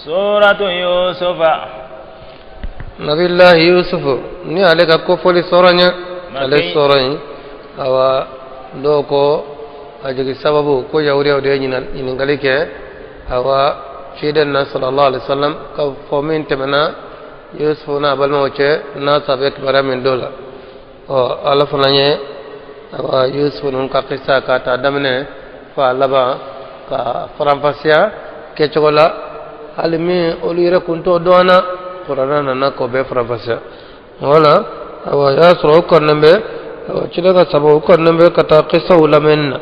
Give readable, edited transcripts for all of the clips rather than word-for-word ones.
سورة يوسف. Nabilahi Yusufu ni ale ka kofɔli sɔrɔ ɲɛ ale sɔrɔ yen. Awa, dɔw ko a jigi sababu ko yahudiyaw de ye ɲininkali kɛ awa ciden na sallallahu alaihi wasallam ka fɔ min tɛmɛna Yusufu n'a balimaw cɛ, n'a sɔrɔ a bɛ kibaruya min dɔ la. Ɔ, Ala fana ye awa Yusufu ninnu ka kisa k'a ta daminɛ f'a laban ka faranfasiya kɛcogo la, hali min olu yɛrɛ kun t'o dɔn na, Kuranɛ nana k'o bɛɛ faranfasiya. Wala awa y'a sɔrɔ o kɔnnen bɛ awa ciden ka sababu kɔnnen bɛ ka taa kisaw lamɛnni na.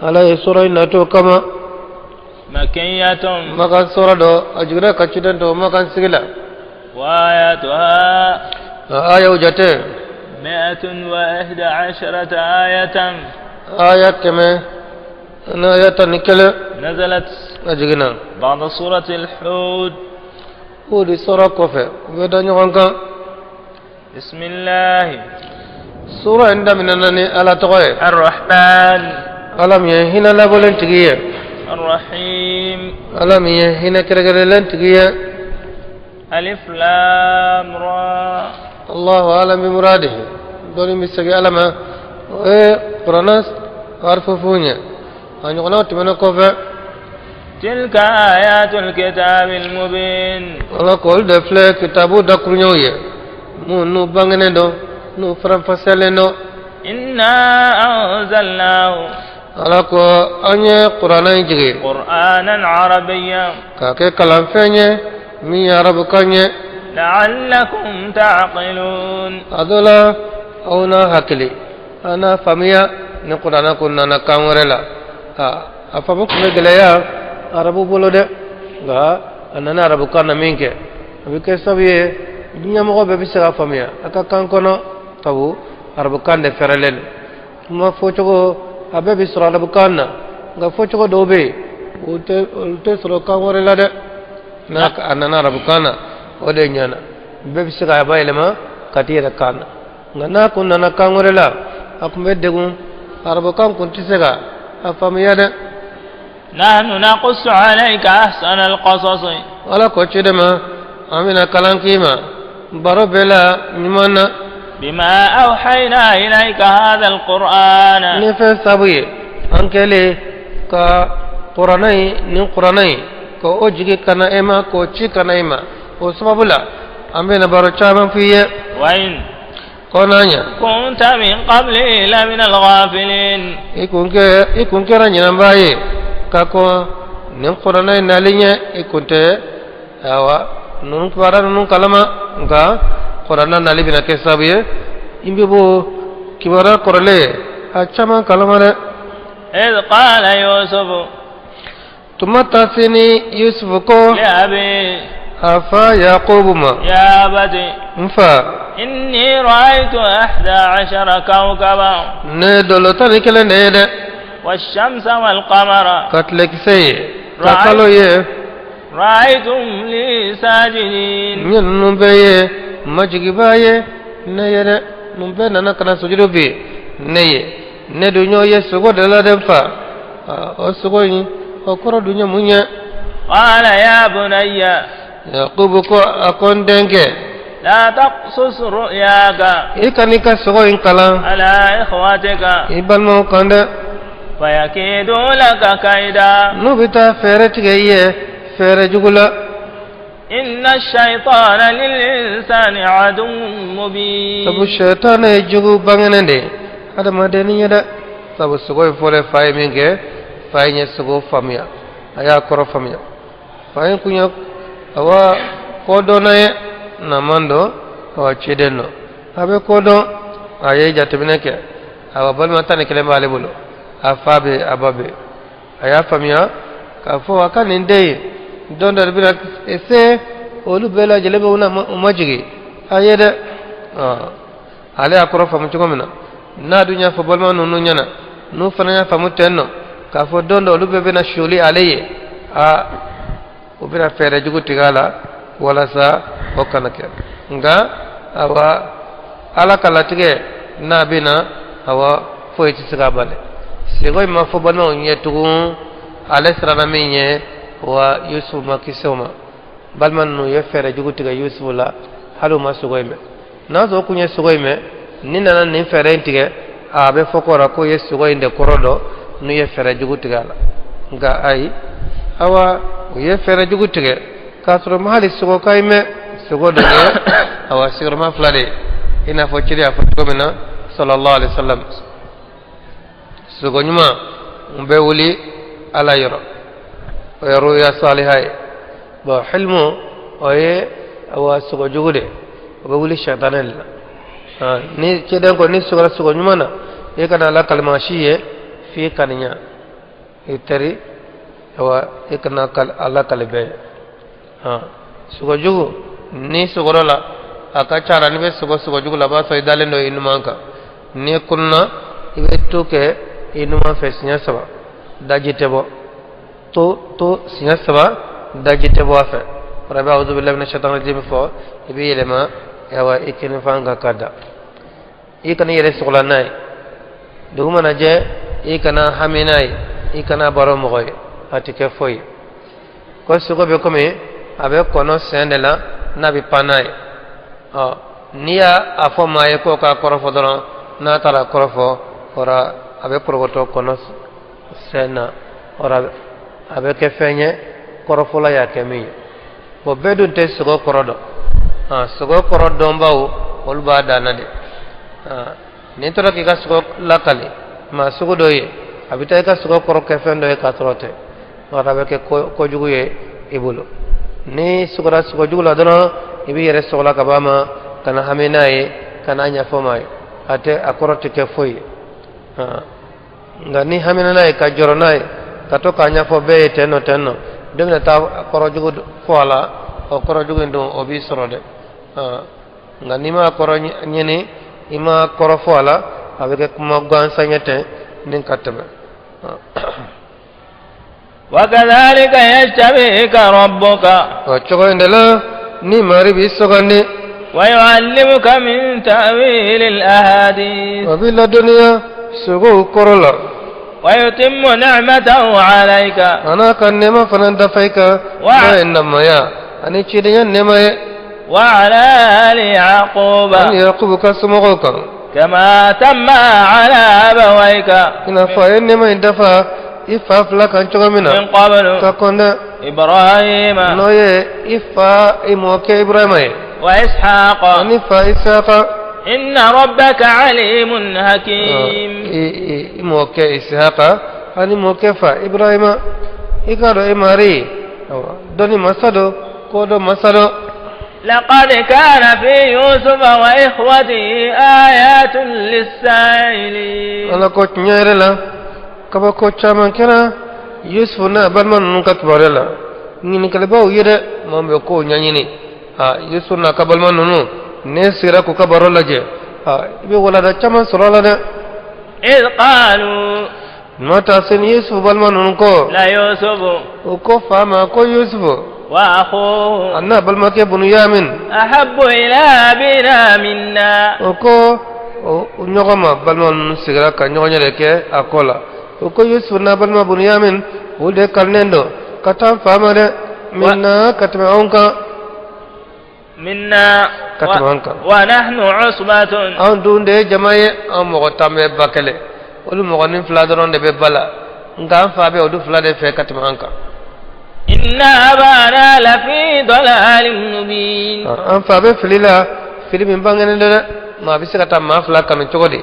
Ala ye sura in nat'o kama. مكية. Makan sura dɔ, a jiginna ka ciden to Makan sigi la. وآياتها A ayaw jate 111 آية. Aya 111. نزلت A jiginna بعد سورة الحوت. Hudi sura kɔfɛ, u bɛ da ɲɔgɔn kan. بسم الله Sura in daminɛna ni Ala tɔgɔ ye. الرحمن Ala min ye hinɛ labɔlen tigi ye. الرحيم. Ala min ye hinɛ kɛrɛnkɛrɛnlen tigi ye. ألف لام را. الله أعلم بمراده, dɔnni bɛ segin Ala ma. O ye Kuranɛ harifufu ye, a ɲɔgɔnnaw tɛmɛnen kɔfɛ. تلك آيات الكتاب المبين. Ala ko olu de filɛ kitabu dakuruɲɛw ye, mun n'u bangenen don, n'u faranfasiyalen don. إنا أنزلناه Ala ko an ye Kuranɛ in jigin قرآنا عربيا k'a kɛ kalanfɛn ye min ye arabukan ye. لعلكم تعقلون. A dɔ la aw n'a hakili, a n'a faamuya. Ni Kuranɛ ko nana kan wɛrɛ la, a faamu tun bɛ gɛlɛya arabu bolo dɛ, nka a nana arabukan na min kɛ, a bɛ kɛ sababu ye diɲɛmɔgɔ bɛɛ bɛ se ka faamuya a ka kan kɔnɔ, sabu arabukan de fɛrɛlen don. Kuma fɔcogo a bɛɛ bɛ sɔrɔ arabukan na, nka fɔcogo dɔw bɛ yen, olu tɛ sɔrɔ kan wɛrɛ la dɛ. N'a a nana arabukan na, o de ɲɛna, bɛɛ bɛ se k'a bayɛlɛma ka t'i yɛrɛ kan na. Nka n'a kun nana kan wɛrɛ la, a kun bɛ degun, arabukan kun tɛ se ka a faamuya dɛ. نحن نقص عليك أحسن القصص. Ala ko ciden ma, an bɛna kalan k'i ma baro bɛɛ la ɲuman na. بما أوحينا إليك هذا القرآن. Ni fɛn sabu ye an kɛlen ka Kuranɛ in, nin Kuranɛ in, k'o jigi ka na e ma, k'o ci ka na e ma, o sababu la an bɛna baro caman f'i ye. وإن Ko n'a ɲɛ كنت من قبله لمن الغافلين. I kun kɛra ɲinanbaa ye ka kɔn nin Kuranɛ in nali ɲɛ, i kun tɛ awa ninnu kibaruya ninnu kalama, nka Kuranɛ nali bɛna kɛ sababu ye i bɛ bɔ kibaruya kɔrɔlen a caman kalama dɛ. إذ قال يوسف Tuma ta se ni Yusufu ko لأبيه a fa Yakubu ma: يا أبت، N fa، إني رأيت 11 كوكبا ne dolo 11 de ye dɛ، والشمس والقمر ka tilekisɛ ye, ka kalo ye. رأيتهم لي ساجدين. N ye ninnu bɛɛ ye majigibaa ye ne ye dɛ, ninnu bɛɛ nana ka na sujudu bi ne ye. Ne dun y'o ye sogo de la dɛ, n fa. O sogo in, o kɔrɔ dun ye mun ye? قال يا بني، Yakubu ko a ko: n denkɛ، لا تقصص رؤياك i kan'i ka sogo in kalan على إخوتك i balimaw kan dɛ، فيكيدوا لك كيدا. n'u bɛ taa fɛɛrɛ tigɛ i ye fɛɛrɛ jugu la. إن الشيطان للإنسان عدو مبين. Sabu sɛtanɛ ye jugu bangenen de ye adamaden ye dɛ. Sabu sogo in fɔlen fa ye min kɛ, fa in ye sogo faamuya, a y'a kɔrɔ faamuya. Fa in kun ye awa kodɔnna ye, naman don, awa ciden don, a bɛ kodɔn. A ye jateminɛ kɛ, awa balima 11 b'ale bolo, a fa bɛ, a ba bɛ. A y'a faamuya k'a fɔ a ka nin den ye don dɔ de bɛna se, olu bɛɛ lajɛlen bɛ u ma jigin a ye dɛ. Ale y'a kɔrɔ faamu cogo min na, n'a dun y'a fɔ balima ninnu ɲɛna, n'u fana y'a faamu ten nɔ k'a fɔ don dɔ olu bɛɛ bɛna soli ale ye, a u bɛna fɛɛrɛ jugu tigɛ a la walasa o kana kɛ. Nka awa Ala ka latigɛ n'a bɛ na, awa foyi tɛ se k'a bali. Sego in ma fɔ balimaw ɲɛ tugun, ale siranna min ɲɛ, wa Yusufu ma kisi o ma. Balima ninnu ye fɛɛrɛ jugu tigɛ Yusufu la, hali u ma sogo in mɛn. N'a sɔrɔ u kun ye sogo in mɛn, ni nana nin fɛɛrɛ in tigɛ, a bɛ fɔ kɔrɔ k'o ye sogo in de kɔrɔ dɔn, n'u ye fɛɛrɛ jugu tigɛ a la. Nka ayi, awa, u ye fɛɛrɛ jugu tigɛ k'a sɔrɔ ma hali sogo ka in mɛn. Sogo dun ye awa sigiyɔrɔma fila de ye, i n'a fɔ ciden y'a fɔ cogo min na, sallallahu alaihi wa sallam. Sogo ɲuman n bɛ wuli Ala yɔrɔ, o ye ruya saliha ye. Bon, hilmu o ye awa sogo jugu de, o bɛ wuli sɛtanɛ de la. Ni ciden ko ni sogora sogo ɲuman na, i kana ala kalimasi ye f'i kaniya i teri, awa i kana ala kali bɛɛ ye. Sogo jugu ni sogora la, a ka ca la n'i bɛ sogo sogo jugu la, a b'a sɔrɔ i dalen don i numan kan. N'i kunna, i bɛ to kɛ i numan fɛ siɲɛ saba, daji tɛ bɔ. To to siɲɛ saba, daji tɛ bɔ a fɛ. O la i bɛ awuzu bilahi mina shaitani rajim fɔ, i bɛ yɛlɛma awa i kinin fan kan ka da. I kana i yɛrɛ sɔgɔla n'a ye. Dugu mana jɛ, i kana hami n'a ye, i kana baro mɔgɔ ye, a tɛ kɛ foyi ye. Ko sogo bɛ komi a bɛ kɔnɔ sen de la n'a bɛ pan n'a ye. Ɔ, n'i y'a a fɔ maa ye k'o k'a kɔrɔfɔ dɔrɔn, n'a taara kɔrɔfɔ, o la a bɛ porokoto kɔnɔ sen na, o la a bɛ kɛ fɛn ye kɔrɔfɔla y'a kɛ min ye. Bon, bɛɛ dun tɛ sogo kɔrɔ dɔn. Sogo kɔrɔ dɔnbaw, olu b'a dan na de. N'i tora k'i ka sogo lakali maa sugu dɔ ye, a bɛ taa i ka sogo kɔrɔ kɛ fɛn dɔ ye k'a sɔrɔ tɛ, a bɛ kɛ kojugu ye i bolo. Ni sogora sogo jugu la dɔrɔn, i b'i yɛrɛ sɔgɔla ka bɔ a ma, kana hami n'a ye, kana ɲɛfɔ maa ye, a tɛ a kɔrɔ tɛ kɛ foyi ye. Nka ni hamina n'a ye ka jɔrɔ n'a ye, ka to k'a ɲɛfɔ bɛɛ ye ten nɔ ten nɔ, dɔ bɛna taa kɔrɔ jugu fɔ a la, o kɔrɔ jugu in dun, o b'i sɔrɔ dɛ. Nka n'i m'a kɔrɔ ɲini, i m'a kɔrɔ fɔ a la, a bɛ kɛ kuma gansan ye ten ni ka tɛmɛ. وكذلك يجتبيك ربك. O cogo in de la ni mari b'i sugandi. ويعلمك من تأويل الأحاديث. O b'i ladɔnniya sogow kɔrɔ la. ويتم نعمته عليك. A n'a ka nɛɛma fana dafa i kan, n'o ye namaya ani cidenya nɛɛma ye. وعلى آل يعقوب. Ani Yakubu ka somɔgɔw kan. كما تم على أبويك. I n'a fɔ a ye nɛɛma in dafa i fa fila kan cogo min na. من قبل. Ka kɔn dɛ. إبراهيم. N'o ye i fa, i mɔkɛ Ibrahima ye. وإسحاق. Ani fa Isaka. إن ربك عليم حكيم. I mɔkɛ Isaka ani mɔkɛ fa Ibrahima, i k'a dɔn e mari, awa, dɔnni masa don, ko dɔ masa don. لقد كان في يوسف وإخوته آيات للسائلين. Ala ko tiɲɛ yɛrɛ la, kabako caman kɛra Yusufu n'a balima ninnu ka kibaruya la ɲininkalibaw ye dɛ. Maa min bɛ kow ɲɛɲini, a Yusufu n'a ka balima ninnu, n'e sigira k'u ka baro lajɛ, a i bɛ walanda caman sɔrɔ a la dɛ. إذ قالوا. Ma taa se ni Yusufu balima ninnu ko ليوسف. U ko fa ma ko Yusufu وأخوه a n'a balimakɛ Bunuyamin أحب إلى أبينا منا. O ko o ɲɔgɔn ma, balima ninnu sigira ka ɲɔgɔn yɛrɛ kɛ a ko la. O ko Yusufu n'a balima Bunuyamin, o de kanunen don ka taa fa ma dɛ, minna, ka tɛmɛ anw kan. منا. Ka tɛmɛ an kan. ونحن عصبة. Anw dun de ye jama ye, an mɔgɔ 10 bɛ ba kelen, olu mɔgɔ ni fila dɔrɔn de bɛ ba la, nka an fa bɛ olu fila de fɛ ka tɛmɛ an kan. إن أبانا لفي ضلال مبين. An fa bɛ fili la, fili min bangenen don dɛ. Maa bɛ se ka taa maa fila kanu cogo di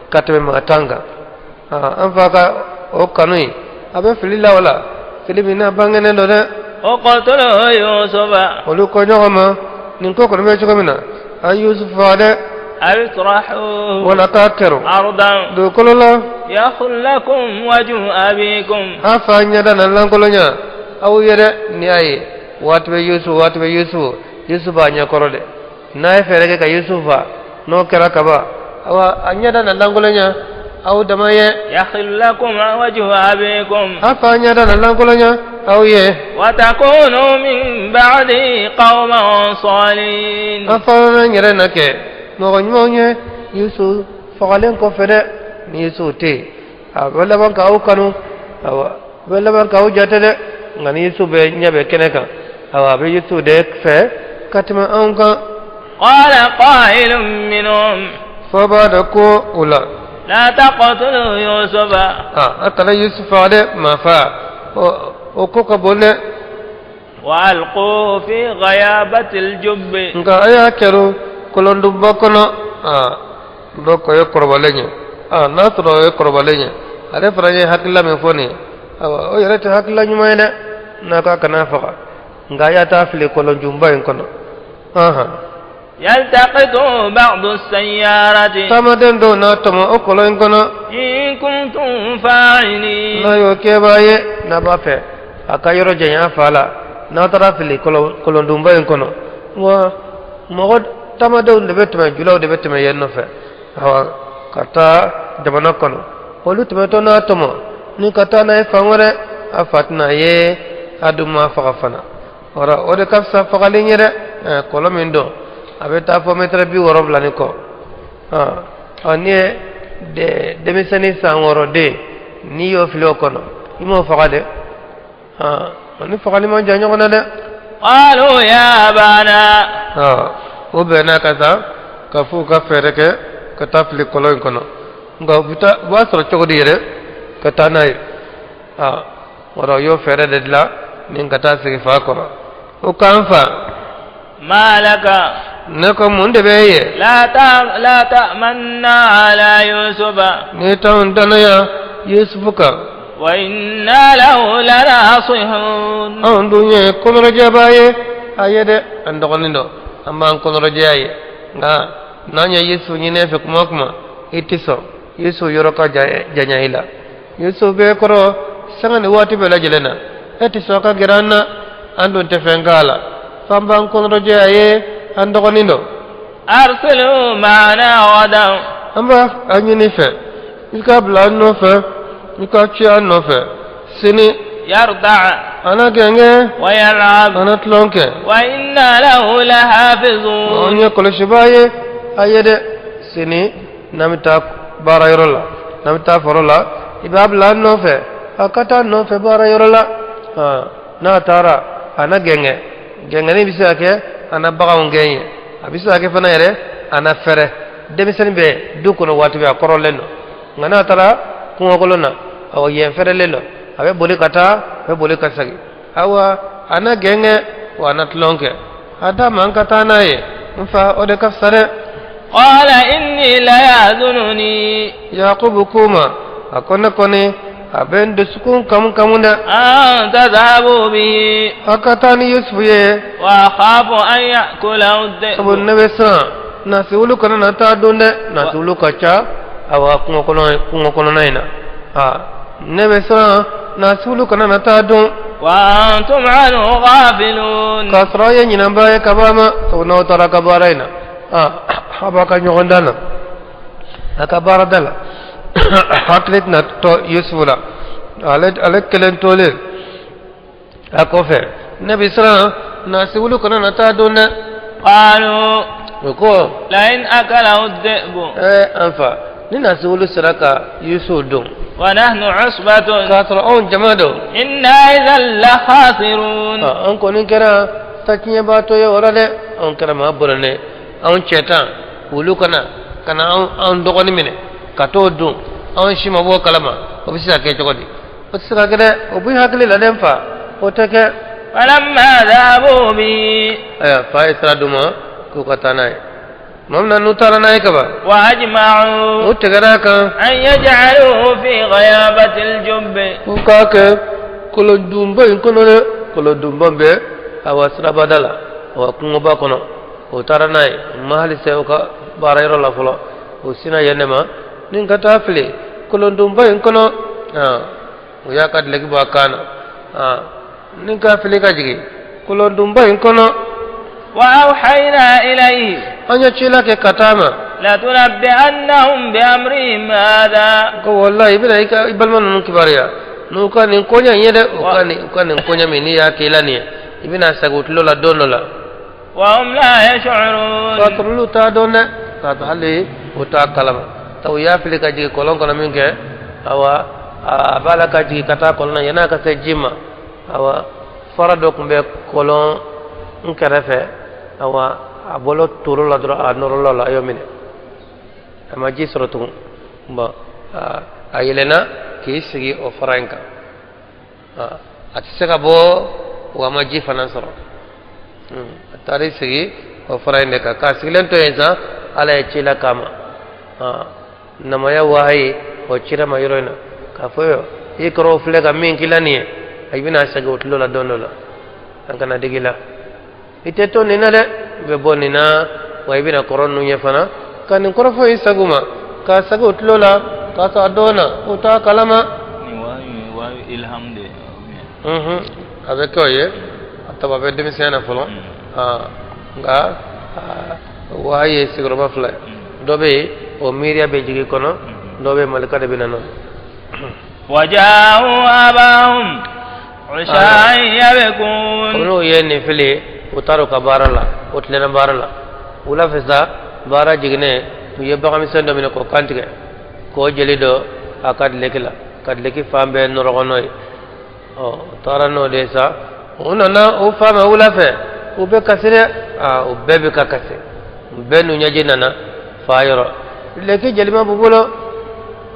ka tɛmɛ maa 10 kan? An fa ka o kanu in, a bɛ fili la o la, fili min n'a bangenen don dɛ. اقتلوا يوسف. Olu ko ɲɔgɔn ma, nin ko kɔni bɛ cogo min na, a ye Yusufu faga dɛ. أو اطرحوه Wala k'a kɛrò أرضا dugukolo la. يخل لكم وجه أبيكم. A fa ɲɛda na lankolonya aw ye dɛ. N'i y'a ye waati bɛ Yusufu, waati bɛ Yusufu, Yusufu b'a ɲɛkɔrɔ dɛ. N'a ye fɛɛrɛ kɛ ka Yusufu fa, n'o kɛra kaban, awa, a ɲɛda na lankolonya aw dama ye. يخل لكم وجه أبيكم. A fa ɲɛda na lankolonya aw ye. وتكونوا من بعده قوما صالحين. An fana yɛrɛ na kɛ mɔgɔ ɲumanw ye Yusufu fagalen kɔfɛ dɛ. Ni Yusufu tɛ yen, a bɛ laban k'aw kanu, awa, a bɛ laban k'aw jate dɛ. Nka ni Yusufu bɛ ɲɛ bɛ kɛnɛ kan, Awa, a bɛ Yusufu de fɛ ka tɛmɛ anw kan. قال قائل منهم Fɔbaa dɔ ko o la: لا تقتلوا يوسف. A kana Yusufu faga dɛ, maa fa, o ko ka bon dɛ. وألقوه في غيابة الجب. Nka a y'a kɛro kɔlɔndunba kɔnɔ. Aa, donc o ye kɔrɔbalen ye. Aa, n'a sɔrɔ o ye kɔrɔbalen ye, ale fana ye hakilila min fɔ nin ye, awa, o yɛrɛ tɛ hakilila ɲuman ye dɛ, n'a k'a kana faga, nka a y'a taa fili kɔlɔnjunba in kɔnɔ, ahan. يلتقطه بعض السيارة. Taamaden dɔw n'a tɔmɔ o kɔlɔn in kɔnɔ. إن كنتم فاعلين. N'a y'o kɛbaa ye, n'a b'a fɛ a ka yɔrɔ janya fa la, n'a taara fili kɔlɔndunba in kɔnɔ, wa mɔgɔ taamadenw de bɛ tɛmɛ, julaw de bɛ tɛmɛ yen nɔfɛ, awa, ka taa jamana kɔnɔ, olu tɛmɛtɔ n'a tɔmɔ ni ka taa n'a ye fan wɛrɛ, a fa tɛna ye, a dun ma faga fana. Wala o de ka fisa fagali ye dɛ. Kɔlɔn min don, a bɛ taa fɔ mɛtɛrɛ 70 ni kɔ. Ɔ, n'i ye denmisɛnnin san 6 den, n'i y'o fili o kɔnɔ, i m'o faga dɛ. O ni fagali man jan ɲɔgɔn na dɛ. قالوا يا أبانا. O bɛnna ka taa ka f'u ka fɛɛrɛ kɛ ka taa fili kɔlɔn in kɔnɔ, nka u bɛ taa, u b'a sɔrɔ cogo di yɛrɛ ka taa n'a ye? Wala u y'o fɛɛrɛ de dilan ni ka taa sigi fa kɔrɔ, o k'an fa. ما لك. Ne ko mun de bɛ e ye? لا تأمنا على يوسف. N'i t'anw danaya Yusufu kan. وإنا له لناصحون. Anw dun ye kɔnɔrɔjɛbaa ye a ye dɛ, an dɔgɔnin dɔ, an b'an kɔnɔrɔjɛya ye, nka n'an ye Yusufu ɲini e fɛ kuma o kuma, i tɛ sɔn. Yusufu yɔrɔ ka janya i la, Yusufu b'e kɔrɔ sanga ni waati bɛɛ lajɛlen na, e tɛ sɔn ka gɛrɛ an na, an dun tɛ fɛn k'a la, f'an b'an kɔnɔrɔjɛya ye, an dɔgɔnin dɔ. أرسله معنا غدا. An b'a a ɲini fɛ, i k'a bila an nɔfɛ, i k'a ci an nɔfɛ sini. يرتع. A na gɛngɛ. ويلعب. A na tulon kɛ. وإنا له لحافظون. An ye kɔlɔsibaa ye a ye dɛ. Sini n'an bɛ taa baara yɔrɔ la, n'an bɛ taa foro la, i b'a bila an nɔfɛ, a ka taa nɔfɛ baara yɔrɔ la. N'a taara, a na gɛngɛ, gɛngɛni bɛ se ka kɛ a na baganw gɛn ye, a bɛ se ka kɛ fana yɛrɛ a na fɛrɛ. Denmisɛnnin bɛ du kɔnɔ waati bɛɛ, a kɔrɔlen don, nka n'a taara kungokolon na, awɔ, yen fɛrɛlen don, a bɛ boli ka taa, a bɛ boli ka segin. Awa, a na gɛngɛ wa a na tulon kɛ. A d'a ma an ka taa n'a ye, n fa, o de ka fisa dɛ. قال إني ليحزنني. Yakubu k'u ma, a ko ne kɔni a bɛ n dusukun kamu kamu dɛ. أن تذهبوا به. A ka taa ni Yusufu ye. وأخاف أن يأكله Sabu الذئب. ne bɛ siran nasiwulu kana na taa don dɛ, nasiwulu ka ca, awa, kungo kɔnɔ, kungo kɔnɔna in na. Aa, ne bɛ siran nasiwulu kana na taa don. وأنتم عنه غافلون. K'a sɔrɔ aw ye ɲinanba ye ka b'a ma, sabu n'aw taara ka baara in na, aa, a b'a ka ɲɔgɔn dan na, a ka baarada la, hakili tɛna to Yusufu la, ale kelen tolen a kɔfɛ. Ne bɛ siran nasiwulu kana na taa don dɛ. قالوا O ko: لئن أكله الذئب. Ɛɛ, an fa, ni nasiwulu sera ka Yusufu dun, ونحن عصبة. k'a sɔrɔ anw jama don, إنا إذا لخاسرون. An kɔni kɛra tatiɲɛbaatɔ ye o la dɛ, anw kɛra maa bɔrɔnen, anw cɛ tan, wulu kana ka na anw dɔgɔnin minɛ ka t'o dun, anw si ma bɔ o kalama, o bɛ se ka kɛ cogo di? O tɛ se ka kɛ dɛ, o b'i hakili la dɛ, n fa, o tɛ kɛ. فلما ذهبوا به. Ayiwa, fa ye sira d'u ma k'u ka taa n'a ye. Tuma min na n'u taara n'a ye kaban, وأجمعوا u tɛgɛrɛ a kan أن يجعلوه في غيابة الجب. k'u k'a kɛ kɔlɔndunba in kɔnɔ dɛ, kɔlɔndunba bɛ, awa, sirabada la, awa, kungoba kɔnɔ. O taara n'a ye, u ma hali se u ka baara yɔrɔ la fɔlɔ, o sina yen de ma ni ka taa fili kɔlɔndunba in kɔnɔ. U y'a ka dulɔki bɔ a kan na ni ka fili ka jigin kɔlɔndunba in kɔnɔ. وأوحينا إليه An ye cila kɛ ka taa ma لتنبئنهم بأمرهم هذا. ko wallahi i bɛna i ka i balima ninnu kibaruya n'u ka nin koɲa in ye dɛ, u ka nin koɲa min n'i y'a kɛ i la nin ye, i bɛna segin u tulo la don dɔ la. وهم لا يشعرون. K'a sɔrɔ olu t'a dɔn dɛ, k'a sɔrɔ hali u t'a kalama, sabu u y'a fili ka jigin kɔlɔn kɔnɔ min kɛ, awa, a b'a la ka jigin ka taa kɔlɔn na, yan'a ka se ji ma, awa, Fara dɔ tun bɛ kɔlɔn n kɛrɛfɛ, awa a bolo toro la dɔrɔn, a nɔrɔla la, a y'o minɛ, a ma ji sɔrɔ tugun. Bon, a yɛlɛnna k'i sigi o fara in kan, a tɛ se ka bɔ wa, a ma ji fana sɔrɔ. A taara i sigi o fara in de kan. K'a sigilen to yen sa, Ala ye ci la k'a ma, namaya wahayi o cira ma yɔrɔ in na k'a fɔ i kɔrɔw filɛ ka min k'i la nin ye, i bɛna segin o tulo la don dɔ la. An kana digi la, i tɛ to nin na dɛ, i bɛ bɔ nin na wa, i bɛna kɔrɔ ninnu ye fana ka nin kɔrɔfɔ in sago ma, k'a sago o tulo la k'a sɔrɔ a dɔn na o t'a kalama. Nin wahayu ilham de ye. A bɛ kɛ o ye, a taba bɛ denmisɛnya na fɔlɔ, nka wahayu ye sigiyɔrɔma fila ye. Dɔ bɛ yen, o miiriya bɛ jigin kɔnɔ, dɔ bɛ yen, malika de bɛ na n'o ye. وجاءوا أباهم عشاء يبكون. Kabini o ye nin fili, u taara u ka baara la, o tilenna baara la. Wula fɛ sa, baara jiginnen, u ye baganmisɛn dɔ minɛ k'o kantigɛ k'o jeli dɔ a ka dileki la, ka dileki fan bɛɛ nɔrɔgɔ n'o ye. Ɔ, u taara n'o de ye sa, u nana o fa ma wula fɛ, u bɛ kasi dɛ. Aa, u bɛɛ bɛ ka kasi, u bɛɛ n'u ɲɛji nana fa yɔrɔ, dileki jelima b'u bolo.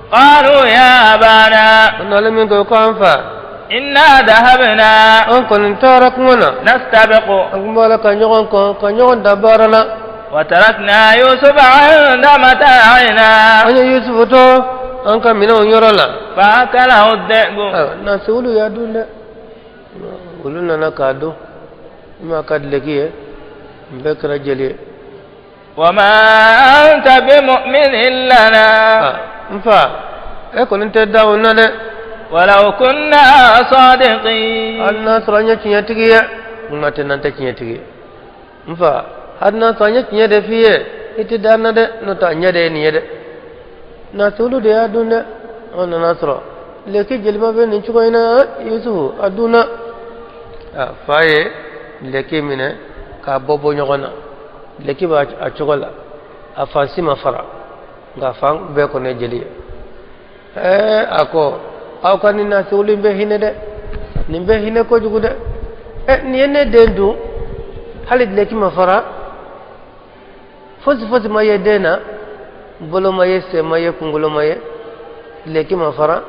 قالوا يا أبانا، u nalen min kɛ, u ko an fa، إنا ذهبنا an kɔni taara kungo na، نستبق، an kun b'a la ka ɲɔgɔn kɔn ka ɲɔgɔn da baara la، وتركنا يوسف عند متاعنا، an ye Yusufu to an ka minɛnw yɔrɔ la، فأكله الذئب. Ayiwa, nasi olu y'a dun dɛ, olu nana k'a dun. N m'a ka dileki ye, n bɛɛ kɛra jeli ye. وما أنت بمؤمن لنا، Ah, n fa, e kɔni tɛ da o na dɛ، ولو كنا صادقين. Hali n'a sɔrɔ an ye tiɲɛtigi ye. N ma tɛ n'an tɛ tiɲɛtigi ye, n fa, hali n'a sɔrɔ an ye tiɲɛ de f'i ye, i tɛ da an na dɛ, n'o tɛ a ɲɛ de ye nin ye dɛ. Nasi olu de y'a dun dɛ. An nana sɔrɔ leki jelima bɛ nin cogo in na, Yusufu a dunna. A fa ye leki minɛ k'a bɔ bɔ ɲɔgɔn na. Leki b'a a cogo la, a fan si ma fara, nka fan bɛɛ kɔni ye jeli ye. Ɛɛ, a ko aw ka nin nasi olu in bɛ hinɛ dɛ, nin bɛ hinɛ kojugu dɛ. Ɛ, nin ye ne den dun, hali dileki ma fara, fosi fosi ma ye den na, bolo ma ye, sen ma ye, kunkolo ma ye, dileki ma fara.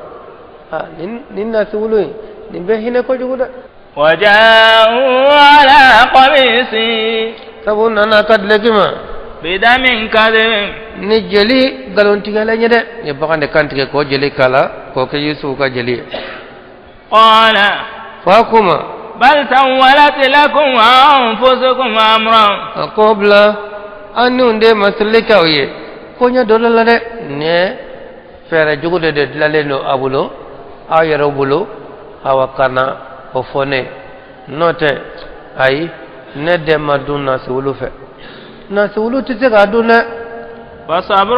A nin nasi wulu in, nin bɛ hinɛ kojugu dɛ. وجاءوا على قميصه Sabu nana ka dileki ma بدم كذب. ni jeli nkalontigɛla ye dɛ. Ye bagan de kan tigɛ k'o jeli k'a la k'o kɛ Yusufu ka jeli ye. قال، Fa kuma، بل سولت لكم أنفسكم أمرا. A ko bila an niw de masirili k'aw ye ko ɲɛ dɔ la dɛ. Nin ye fɛɛrɛ jugu de dilanlen don a bolo, aw yɛrɛ bolo. Awa, ka na o fɔ ne ye, n'o tɛ ayi, ne den ma dun nasiwulu fɛ, nasiwulu tɛ se k'a dun dɛ. فصبر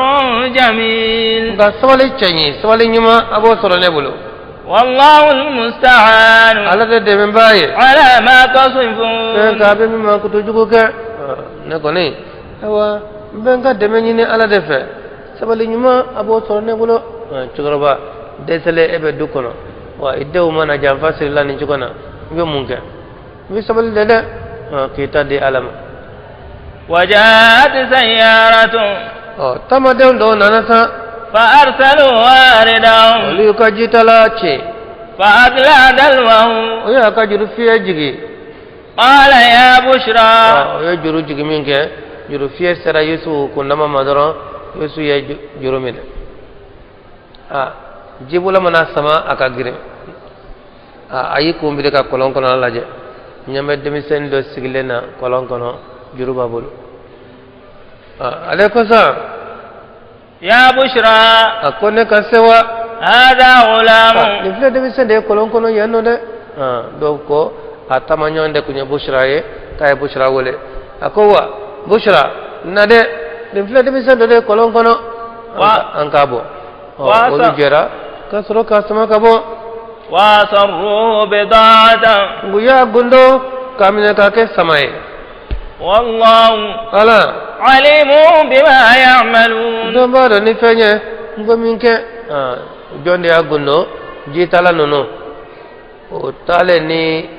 جميل. Nka sabali cɛ ɲi, sabali ɲuman, a b'o sɔrɔ ne bolo. والله المستعان Ala de dɛmɛbaa ye على ما fɛn تصفون. k'a bɛ min mankutu jugu kɛ. Ne kɔni, ayiwa, n bɛ n ka dɛmɛ ɲini Ala de fɛ, sabali ɲuman, a b'o sɔrɔ ne bolo. Cɛkɔrɔba dɛsɛlen, e bɛ du kɔnɔ wa, i denw mana janfa siri la nin cogo na, i bɛ mun kɛ? I bɛ sabali de dɛ, k'i ta di Ala ma. وجاءت سيارة. Ɔ, taamadenw dɔw nana sa، فأرسلوا واردهم، olu y'u ka jitala ci، فأدلى دلوه. O y'a ka juru fiyɛ jigi. قال يا بشرى. O ye juru jigi min kɛ, juru fiyɛ sera Yusufu kundama ma dɔrɔn, Yusufu ye juru minɛ. A jibola mana sama, a ka girin. A y'i kun biri ka kɔlɔn kɔnɔ lajɛ, ɲɛ bɛ denmisɛnnin dɔ sigilen na kɔlɔn kɔnɔ, juru b'a bolo. Ale ko sa، يا بشرى، a ko ne ka sewa، هذا غلام. Nin filɛ denmisɛn de ye kɔlɔn kɔnɔ yan nɔ dɛ. Dɔw ko a taamaɲɔgɔn de tun ye Busira ye, k'a ye Busira wele. A ko wa Busira, na dɛ, nin filɛ denmisɛn dɔ de ye kɔlɔn kɔnɔ, an k'a bɔ. Olu jɛra ka sɔrɔ k'a sama ka bɔ. وأسروه بضاعة. U y'a gundo k'a minɛ k'a kɛ sama ye. والله Ala عليم بما يعملون. Dɔ b'a dɔn ni fɛn ye n ko min kɛ. Jɔn de y'a gundo? Jitala ninnu o taalen ni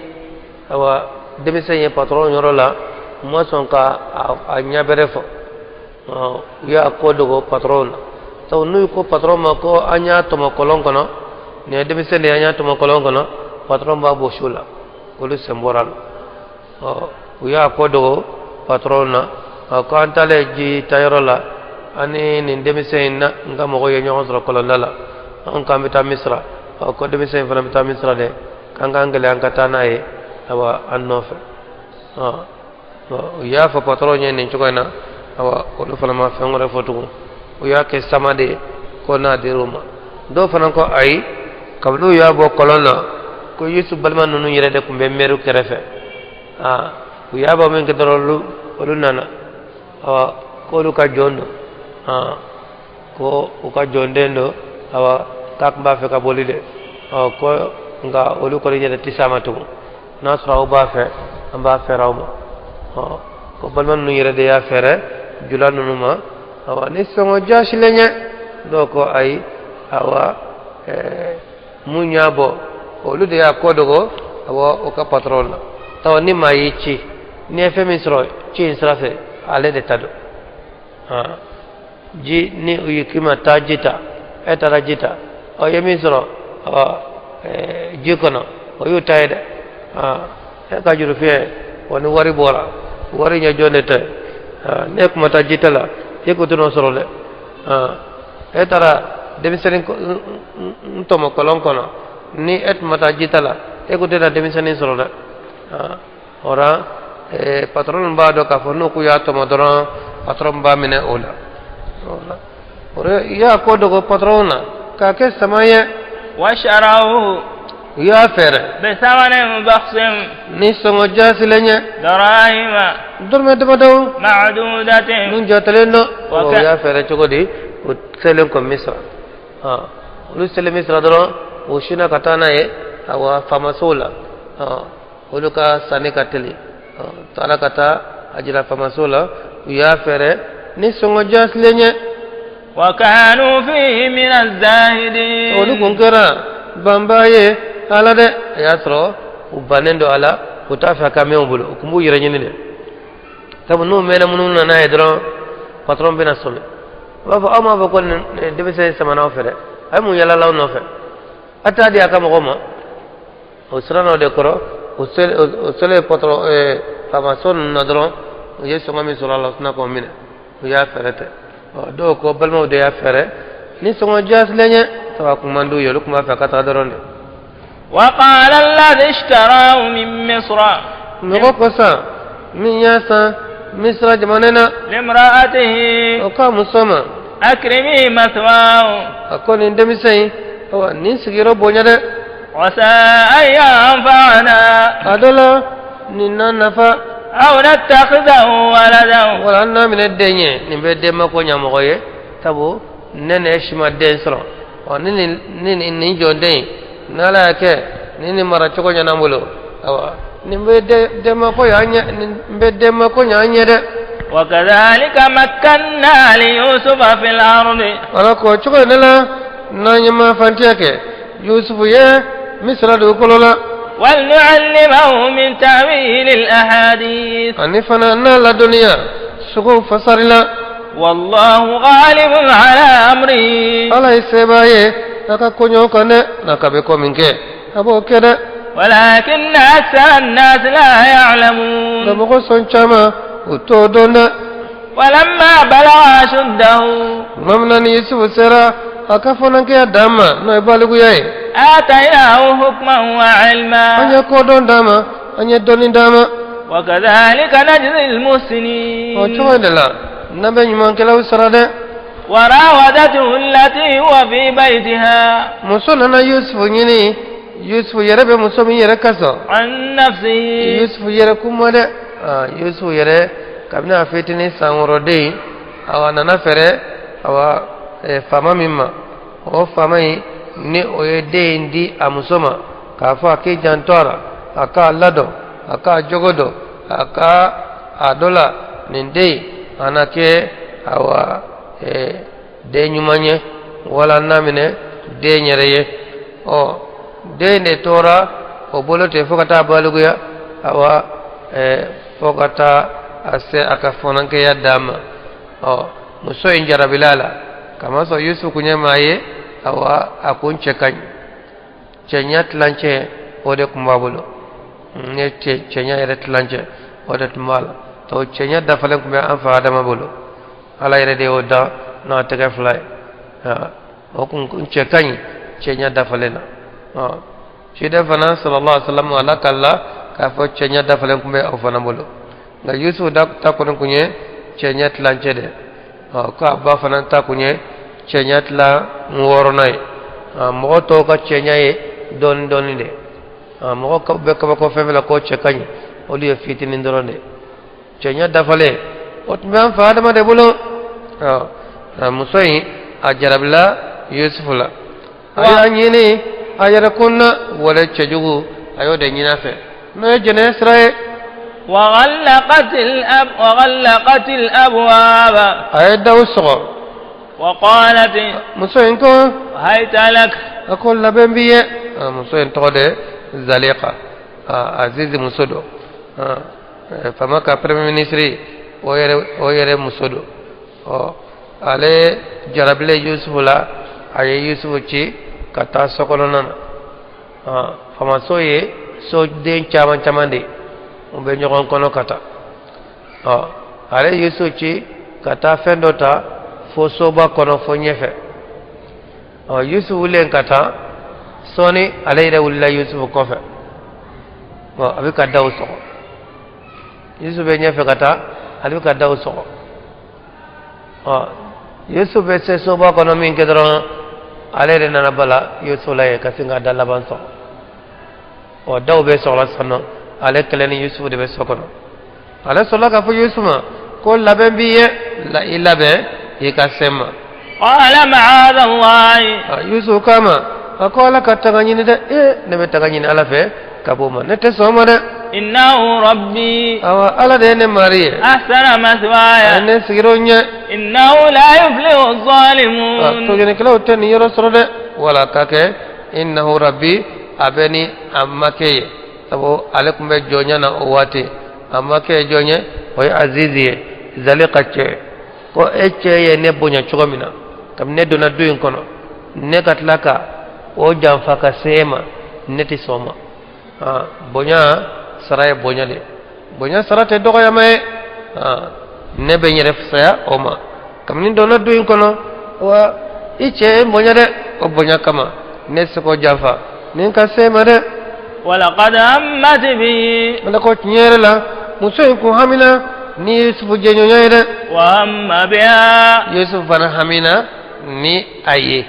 Awa denmisɛn ye patɔrɔn yɔrɔ la, u ma sɔn ka a ɲɛ bɛrɛ fɔ. U y'a ko dogo patɔrɔn na, sabu n'u ko patɔrɔn ma ko an y'a tɔmɔ kɔlɔn kɔnɔ, nin ye denmisɛn de ye, an y'a tɔmɔ kɔlɔn kɔnɔ, patɔrɔn b'a bɔ su la, olu sen bɔra a la. Ɔ, u y'a ko dogo patɔrɔn na, ko an taalen ji tayɔrɔ la, an ni nin denmisɛn in na n ka mɔgɔw ye ɲɔgɔn sɔrɔ kɔlɔnda la, anw k'an bɛ taa Misira, ɔ, ko denmisɛn in fana bɛ taa Misira dɛ, k'an k'an gɛlɛya an ka taa n'a ye, awa, an nɔfɛ. Ɔ, u y'a fɔ patɔrɔn ye nin cogo in na. Awa, olu fana ma fɛn wɛrɛ fɔ tugun, u y'a kɛ sama de ye ko n'a dir'u ma. Dɔw fana ko ayi, kabini u y'a bɔ kɔlɔn na, ko Yusu balima ninnu yɛrɛ de tun bɛ mɛriw kɛrɛfɛ. Aa, u y'a bɔ min kɛ dɔrɔn, olu nana, awa, k'olu ka jɔn don, aa, ko u ka jɔnden don, awa, k'a tun b'a fɛ ka boli de. Ɔ, ko nka olu kɔni yɛrɛ tɛ s'a ma tugun, n'a sɔrɔ aw b'a fɛ, an b'a fɛɛrɛ aw ma. Ɔ, ko balima ninnu yɛrɛ de y'a fɛɛrɛ jula ninnu ma, awa, ni sɔngɔ jaasilen ye. Dɔw ko ayi, awa, mun y'a bɔ, olu de y'a kɔ dogo, awa, o ka patɔrɔn na. Tawa ni maa y'i ci, n'i ye fɛn min sɔrɔ ci in sira fɛ, ale de ta don. Ji ni u y'i k'i ma taa ji ta, e taara ji ta, ɔ, ye min sɔrɔ, awa, ji kɔnɔ, o y'u ta ye dɛ. E ka juru fiɲɛ o ni wari bɔra, wari ɲɛ jɔn de ta ye? Ne kuma taa ji ta la, e ko tɛn'o sɔrɔ dɛ. E taara denmisɛnnin n tɔmɔ kɔlɔn kɔnɔ, ni e tun ma taa ji ta la, e ko tɛna denmisɛnnin sɔrɔ dɛ. O la, patɔrɔn b'a dɔn k'a fɔ n'u k'u y'a tɔmɔ dɔrɔn, patɔrɔn b'a minɛ o la. O i y'a ko dogo patɔrɔn na k'a kɛ sama ye. وشروه U y'a fɛɛrɛ بثمن بخس ni sɔngɔ jaasilen ye, دراهم dɔrɔmɛ damadɔ معدودة mun jatelen don. U y'a fɛɛrɛ cogo di? U selen kɔ Misira, olu selen Misira dɔrɔn, u sinna ka taa n'a ye, awa, faamasow la. Olu ka sanni ka teli, taara ka taa a jira faamasow la, u y'a fɛɛrɛ ni sɔngɔ jaasilen ye. وكانوا فيه من الزاهدين Olu kun kɛra banba ye ala dɛ. A y'a sɔrɔ u bannen don a la, u t'a fɛ a ka mɛn u bolo, u kun b'u yɛrɛ ɲini dɛ, sabu n'u mɛnna minnu nana n'a ye dɔrɔn, patɔrɔn bɛna sɔmi, u b'a fɔ aw m'a fɔ ko nin denmisɛn samana aw fɛ dɛ, a ye mun yalala aw nɔfɛ, a t'a di a ka mɔgɔw ma. O siranna o de kɔrɔ. O selen patɔrɔn faamaso ninnu na dɔrɔn, u ye sɔngɔ min sɔrɔ a la, u tɛna k'o minɛ, u y'a fɛɛrɛ tɛ. Dɔw ko balimaw de y'a fɛɛrɛ ni sɔngɔ jaasilen ye, sabu a kun man d'u ye, olu tun b'a fɛ a ka taga dɔrɔn de. وقال الذي اشتراه من مصر Mɔgɔ ko san min y'a san Misira jamana na, لامرأته o k'a muso ma, أكرمي مثواه a ko nin denmisɛn in, awa, nin sigiyɔrɔ bonya dɛ. عسى أن ينفعنا A dɔ la nin na nafa أو نتخذه ولدا wala an n'a minɛ den ye, nin bɛ den mako ɲa mɔgɔ ye, sabu ne ne si ma den sɔrɔ. Ɔ, ni nin ni nin jɔnden in, n'Ala y'a kɛ ni nin mara cogo ɲɛna n bolo, awa, nin bɛ den mako ɲa an ɲɛ, nin bɛ den mako ɲa an ɲɛ dɛ. وكذلك مكنا ليوسف في الأرض Ala ko cogo in de la n'an ye mafantiya kɛ Yusufu ye Misira dugukolo la, ولنعلمه من تأويل الأحاديث ani fana n'a ladɔnniya sogow fasari la. والله غالب على أمره Ala ye sebaa ye a ka koɲɔgɔn kan dɛ, n'a ka bɛ ko min kɛ, a b'o kɛ dɛ. ولكن أكثر الناس لا Nka يعلمون mɔgɔ sɔn caman, u t'o dɔn dɛ. ولما بلغ أشده Tuma min na ni Yusufu sera a ka fɔnɔkɛya dan ma, n'o ye balikuya ye, آتيناه حكما an وعلما ye kodɔn d'a ma, an ye dɔnni d'a ma. وكذلك نجزي O المحسنين cogo in de la n'an bɛ ɲumankɛlaw sara dɛ. وراودته التي هو في بيتها Muso nana Yusufu ɲini, Yusufu yɛrɛ bɛ muso min yɛrɛ kasɔn. عن نفسه Yusufu yɛrɛ kuma dɛ. Aa, Yusufu yɛrɛ kabini a fitinin san 6 den, awa, a nana fɛrɛ, awa, faama min ma, o faama in ni o ye den in di a muso ma k'a fɔ a k'i janto a la, a k'a ladɔn, a k'a jogo dɔn, a ka a dɔ la nin den in a na kɛ, awa, den ɲuman ye wala n'a minɛ den yɛrɛ ye. Ɔ, den de tora o bolo ten fo ka taa balikuya. Awa fo ka taa a se a ka fɔnɔnkɛya d'a ma. Ɔ, muso in jarabila la, kamasɔrɔ Yusufu kun ye maa ye, awa, a kun cɛ ka ɲi. Cɛɲa tilancɛ o de tun b'a bolo. N ye cɛɲa yɛrɛ tilancɛ o de tun b'a la. O cɛɲa dafalen tun bɛ an fa Adama bolo. Ala yɛrɛ de y'o dan n'a tɛgɛ fila ye. O kun cɛ ka ɲi cɛɲa dafalen na. Ciden fana sallallahu alaihi wa sallam, ala k'a la k'a fɔ cɛɲa dafalen tun bɛ o fana bolo. Nka Yusufu ta kɔni kun ye cɛɲa tilancɛ de. Ko a ba fana ta kun ye cɛɲa tilan wɔɔrɔnan ye. Mɔgɔ tɔw ka cɛɲa ye dɔɔni dɔɔni de. Mɔgɔ bɛ kabako fɛn fɛn la k'o cɛ ka ɲi, olu ye fitinin dɔrɔn de. Cɛɲa dafalen o tun bɛ an fa Adama de bolo. Muso in a jarabila Yusufu la, a y'a ɲini a yɛrɛ kun na wale cɛjugu, a y'o de ɲini a fɛ, n'o ye jɛnɛya sira ye. وغلقت الأبواب. A ye daw sɔgɔ. وقالت Muso in ko هيت لك. A ko labɛn b'i ye. Muso in tɔgɔ de Zalika, Azizi muso don, faama ka premier ministre o yɛrɛ muso don. Ɔ, ale jarabilen Yusufu la, a ye Yusufu ci ka taa so kɔnɔna na. Faamaso ye soden caman caman de ye, u bɛ ɲɔgɔn kɔnɔ ka taa. Ɔ, ale ye Yusufu ci ka taa fɛn dɔ ta fo soba kɔnɔ, fo ɲɛfɛ. Ɔ, Yusufu wulilen ka taa, sɔɔni ale yɛrɛ wulila Yusufu kɔfɛ. Ɔ, a bɛ ka daw sɔgɔ. Yusufu bɛ ɲɛfɛ ka taa, ale bɛ ka daw sɔgɔ. Ɔ, Yusufu bɛ se soba kɔnɔ min kɛ dɔrɔn, ale yɛrɛ nana bala Yusufu la yen ka sin ka da laban sɔgɔ. Ɔ, daw bɛ sɔgɔla sisan nɔ, ale kelen ni Yusufu de bɛ so kɔnɔ. Ale sɔrɔla k'a fɔ Yusufu ma ko labɛn b'i ye la, i labɛn i ka se ma. قال معاذ الله. Yusufu k'a ma, a ko Ala ka tanga ɲini dɛ. Ee, ne bɛ tanga ɲini Ala fɛ ka bɔ o ma, ne tɛ sɔn o ma dɛ. إنه ربي Awa, Ala de ye ne mari ye. أحسن A ye مثواي. ne sigiyɔrɔ ɲɛ. إنه لا يفلح الظالمون. Tɔɲɔnikɛlaw tɛ nin yɔrɔ sɔrɔ dɛ. Wala ka kɛ إنه ربي, a bɛ ni a makɛ ye, sabu ale tun bɛ jɔnya na o waati. A makɛ ye jɔn ye? O ye Azizi ye, Zalika cɛ. Ko e cɛ ye ne bonya cogo min na kabini ne donna du in kɔnɔ, ne ka tila ka o janfa ka se e ma, ne tɛ sɔn o ma. Bonya sara ye bonya de, bonya sara tɛ dɔgɔyama ye. Ne bɛ n yɛrɛ fisaya o ma. Kabini n donna du in kɔnɔ wa, i cɛ ye n bonya dɛ, o bonya kama ne se k'o janfa ni n ka se ma dɛ. ولقد همت به. Ala ko tiɲɛ yɛrɛ la, muso in kun hamina ni Yusufu jɛɲɔgɔnya ye dɛ. وهم بها. Yusufu fana hamina ni a ye.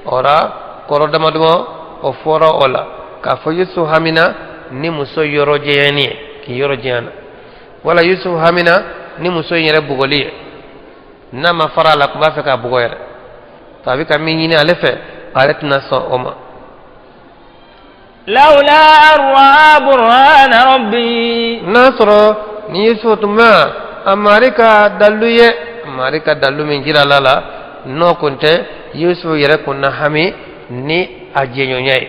O la, kɔrɔ dama dama o fɔra o la k'a fɔ Yusufu hamina ni muso yɔrɔ jɛyani ye, k'i yɔrɔ jɛyana, wala Yusufu hamina ni muso in yɛrɛ bugɔli ye. N'a ma fara a la, tun b'a fɛ k'a bugɔ yɛrɛ. A bɛ ka min ɲini ale fɛ, ale tɛna sɔn o ma. لولا أن رأى برهان ربه. N'a sɔrɔ ni Yusufu tun ma a mari ka dalu ye, a mari ka dalu min jira la la, n'o kun tɛ, Yusufu yɛrɛ kun na hami ni a jɛɲɔgɔnya ye.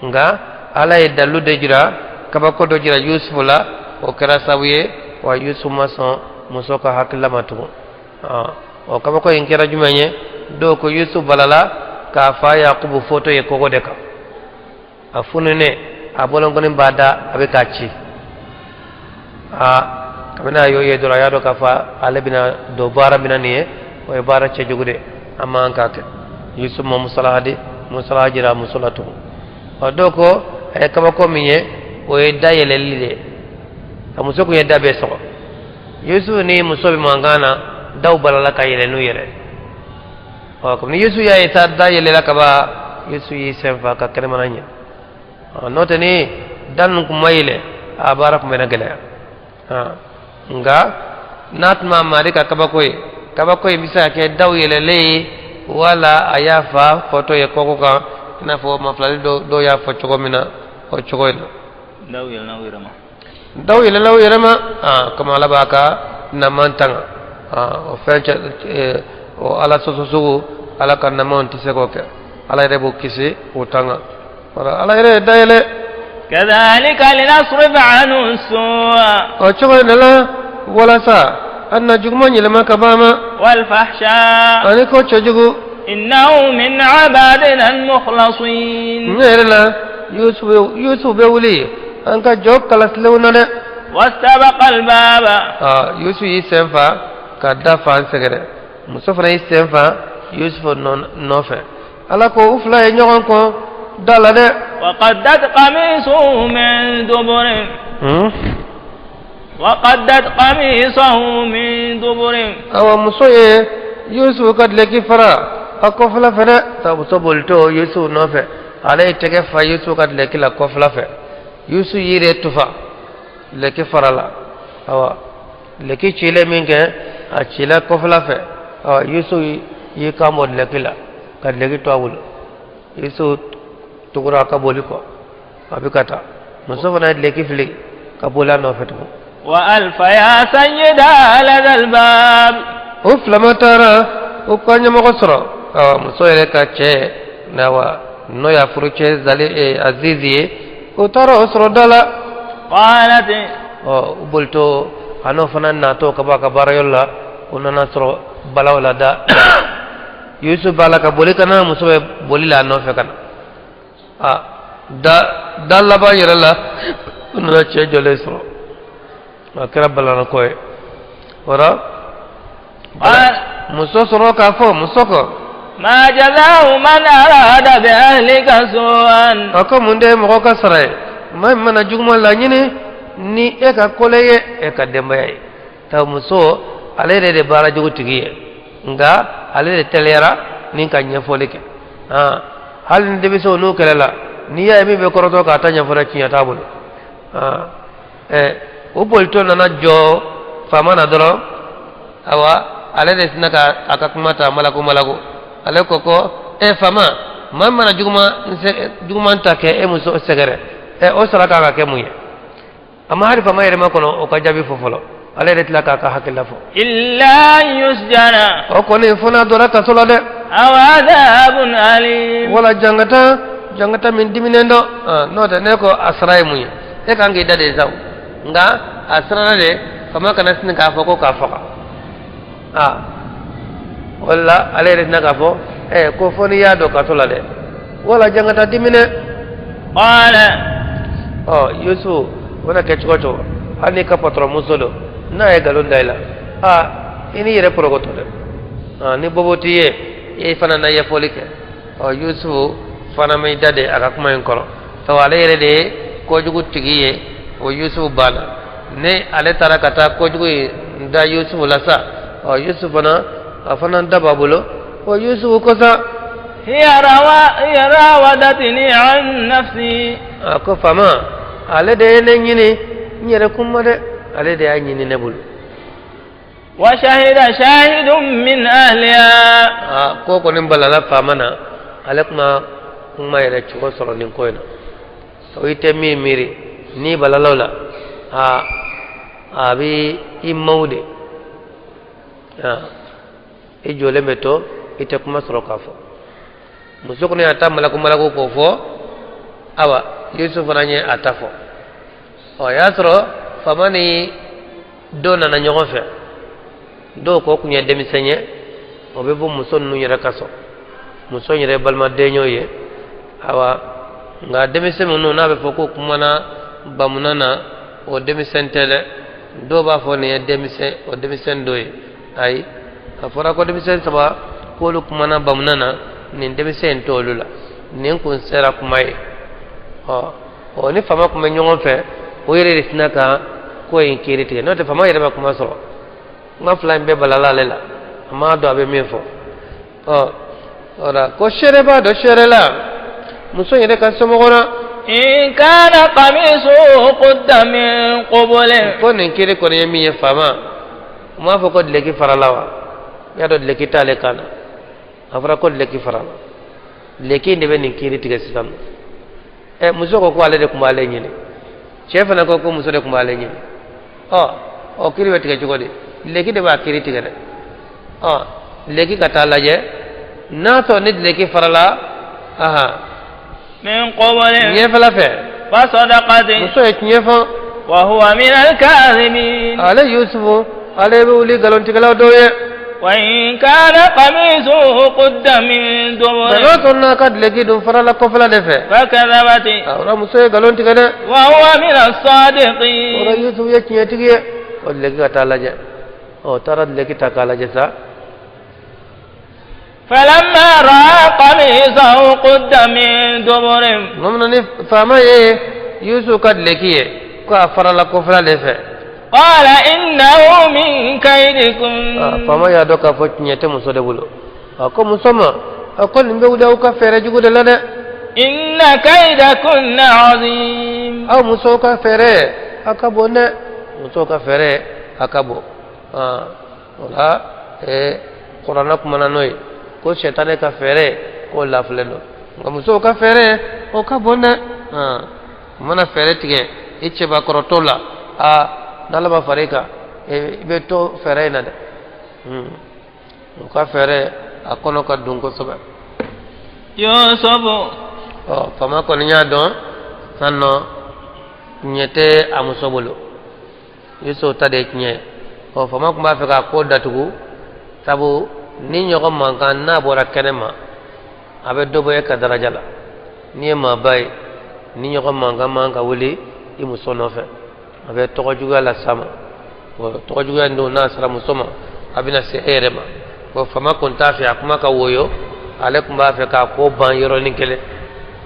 Nka Ala ye dalu de jira, kabako dɔ jira Yusufu la, o kɛra sababu ye wa Yusufu ma sɔn muso ka hakilila ma tugun. O kabako in kɛra jumɛn ye? Dɔw ko Yusufu balala k'a fa Yakubu foto ye kogo de kan, a fununen, a bolonkɔni b'a da, a bɛ k'a ci. Aa, kabini a y'o ye dɔrɔn, a y'a dɔn k'a fɔ ale bɛna don baara min na nin ye, o ye baara cɛjugu de ye, an man k'a kɛ. Yusuf ma musalaha di, musalaha jira muso la tugun. Ɔ, dɔw ko a ye kabako min ye, o ye da yɛlɛli de ye. Ka muso kun ye da bɛɛ sɔgɔ, Yusuf ni muso bɛ mankan na, daw balala ka yɛlɛ n'u yɛrɛ. Ɔ, kabini Yusuf y'a ye sa da yɛlɛla ka ban, Yusuf y'i sen fa ka kɛnɛmana ɲɛ. Ɔ, n'o tɛ ni da ninnu kun ma yɛlɛ, a baara kun bɛ na gɛlɛya. Nka n'a tun ma mari ka kabako ye, kabako in bɛ se ka kɛ daw yɛlɛlen ye, wala a y'a fa fɔtɔ ye kɔkɔ kan, i n'a fɔ mafilali dɔw y'a fɔ cogo min na, o cogo in na. Daw yɛlɛnna u yɛrɛ ma. Daw yɛlɛla u yɛrɛ ma. Komi Ala b'a ka naman tanga, o fɛn cɛ, o Ala sɔsɔ sugu, Ala ka namanw tɛ se k'o kɛ. Ala yɛrɛ b'o kisi k'o tanga. Wala Ala yɛrɛ ye dayɛlɛ. كذلك لنصرف عنه السوء O cogo in de la, walasa an na juguman yɛlɛma ka bɔ a ma والفحشاء ani ko cɛjugu. إنه من عبادنا المخلصين. Ne yɛrɛ la, Yusufu, Yusufu bɛ wuli an ka jɔn kalasilenw na dɛ. واستبق الباب. Aa, Yusufu y'i sen fa ka da fan sɛgɛrɛ, muso fana y'i sen fa Yusufu nɔfɛ. Ala ko u fila ye ɲɔgɔn kɔn da la dɛ. وقدت قميصه من دبر. وقدت قميصه من دبر. Awa, muso ye Yusufu ka dileki fara a kɔfɛla fɛ dɛ. Ta muso bolitɔ Yusufu nɔfɛ, ale ye tɛgɛ fa Yusufu ka dileki la kɔfɛla fɛ. Yusufu y'i yɛrɛ tufa dileki fara la. Awa, dileki cilen min kɛ, a cila kɔfɛla fɛ. Awa, Yusufu y'i kan bɔ dileki la ka dileki to a bolo. Yusufu tugura a ka boli kɔ, a bɛ ka taa. Muso fana ye dileki fili ka boli a nɔfɛ tugun. وألف يا سيدها لدى الباب. O filama taara u ka ɲɛmɔgɔ sɔrɔ. Awa, muso yɛrɛ ka cɛ awa, n'o y'a furucɛ zali Azizi ye, o taara o sɔrɔ da la. قالت Ɔ, u bolitɔ, a n'o fana natɔ ka bɔ a ka baarayɔrɔ la, u nana sɔrɔ balaw la da. Yusuf b'a la ka boli ka na, muso bɛ boli la a nɔfɛ ka na. A da laban yɛrɛ la, u nana cɛ jɔlen sɔrɔ. A kɛra balanako ye o la. قال Muso sɔrɔ k'a fɔ muso kɔ: ما جزاء من أراد بأهلك سوءا؟ A ko mun de ye mɔgɔ ka sara ye, maa min mana juguman laɲini ni e ka kɔlɛ ye, e ka denbaya ye? Ta muso, ale yɛrɛ de baara jugu tigi ye, nka ale de teliyara ni ka ɲɛfɔli kɛ. Hali ni denmisɛnw n'u kɛlɛla, n'i y'a ye min bɛ kɔrɔtɔ k'a ta ɲɛfɔ dɛ, tiɲɛ t'a bolo. Ɛ, o bolitɔ nana jɔ faama na dɔrɔn. Awa, ale de sina ka a ka kuma ta malaku malaku. Ale ko ko e faama, maa min mana juguman ta kɛ e muso sɛgɛrɛ, ɛ, o sara kan ka kɛ mun ye? A ma hali faama yɛrɛ ma kɔnɔ o ka jaabi fɔ fɔlɔ, ale yɛrɛ tila k'a ka hakilila fɔ. إلا أن يسجن. O kɔni, fo n'a donna kaso la dɛ. أو عذاب أليم. Wala jangata, jangata min diminen dɔ. N'o tɛ, ne ko a sara ye mun ye, e kan k'i da de sa o. Nka a siranna de faama kana sini k'a fɔ ko k'a faga. Aa, o de la ale yɛrɛ tɛna k'a fɔ ɛ ko fo n'i y'a dɔn kaso la dɛ, wala jangata diminɛ. قال Ɔ, Yusu, o na kɛ cogo o cogo, hali n'i ka patɔrɔn muso don, n'a ye nkalon da i la, aa, i n'i yɛrɛ porokoto dɛ. Aa, ni bobo t'i ye, i fana na ɲɛfɔli kɛ. Ɔ, Yusufu fana m'i da de a ka kuma in kɔrɔ, sabu ale yɛrɛ de ye kojugu tigi ye. O Yusufu banna ne, ale taara ka taa kojugu in da Yusufu la sa. Ɔ, Yusufu fana, a fana da b'a bolo. Ɔ, Yusufu ko sa: هي راودتني عن نفسي. A ko faama, ale de ye ne ɲini, n yɛrɛ kun ma dɛ, ale de y'a ɲini ne bolo. وشهد شاهد من أهلها. Aa, ko kɔni balala faama na, ale kuma kuma yɛrɛ cogo sɔrɔ nin ko in na. O i tɛ min miiri n'i balala o la, aa, a bɛ i maw de. Aa, i jɔlen bɛ to, i tɛ kuma sɔrɔ k'a fɔ. Muso kɔni y'a ta malaku malaku k'o fɔ. Awa, Yusuf fana ye a ta fɔ. Ɔ, y'a sɔrɔ faama ni dɔw nana ɲɔgɔn fɛ. Dɔw ko kun ye denmisɛn ye, o bɛ bɔ muso ninnu yɛrɛ ka so, muso yɛrɛ balimaden y'o ye. Awa, nka denmisɛn minnu n'a bɛ fɔ ko kumana bamunan na, o denmisɛn tɛ dɛ. Dɔw b'a fɔ nin ye denmisɛn, o denmisɛn dɔ ye. Ayi, a fɔra ko denmisɛn saba k'olu kumana bamunan na, nin denmisɛn in t'olu la. Nin kun sera kuma ye. Ɔ ɔ, ni faama kun bɛ ɲɔgɔn fɛ, o yɛrɛ de tɛna ka ko in kiiri tigɛ. N'o tɛ, faama yɛrɛ ma kuma sɔrɔ. Kuma fila in bɛɛ balala ale la, a m'a dɔn a bɛ min fɔ. Ɔ, wala ko seere b'a dɔn seere la muso yɛrɛ ka somɔgɔ la. إن كان قميصه قد من قبل. Ko nin kiiri kɔni ye min ye, faama, u m'a fɔ ko dileki farala wa? I y'a dɔn dileki t'ale kan na. A fɔra ko dileki farala, dileki in de bɛ nin kiiri tigɛ sisan. Ɛ, muso ko ko ale de tun b'ale ɲini, cɛ fana ko ko muso de tun b'ale ɲini. Ɔ ɔ, kiiri bɛ tigɛ cogo di? Dileki de b'a kiiri tigɛ dɛ. Ɔ, dileki ka taa lajɛ n'a sɔrɔ ni dileki farala, ahan. من قبل. Ɲɛfɛla fɛ. فصدقت. Muso ye tiɲɛ fɔ. وهو من الكاذبين. Ale Yusufu, ale bɛ wuli nkalontigɛlaw dɔw ye. وإن كان قميصه قد من دبر. Nka n'a sɔrɔ n'a ka dileki dun farala kɔfɛla de fɛ. فكذبت. A o muso ye nkalon tigɛ dɛ. وهو من O la الصادقين. Yusufu ye tiɲɛtigi ye. O dileki ka taa lajɛ. Ɔ, taara dileki ta k'a lajɛ sa. فلما رأى قميصه قد من دبر. Tuma min na ni faama ye Yusufu ka dileki ye ko a farala kɔfɛla de fɛ. قال إنه من كيدكن. Faama y'a dɔn k'a fɔ tiɲɛ tɛ muso de bolo. A ko muso ma, a ko nin bɛ wuli aw ka fɛɛrɛ jugu de la dɛ. إن كيدكن عظيم. Aw musow ka fɛɛrɛ a ka bon dɛ, musow ka fɛɛrɛ a ka bon. O la kuranɛ kumana n'o ye ko sɛtanɛ ka fɛɛrɛ k'o lafilen don, nka musow ka fɛɛrɛ o ka bon dɛ. U mana fɛɛrɛ tigɛ i cɛbakɔrɔtɔ la, aa, n'ala ma fara i kan, i bɛ to fɛɛrɛ in na dɛ. U ka fɛɛrɛ a kɔnɔ ka dun kosɛbɛ. يوسف. Ɔ, faama kɔni y'a dɔn sisan nɔ tiɲɛ tɛ a muso bolo, Yusufu ta de ye tiɲɛ ye. Ɔ, faama tun b'a fɛ k'a ko datugu, sabu ni ɲɔgɔn mankan n'a bɔra kɛnɛ ma, a bɛ dɔ bɔ e ka daraja la. N'i ye maaba ye, ni ɲɔgɔn mankan man ka wuli i muso nɔfɛ, a bɛ tɔgɔ juguya las'a ma. Tɔgɔ juguya in dun, n'a sera muso ma, a bɛna se e yɛrɛ ma. Bon, faama kun t'a fɛ a kuma ka woyo, ale tun b'a fɛ k'a ko ban yɔrɔnin kelen.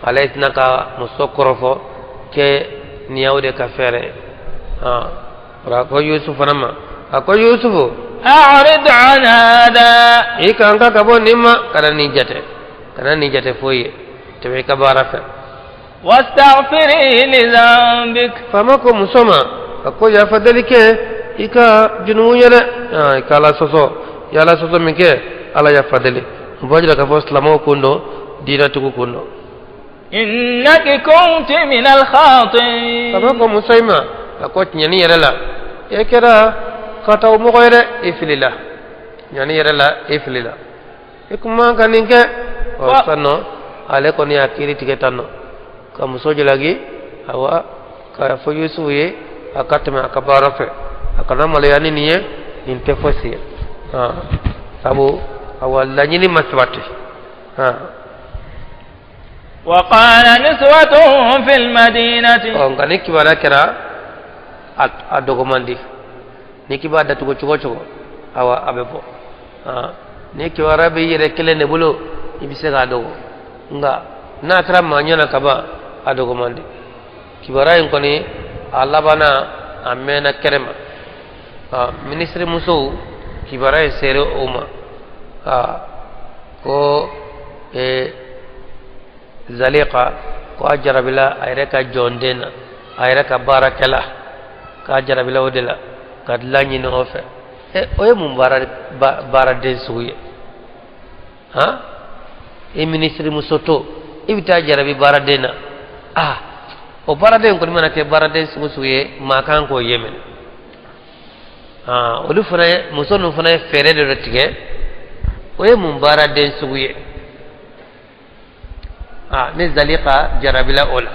Ale tɛna ka muso kɔrɔfɔ kɛ nin y'aw de ka fɛɛrɛ ye. A ko Yusufu fana ma, a ko Yusufu: أعرض عن هذا. I kan ka bɔ nin ma, kana nin jate, kana nin jate foyi ye, tɛmɛ i ka baara fɛ. واستغفري لذنبك. Faama ko muso ma, a ko yafa deli kɛ i ka junumu ye dɛ, i ka Ala sɔsɔ, i Ala sɔsɔ min kɛ, Ala yafa deli. O b'a jira k'a fɔ silamɛw kun don, diinɛtigiw kun don. إنك كنت من الخاطئين. Faama ko muso in ma, a ko tiɲɛni yɛrɛ la, e kɛra kataw mɔgɔ ye dɛ, i filila tiɲɛni yɛrɛ la, i filila, i kun man ka nin kɛ. Ɔ, sisan nɔ ale kɔni y'a kiiri tigɛ tan nɔ ka muso jalaki, awa k'a fɔ Yusufu ye a ka tɛmɛ a ka baara fɛ, a kana maloya ni nin ye, nin tɛ fosi ye, sabu awa laɲini ma sabati. وقال نسوة في المدينة. Ɔ, nka ni kibaruya kɛra a dogo man di, ni k'i b'a datugu cogo o cogo, awa a bɛ bɔ. Ni kibaruya bɛ i yɛrɛ kelen de bolo, i bɛ se k'a dogo, nka n'a kɛra maa ɲɛna ka ban, a dogo man di. Kibaruya in kɔni a labanna, a mɛnna kɛnɛ ma. Minisiri musow, kibaruya in sera o ma ko Zalika ko a jarabila a yɛrɛ ka jɔnden na, a yɛrɛ ka baarakɛla, k'a jarabila o de la ka dilan ɲini o fɛ. O ye mun baara baaraden sugu ye? Han, i minisiri muso to i bɛ taa jarabi baaraden na. Ah, o baaraden kɔni mana kɛ baaraden sugu sugu ye, maa kan k'o ye minɛ. Olu fana ye muso ninnu fana ye fɛɛrɛ dɔ de tigɛ. O ye mun baaraden sugu ye? Ni Zalika jarabila o la,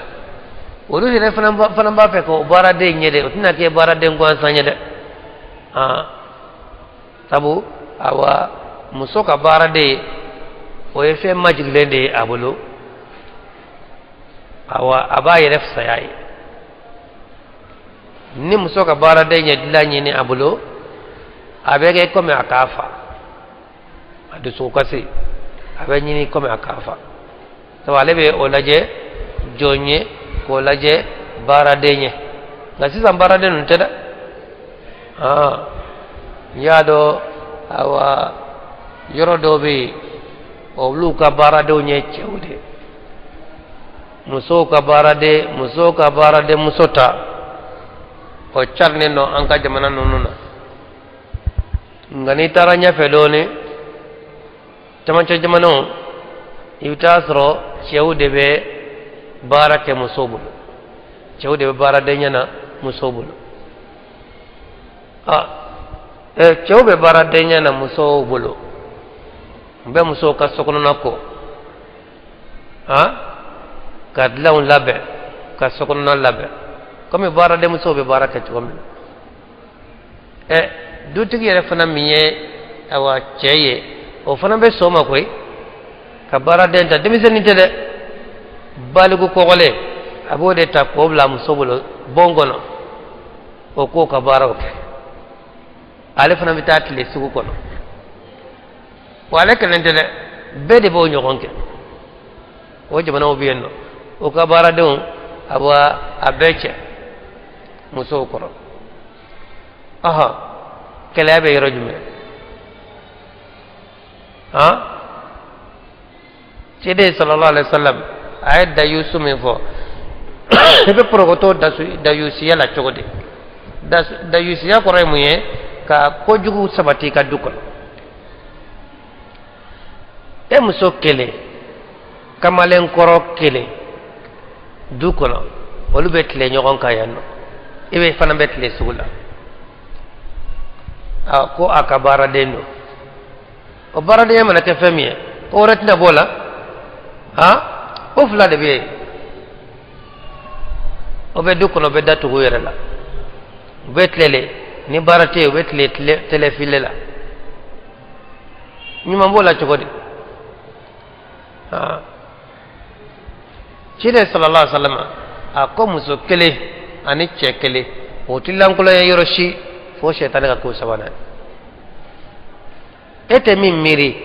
olu yɛrɛ fana b'a fɛ k'o baaraden ɲɛ dɛ, o tɛna kɛ baaraden gansan ye dɛ. Sabu awa muso ka baaraden, o ye fɛn majigilen de ye a bolo, awa a b'a yɛrɛ fisaya ye. Ni muso ka baaraden ye dilan ɲini a bolo, a bɛ kɛ komi a k'a fa, a dusukasi a bɛ ɲini komi a k'a fa, sabu ale bɛ o lajɛ jɔn ye, k'o lajɛ baaraden ye. Nka sisan baaraden ninnu tɛ dɛ. N y'a dɔn, awa yɔrɔ dɔw bɛ yen, olu ka baaradenw ye cɛw de ye. Musow ka baaraden, musow ka baaraden muso ta, o carinen don an ka jamana ninnu na. Nka n'i taara ɲɛfɛ dɔɔnin, camancɛ jamanaw, i bɛ taa sɔrɔ cɛw de bɛ baara kɛ musow bolo, cɛw de bɛ baaradenya na musow bolo. Cɛw bɛ baaradenya na musow bolo, u bɛ musow ka sokɔnɔna ko, ka dilanw labɛn. Ka sokɔnɔna labɛn komi baaradenmusow bɛ baara kɛ cogo min na. Ɛ, dutigi yɛrɛ fana min ye, awa, cɛ ye, o fana bɛ sɔn o ma koyi, ka baaraden ta. Denmisɛnnin tɛ dɛ, baliku kɔgɔlen, a b'o de ta k'o bila muso bolo bon kɔnɔ, o k'o ka baaraw kɛ. Ale fana bɛ taa tile sugu kɔnɔ. Wa ale kelen tɛ dɛ, bɛɛ de b'o ɲɔgɔn kɛ. O jamanaw bɛ yen nɔ, o ka baaradenw, awa, a bɛɛ cɛ musow kɔrɔ. Ɔhɔn, kɛlɛya bɛ yɔrɔ jumɛn? Han, ciden sallallahu alaihi wasallam a ye dayusu min fɔ, i bɛ porokoto dayusiya la cogo di? Dayusiya kɔrɔ ye mun ye? Ka kojugu sabati i ka du kɔnɔ. E muso kelen, kamalenkɔrɔ kelen du kɔnɔ, olu bɛ tile ɲɔgɔn kan yan nɔ, e bɛ fana bɛ tile sugu la. A ko a ka baaraden don. O baaradenya mana kɛ fɛn min ye, ko wɛrɛ tɛna b'o la. Han, o fila de bɛ yen, o bɛ du kɔnɔ, o bɛ datugu u yɛrɛ la, u bɛ tile ni baara tɛ yen, u bɛ tile tile télé la. Ɲuman b'o la cogo di? Aa, ciden sallallahu alaihi wasallam a ko muso kelen ani cɛ kelen, o ti lankolonya yɔrɔ si fo sɛtanɛ ka k'o sabanan ye. E tɛ min miiri,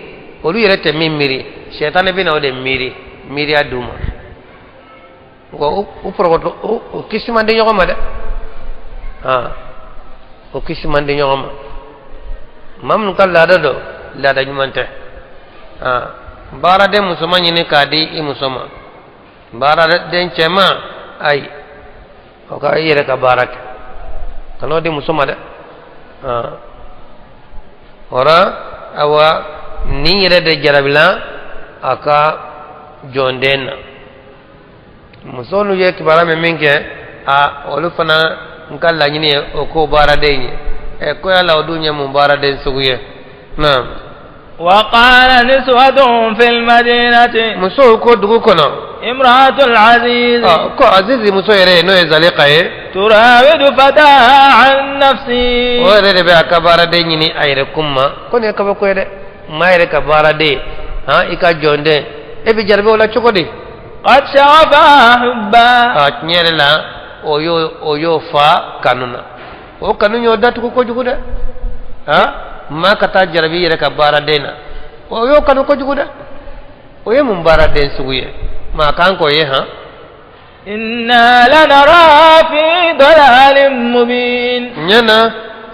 olu yɛrɛ tɛ min miiri, sɛtanɛ bɛ na o de miiri miiriya d'u ma. Wa u porokoto, u kisi man di ɲɔgɔn ma dɛ. Aa, o kisi man di ɲɔgɔn ma. Maa minnu ka laada dɔ, laada ɲuman tɛ. Aa, baaraden musoman ɲini k'a di i muso ma, baaraden cɛman, ayi, o ka i yɛrɛ ka baara kɛ, kan'o di muso ma dɛ. Aa, o awa, nin yɛrɛ de jarabila a ka jɔnden na. Muso ye kibaruya min kɛ, a olu fana n ka laɲini ye o k'o baaraden ye. Ɛ, ko yala o dun ye mun baaraden sugu ye na? وقال نسوة في المدينة Musow ko dugu kɔnɔ: امرأة العزيز Ko Azizi muso yɛrɛ, n'o ye Zalika ye, تراود فتاها عن نفسه. O yɛrɛ de bɛ a ka baaraden ɲini a yɛrɛ kun ma. Ko nin ye kabako ye dɛ, maa yɛrɛ ka baaraden, han, i ka jɔnden, e bɛ jarabi o la cogo di? قد شغفها حبا. A tiɲɛ yɛrɛ la, o y'o fa kanu na. O kanu y'o datugu kojugu dɛ. Han, maa ka taa jarabi i yɛrɛ ka baaraden na, o y'o kanu kojugu dɛ. O ye mun baaraden sugu ye? Maa kan k'o ye han? إنا لنراها في ضلال مبين. Ɲɛ na,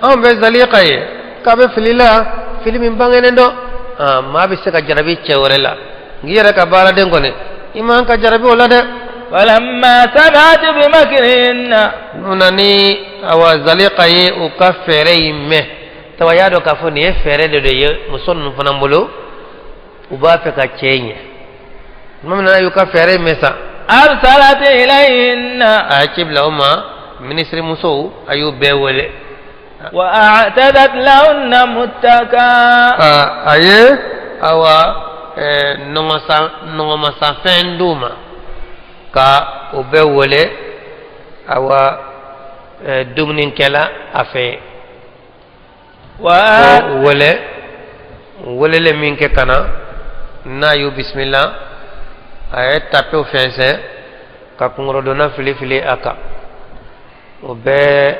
anw bɛ Zalika ye k'a bɛ fili la, fili min bangenen dɔn. Maa bɛ se ka jarabi cɛ wɛrɛ la, n'i yɛrɛ ka baaraden kɔni, i man ka jarabi o la dɛ. فلما سمعت بمكرهن Nuna ni, awa, Zalika ye u ka fɛɛrɛ in mɛn, tawa y'a dɔn k'a fɔ nin ye fɛɛrɛ de ye muso ninnu fana bolo, u b'a fɛ ka cɛ ɲɛ. Tuma min na y'u ka fɛɛrɛ in mɛn sa, أرسلت إليهن. A ye ci bila o ma, minisiri musow, a y'u bɛɛ wele. وأعتدت لهن متكأ. A ye, awa, nɔgɔmasanfɛn d'u ma ka o bɛɛ wele, awa, dumunikɛla a fɛ. O wele welele min kɛ ka na n'a y'u bisimila, a ye tapew fɛnsɛn ka kungorodonna fili fili a kan. O bɛɛ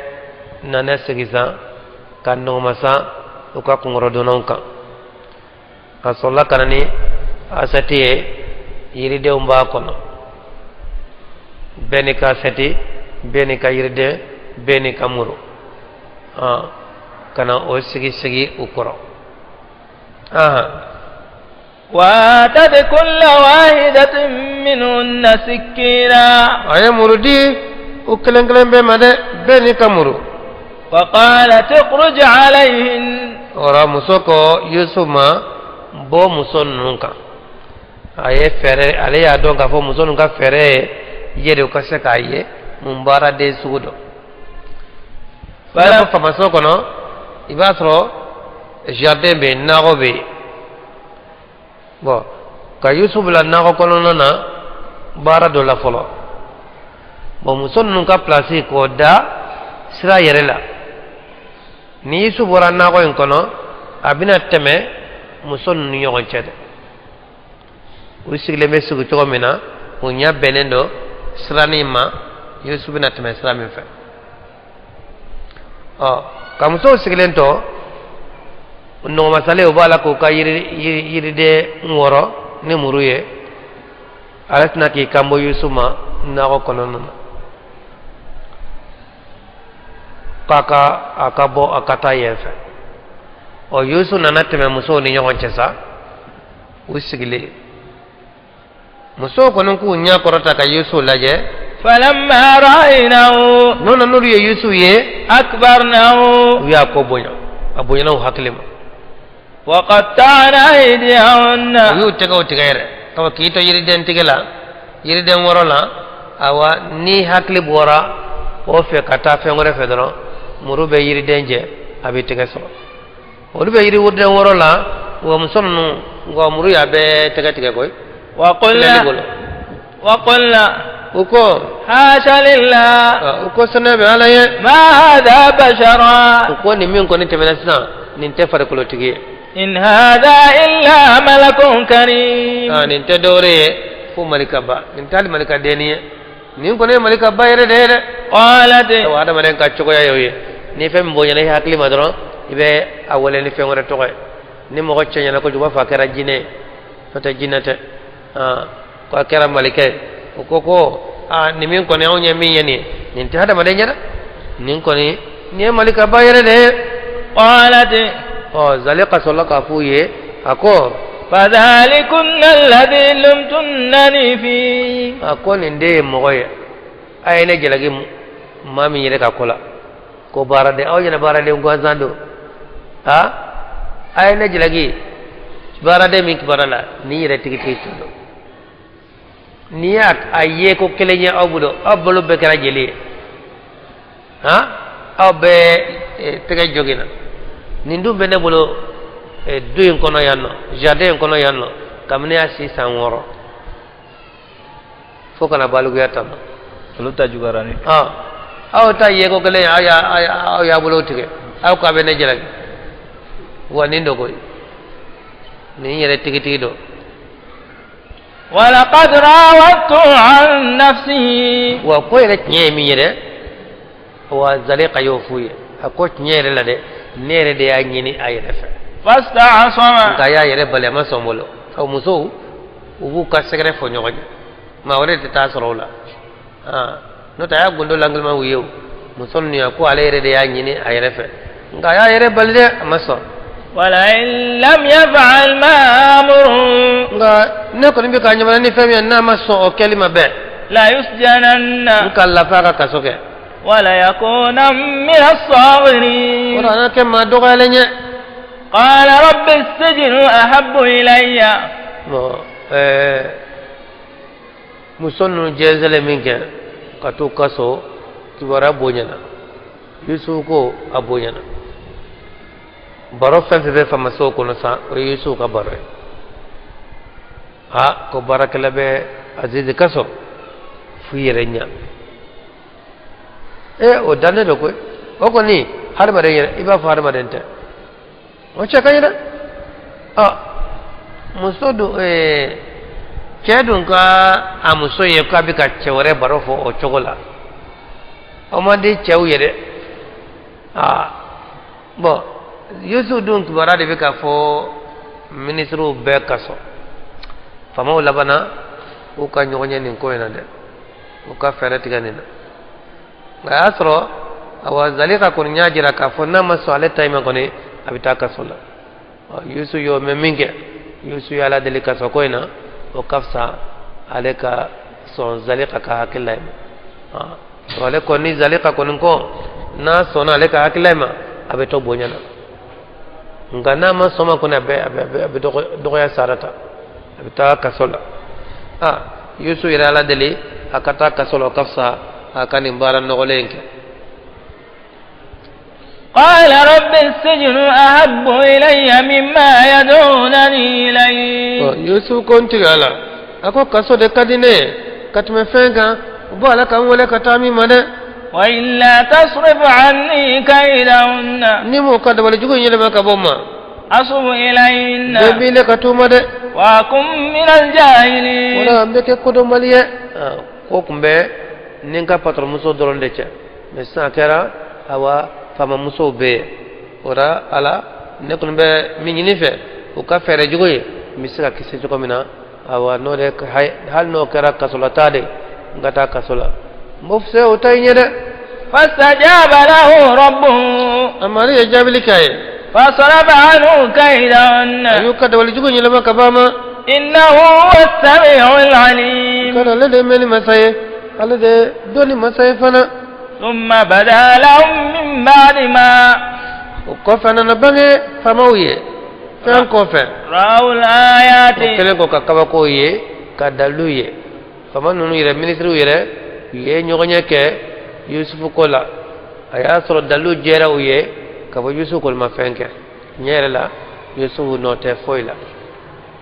nana sigi san ka nɔgɔmasan u ka kungorodonnaw kan, ka sɔrɔla ka na ni asɛti ye, yiridenw b'a kɔnɔ. Bɛɛ n'i ka asɛti, bɛɛ n'i ka yiriden, bɛɛ n'i ka muru, ka na o sigi sigi u kɔrɔ. وآتت كل واحدة منهن سكينا. A ye muru di u kelen kelen bɛɛ ma dɛ, bɛɛ n'i ka muru. وقالت اخرج عليهن. O muso ko Yusuf ma: bɔ muso ninnu kan. A ye fɛɛrɛ, ale y'a dɔn k'a fɔ muso ninnu ka fɛɛrɛ ye yɛrɛ, u ka se k'a ye mun baaraden sugu dɔn. I n'a fɔ famaso kɔnɔ, i b'a sɔrɔ jardin bɛ yen, nakɔ bɛ yen. Bɔn, ka Yusuf bila nakɔ kɔnɔna na baara dɔ la fɔlɔ. Bon, muso ninnu ka pilasi k'o da sira yɛrɛ la. Ni Yusu bɔra nakɔ in kɔnɔ, a bɛna tɛmɛ muso ninnu ni ɲɔgɔn cɛ dɛ. U sigilen bɛ sigi cogo min na, u ɲɛ bɛnnen don siranin ma, Yusu bɛna tɛmɛ sira min fɛ. Ɔ, ka musow sigilen to nɔgɔmasalen, u b'a la k'u ka yiriden wɔrɔ ni muru ye. Ale tɛna k'i kanbɔ Yusu ma nakɔ kɔnɔna na k'a ka a ka bɔ, a ka taa yen fɛ. Ɔ, Yusu nana tɛmɛ musow ni ɲɔgɔn cɛ sa, u sigilen. Musow kɔni k'u ɲɛ kɔrɔta ka Yusu lajɛ. فلما رأينه N'o na, n'olu ye Yusu ye, أكبرنه u y'a ko bonya, a bonyana u hakili ma. وقطعن أيديهن. U y'u tɛgɛw tigɛ yɛrɛ kaba k'i to yiriden tigɛ la, yiriden wɔrɔ la. Awa, ni hakili bɔra o fɛ ka taa fɛn wɛrɛ fɛ dɔrɔn, muru bɛ yiriden jɛ, a bɛ tɛgɛ sɔrɔ. Olu bɛ yiriden wɔrɔ la wa, muso ninnu, nka muru y'a bɛɛ tɛgɛ tigɛ koyi. وقلنا Filɛli bolo. وقلنا U ko حاشا لله u ko sɛnɛ bɛ Ala ye. ما هذا بشرا U ko nin min kɔni tɛmɛna sisan, nin tɛ farikolotigi ye. إن هذا إلا ملك كريم Aa, nin tɛ dɔwɛrɛ ye fo malikaba. Nin tɛ hali malikadenni ye, nin kɔni ye malikaba yɛrɛ de ye dɛ. قالت Awa, adamaden ka cogoya y'o ye. Ni fɛn min bonyana i hakili ma dɔrɔn, i bɛ a wele ni fɛn wɛrɛ tɔgɔ ye. Ni mɔgɔ cɛɲɛna kojugu, u b'a fɔ a kɛra jinɛ ye. N'o tɛ, jinɛ tɛ. Aa, ko a kɛra malikɛ ye. O ko ko aa, nin min kɔni, anw ye min ye nin ye, nin tɛ hadamaden ye dɛ. Nin kɔni, nin ye malikaba yɛrɛ de ye. قالت Ɔ, Zalika sɔrɔla k'a f'u ye, a ko فذلكن الذي لمتنني فيه a ko nin de ye mɔgɔ ye, a ye ne jalaki maa min yɛrɛ ka ko la, ko baaraden aw ɲɛna, baaraden gansan don. A a ye ne jalaki baaraden min kibaruya la, nin yɛrɛ tigitigi tun don. N'i y'a a ye ko kelen ye aw bolo, aw bolo bɛɛ kɛra jeli ye. Han, aw bɛɛ tɛgɛ joginna. Nin dun bɛ ne bolo du in kɔnɔ yan nɔ, jardin in kɔnɔ yan nɔ, kabini a si san 6 fo kana balikuya tan nɔ. Olu ta juguyara ni Aw ta ye ko kelen, aw y'a aw y'a bolo tigɛ, aw k'a bɛ ne jalaki wa. Nin don koyi, nin yɛrɛ tigitigi don. ولقد راودته عن نفسه Wa ko yɛrɛ tiɲɛ ye min ye dɛ, wa Zalika y'o f'u ye, a ko tiɲɛ yɛrɛ la dɛ, ne yɛrɛ de y'a ɲini a yɛrɛ fɛ. فاستعصم Nka a y'a yɛrɛ bali, a ma sɔn bolo. Ɔ, musow, u b'u ka sɛgɛrɛ fɔ ɲɔgɔn ye, maa wɛrɛ tɛ taa sɔrɔ o la. N'o tɛ, a y'a gundo langilima u ye. O muso ninnu ya ko ale yɛrɛ de y'a ɲini a yɛrɛ fɛ, nka a y'a yɛrɛ bali dɛ, a ma sɔn. ولئن لم يفعل ما آمره Nka ne kɔni bɛ k'a ɲamana ni fɛn min ye, n'a ma sɔn o kɛli ma bɛn, ليسجنن n ka lafa ka kaso kɛ. وليكونا من الصاغرين O la, an ka kɛ maa dɔgɔyalen ye. قال رب السجن أحب إلي Bon, muso ninnu jɛnsɛnlen min kɛ ka t'u ka so, kibaruya bonyana. Yusufu ko a bonyana. Baro fɛn fɛn bɛ famasow kɔnɔ san, o ye Yusufu ka baro ye. A ko baarakɛla bɛ Azizi ka so f'u yɛrɛ ɲa. E, o dannen don koyi. O kɔni, hadamaden yɛrɛ, i b'a fɔ hadamaden tɛ, o cɛ ka ɲi dɛ. Ɔ, muso dun, cɛ dun ka a muso ye k'a bɛ ka cɛ wɛrɛ baro fɔ o cogo la, o man di cɛw ye dɛ. Aa, bɔn, Yusu dun kibaruya de bɛ ka fɔ minisiriw bɛɛ ka sɔn. Faamaw labanna u ka ɲɔgɔn ye nin ko in na dɛ, u ka fɛɛrɛ tigɛ nin na. Nka a y'a sɔrɔ, awa, Zalika kɔni y'a jira k'a fɔ n'a ma sɔn ale ta in ma kɔni, a bɛ taa kaso la. Yusu y'o mɛn min kɛ, Yusu ye Ala deli kaso ko in na, o ka fisa ale ka sɔn Zalika ka hakilila in ma. Ale kɔni, Zalika kɔni ko n'a sɔnna ale ka hakilila in ma, a bɛ to bonya na. Nka n'a ma sɔn ma kɔni, a bɛ dɔgɔya sara ta, a bɛ taa kaso la. Aa, Yusu yɛrɛ Ala deli a ka taa kaso la, o ka fisa a ka nin baara nɔgɔlen in kɛ. قال رب السجن أحب إلي مما يدعونني إليه Yusuf ko n tigi Ala, a ko kaso de ka di ne ye ka tɛmɛ fɛn kan. U b'a la ka n wele ka taa min ma dɛ. وإلا تصرف عني كيدهن Ni m'o ka dabali jugu in yɛlɛma ka bɔ n ma, أصب إليهن bɛɛ b'i le ka t'u ma dɛ. وأكن من الجاهلين. Wala n bɛ kɛ kodɔnbali ye. Ko tun bɛ ni n ka patɔrɔnmuso dɔrɔn de cɛ, mɛ sisan a kɛra awa faamamusow bɛɛ ye. O la ala ne kɔni bɛ min ɲini fɛ, u ka fɛɛrɛ jugu ye, n bɛ se ka kisi cogo min na, awa n'o de hali n'o kɛra kasolata de, n ka taa kaso la, n b'o fisaya o ta in ye dɛ. فاستجاب له ربه. A mari ye jaabili k'a ye. فصرف عنه كيدهن. A y'u ka dabali jugu yɛlɛma ka b'a ma. إنه هو السميع العليم. Kada ale de ye mɛnni masa ye, ale de ye dɔnni masa ye fana. ثم بدا لهم من بعد ما O kɔfɛ a nana bange faamaw ye fɛn kɔfɛ. رأوا الآيات. O kɛlen kɔ ka kabakow ye, ka dalilu ye, faama ninnu yɛrɛ, minisiriw yɛrɛ, u ye ɲɔgɔnye kɛ Yusufu ko la. A y'a sɔrɔ dalilu jɛra u ye ka fɔ Yusufu kɔni ma fɛn kɛ. Tiɲɛ yɛrɛ la, Yusufu nɔ tɛ foyi la,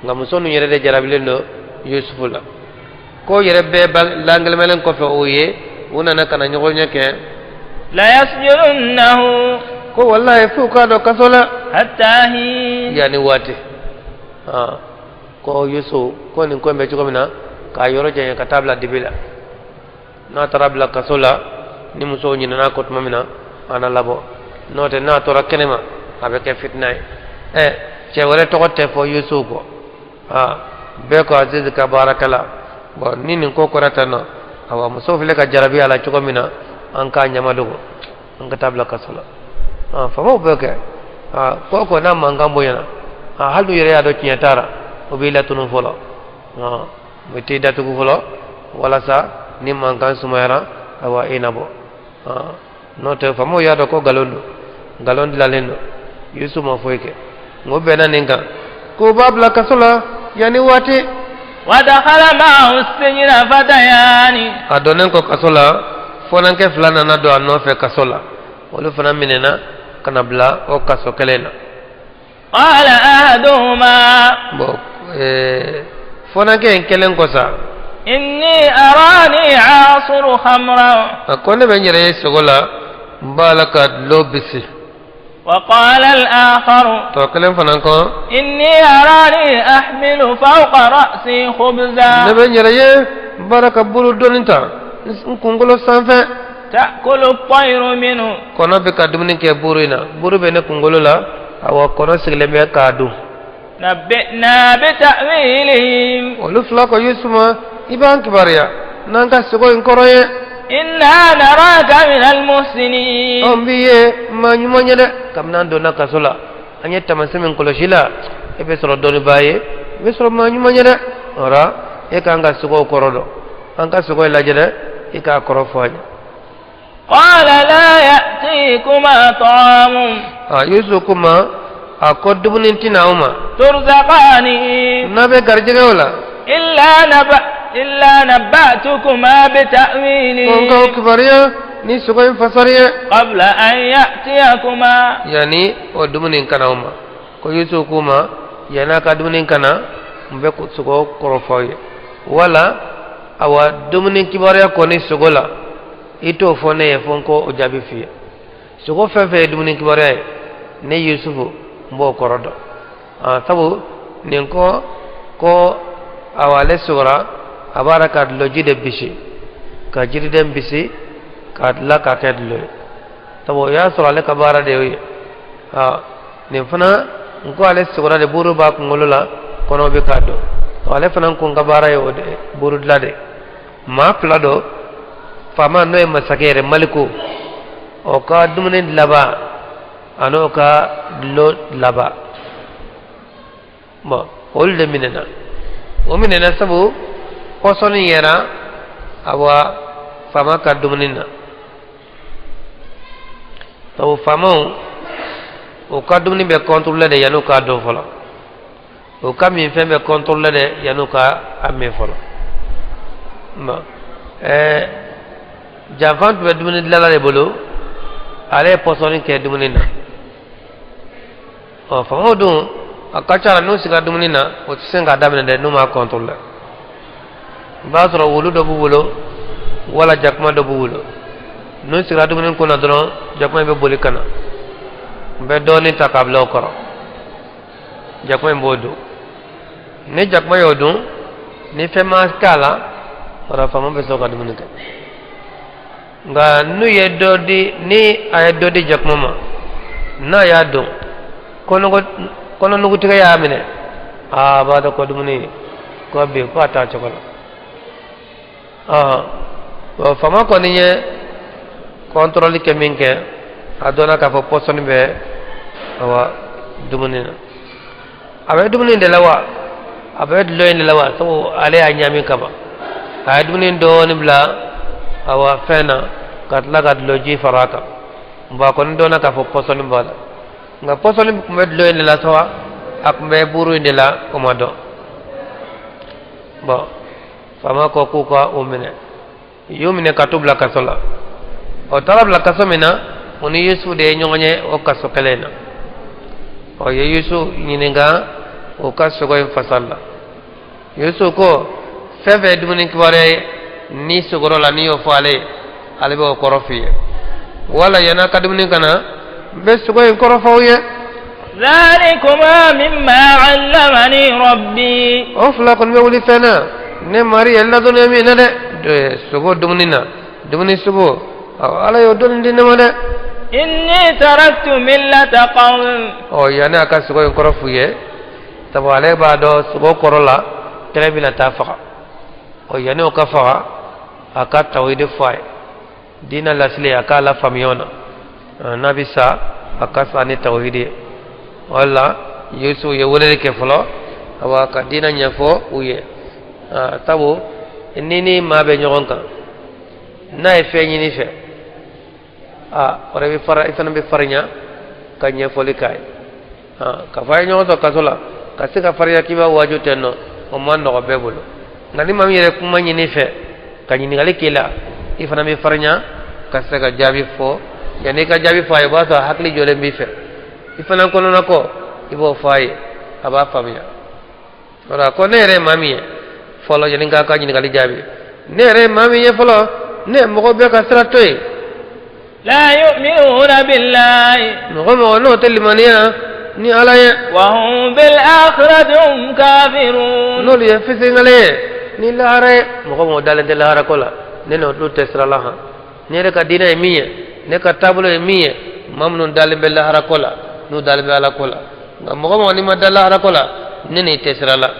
nka muso ninnu yɛrɛ de jarabilen don Yusufu la. Ko yɛrɛ bɛɛ langelemɛlen kɔfɛ, o ye u nana ka na ɲɔgɔnye kɛ. ليسجننه Ko walahi f'u k'a dɔn kaso la. حتى حين. Yanni waati ko Yusufu ko nin ko in bɛ cogo min na, k'a yɔrɔ janya ka taa bila dibi la. N'a taara bila kaso la, ni musow ɲinɛna kɔ tuma min na, a na labɔ. N'o tɛ, n'a tora kɛnɛma, a bɛ kɛ fitina ye. Ɛ cɛ wɛrɛ tɔgɔ tɛ fɔ Yusufu kɔ. Bɛɛ ko Azizi ka baarakɛla. Bɔn, ni nin ko kɛra tan nɔ, awa muso filɛ ka jarabi a la cogo min na, an k'a ɲamadogo, an ka taa bila kaso la. Faamaw bɛ kɛ ko ko n'a mankan bonyana, hali n'u yɛrɛ y'a dɔn tiɲɛ t'a la, o b'i latunu fɔlɔ, u bɛ t'i datugu fɔlɔ walasa ni mankan sumayara, awa i na bɔ. N'o tɛ, faamaw y'a dɔn ko nkalon don, nkalon dilanlen don, Yusu ma foyi kɛ. N ko bɛnna nin kan k'o b'a bila kaso la yanni waati. ودخل معه السجن فتيان. A donnen kɔ kaso la, fɔnankɛ fila nana don a nɔfɛ kaso la. Olu fana minɛna ka na bila o kaso kelen na. قال أحدهما Bɔn, fɔnankɛ in kelen kɔ sa, إني أراني أعصر خمرا. A ko ne bɛ n yɛrɛ ye sogo la, n b'a la ka dulɔ bisi. وقال الآخر Tɔ kelen fana kɔ, إني أراني أحمل فوق رأسي خبزا ne bɛ n yɛrɛ ye n b'a la ka buru dɔɔni ta n kunkolo sanfɛ. تأكل الطير منه. Kɔnɔ bɛ ka dumuni kɛ buru in na. Buru bɛ ne kunkolo la, awa kɔnɔ sigilen bɛ k'a dun. نبئنا بتأويله. Olu fila ko Yusufu ma, i b'an kibaruya n'an ka sogo in kɔrɔ ye. إنا نراك من المحسنين. Anw b'i ye maa ɲuman ye dɛ. Kabini an donna kaso la, an ye taamasiyɛn min kɔlɔsi la, e bɛ sɔrɔ dɔnnibaa ye, i bɛ sɔrɔ maa ɲuman ye dɛ. O la e k'an ka sogow kɔrɔ dɔn, an ka sogo in lajɛ dɛ, i k'a kɔrɔ fɔ an ye. قال لا يأتيكما طعام Yusufu ko ma, a ko dumuni tɛna aw ma ترزقانه n'a bɛ garijɛgɛ o la إلا نبأتكما ko n بتأويله k'aw kibaruya ni sogo in fasari ye قبل أن يأتيكما. Yanni o dumuni kana aw ma. Ko Yusufu k'u ma, yanni a ka dumuni kana, n bɛ sogo kɔrɔ fɔ aw ye. Wala awa dumuni kibaruya kɔni sogo la, i t'o fɔ ne ye fo n k'o jaabi f'i ye. Sogo fɛn fɛn ye dumuni kibaruya ye, ne Yusufu n b'o kɔrɔ dɔn. Sabu nin ko ko awa ale sogora, a b'a la ka dulɔji de bisi, ka jiriden bisi k'a dilan k'a kɛ dulɔ ye, sabu o y'a sɔrɔ ale ka baara de y'o ye. Nin fana n ko ale sogora de, buru b'a kunkolo la, kɔnɔ bɛ k'a dɔn. Ale fana kun ka baara ye o de, buru dilan de. Maa fila don, faama n'o ye masakɛ yɛrɛ Maliku, o ka dumuni laban a n'o ka dulɔ laban. Bɔn, olu de minɛna, o minɛna sabu pɔsɔni yɛrɛ awa faama ka dumuni na, sabu faamaw o ka dumuni bɛ kɔntorola de yan'u k'a dɔn fɔlɔ, o ka minfɛn bɛ kɔntorola de yan'u ka a min fɔlɔ. Bɔn, janfan tun bɛ dumuni dilanla de bolo, ale ye pɔsɔni kɛ dumuni na. Ɔ faamaw dun, a ka ca la n'u sigira dumuni na, o tɛ se k'a daminɛ dɛ n'u m'a kɔntorola. I b'a sɔrɔ wulu dɔ b'u bolo Wala jakuma dɔ b'u bolo, n'u sigira dumuni kunna dɔrɔn, jakuma in bɛ boli ka na n bɛ dɔɔnin ta k'a bila o kɔrɔ, jakuma in b'o dun. Ni jakuma y'o dun, ni fɛn ma k'a la, wala faama bɛ sɔrɔ ka dumuni kɛ. Nka n'u ye dɔ di, ni a ye dɔ di jakuma ma, n'a y'a dun, kɔnɔnugutigɛ y'a minɛ, aa, a b'a dɔn ko dumuni ko bi ko a t'a cogo la. Ɔhɔn, faama kɔni ye kɔntɔrɔli kɛ min kɛ, a dɔnna k'a fɔ pɔsɔni bɛ awa dumuni na. A bɛ dumuni de la wa, a bɛ dulɔ in de la wa? Sabu ale y'a ɲami kaban, a ye dumuni dɔɔni bila awa fɛn na ka tila ka dulɔ ji fara a kan. Bon, a kɔni dɔnna k'a fɔ pɔsɔni b'a la, nka pɔsɔni tun bɛ dulɔ in de la sa wa, a tun bɛ buru in de la, o ma dɔn. Bon, faama ko k'u ka o minɛ, y'u minɛ ka t'u bila kaso la. O taara bila kaso min na, o ni Yusufu de ye ɲɔgɔn ye o kaso kelen in na. O ye Yusufu ɲininka o ka sogo in fasali la. Yusufu ko fɛn fɛn ye dumuni kibaruya ye ni sogoro la, n'i y'o fɔ ale ye, ale bɛ o kɔrɔ f'i ye. Wala yan'a ka dumuni ka na, n bɛ sogo in kɔrɔ fɔ aw ye. ذلكما مما علمني ربي. O fila kɔni bɛ wuli fɛn na, ne mari ye ladɔnniya min na dɛ, sogo dumuni na, dumuni sogo, awɔ, Ala y'o dɔnni di ne ma dɛ. إني تركت ملة قوم Ɔ, yanni a ka sogo in kɔrɔ f'u ye, sabu ale b'a dɔn sogo kɔrɔ la, kɛlɛ bɛna taa faga. Ɔ, yanni o ka faga, a ka tawhidi fɔ a ye, diinɛ lasili, a k'a la faamuya o na. N'a bɛ sa, a ka sa ni tawhidi ye. Wala Yesu ye weleli kɛ fɔlɔ, awa, ka diinɛ ɲɛfɔ u ye. Sabu ni maa bɛ ɲɔgɔn kan, n'a ye fɛn ɲini fɛ, a o de bɛ fara, i fana bɛ farinya ka ɲɛfɔli k'a ye. Ka fɔ a ye ɲɔgɔn sɔrɔ kaso la, ka se ka farinya k'i b'a waaju ten nɔ, o man nɔgɔ bɛɛ bolo. Nka ni maa min yɛrɛ kuma ɲini fɛ ka ɲininkali k'i la, i fana bɛ farinya ka se ka jaabi fɔ. Yanni i ka jaabi fɔ a ye, o b'a sɔrɔ hakili jɔlen b'i fɛ, i fana kɔnɔna kɔ, i b'o fɔ a ye, a b'a faamuya. Wala ko ne yɛrɛ ye maa min ye fɔlɔ, yanni k'a ka ɲininkali jaabi, ne yɛrɛ ye maa min ye fɔlɔ, ne ye mɔgɔ bɛɛ ka sira to yen. لا يؤمنون بالله. Mɔgɔ mɔgɔ n'o tɛ limaniya ni Ala ye. وهم بالآخرة هم كافرون. N'olu ye fisiŋale ye ni lahara ye, mɔgɔ mɔgɔ dalen tɛ lahara ko la, ne n'olu tɛ sira la han. Ne yɛrɛ ka diinɛ ye min ye, ne ka taabolo ye min ye, maa minnu dalen bɛ lahara ko la, n'u dalen bɛ Ala ko la. Nka mɔgɔ mɔgɔ n'i ma da lahara ko la, ne n'i tɛ sira la.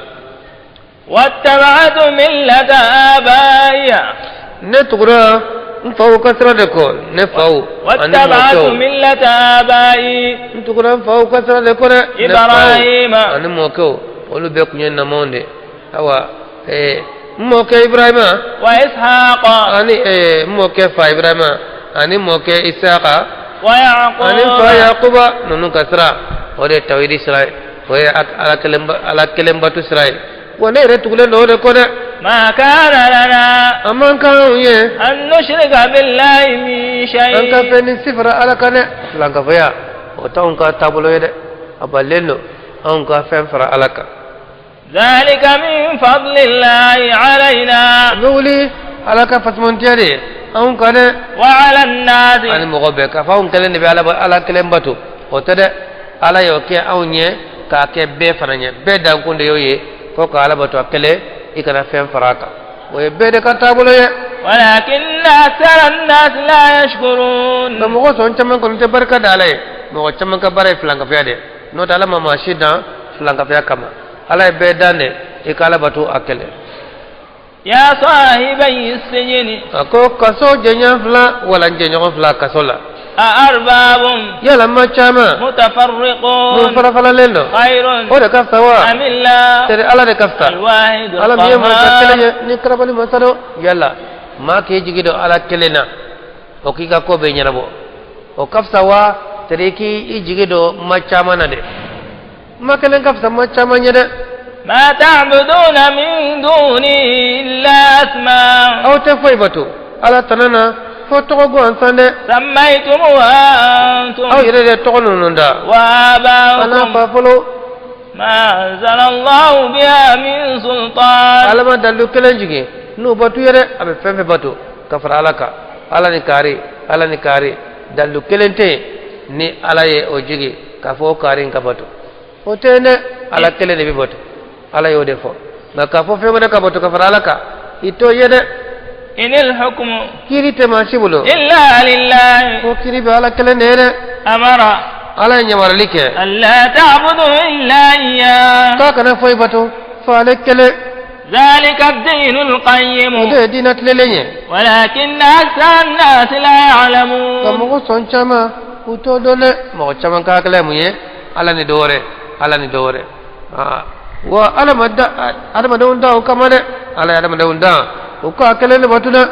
واتبعت ملة آبائي. Ne tugura n faw ka sira de kɔ, ne faw ani واتبعت mɔkɛw. ملة آبائي. N tugura n faw ka sira de kɔ dɛ, ne faw إبراهيم. ani mɔkɛw, olu bɛɛ kun ye namaw de. Awa, n mɔkɛ Ibrahima وإسحاق. ani n mɔkɛ fa Ibrahima ani mɔkɛ Isaka ani n fa ويعقوب. Yakuba, ninnu ka sira, o de ye tawhidi sira ye, o ye Ala kelen batu sira ye. Wa ne yɛrɛ tugulen don o de kɔ dɛ. ما كان لنا A man kan anw ye أن نشرك بالله من an ka شيء. fɛn ni si fara Ala kan dɛ. Filankafoya, o t'anw ka taabolo ye dɛ, a balilen don anw ka fɛn fara Ala kan. ذلك من فضل الله علينا. A bɛ wuli Ala ka fasamantiya de ye anw kan dɛ. وعلى الناس. Ani mɔgɔ bɛɛ, k'a fɔ anw kelen de bɛ Ala kelen bato, o tɛ dɛ. Ala y'o kɛ anw ye k'a kɛ bɛɛ fana ɲɛ. Bɛɛ dankun de y'o ye, fo ka Ala bato a kelen, i kana fɛn fara a kan, o ye bɛɛ de ka taabolo ye. ولكن أكثر الناس لا يشكرون. Nka mɔgɔ sɔn caman kɔni tɛ barika da Ala ye. Mɔgɔ caman ka baara ye filankafoya de ye, n'o tɛ Ala ma maa si dan filankafoya kama. Ala ye bɛɛ dan de i ka Ala bato a kelen. يا صاحبي السجن. A ko kaso jɛɲɔgɔn fila wala n jɛɲɔgɔn fila kaso la. أأرباب Yala ma caman mun متفرقون farafaralen don, خير o de ka fisa wa, أم الله tɛrɛ Ala de ka fisa, الواحد Ala min ye masa kelen القهار? ye ni karabali masa don. Yala maa k'i jigi don Ala kelen na, o k'i ka ko bɛɛ ɲɛnabɔ, o ka fisa wa, tɛrɛ k'i i jigi don ma caman na dɛ? Ma kelen ka fisa ma caman ye dɛ. ما تعبدون من دوني إلا أسماء. Aw tɛ foyi bato Ala tana na fo tɔgɔ gansan dɛ. سميتموها أنتم Aw yɛrɛ de tɔgɔ ninnu da a n'a وآباؤكم. fa fɔlɔ. ما أنزل الله بها من سلطان. Ala ma dalilu kelen jigin n'u batu yɛrɛ. A bɛ fɛn fɛn bato, ka fara Ala kan. Ala ni kaari, Ala ni kaari, dalilu kelen tɛ yen ni Ala ye o jigi k'a fɔ o kaari in ka bato. O tɛ yen dɛ, Ala kelen de bɛ bato, Ala y'o de fɔ. Nka k'a fɔ fɛn wɛrɛ ka bato ka fara Ala kan, i t'o ye dɛ. Inil hukmu Kiiri tɛ maa si bolo illa lillahi. Ko kiiri bɛ Ala kelen de ye dɛ. Amara Ala ye ɲamarali kɛ alla ta'budu illa iyyah. K'a kana foyi bato fo ale kelen. ذلك الدين القيم. O de ye diinɛ tilenlen ye. ولكن أكثر الناس لا Nka يعلمون. mɔgɔ sɔn caman u t'o dɔn dɛ. Mɔgɔ caman ka hakili ye mun ye? Ala ni dɔ wɛrɛ, Ala ni dɔ wɛrɛ. Aa, wa Ala ma da adamadenw dan o kama dɛ. Ala ye adamadenw dan u k'a kelen de bato dɛ.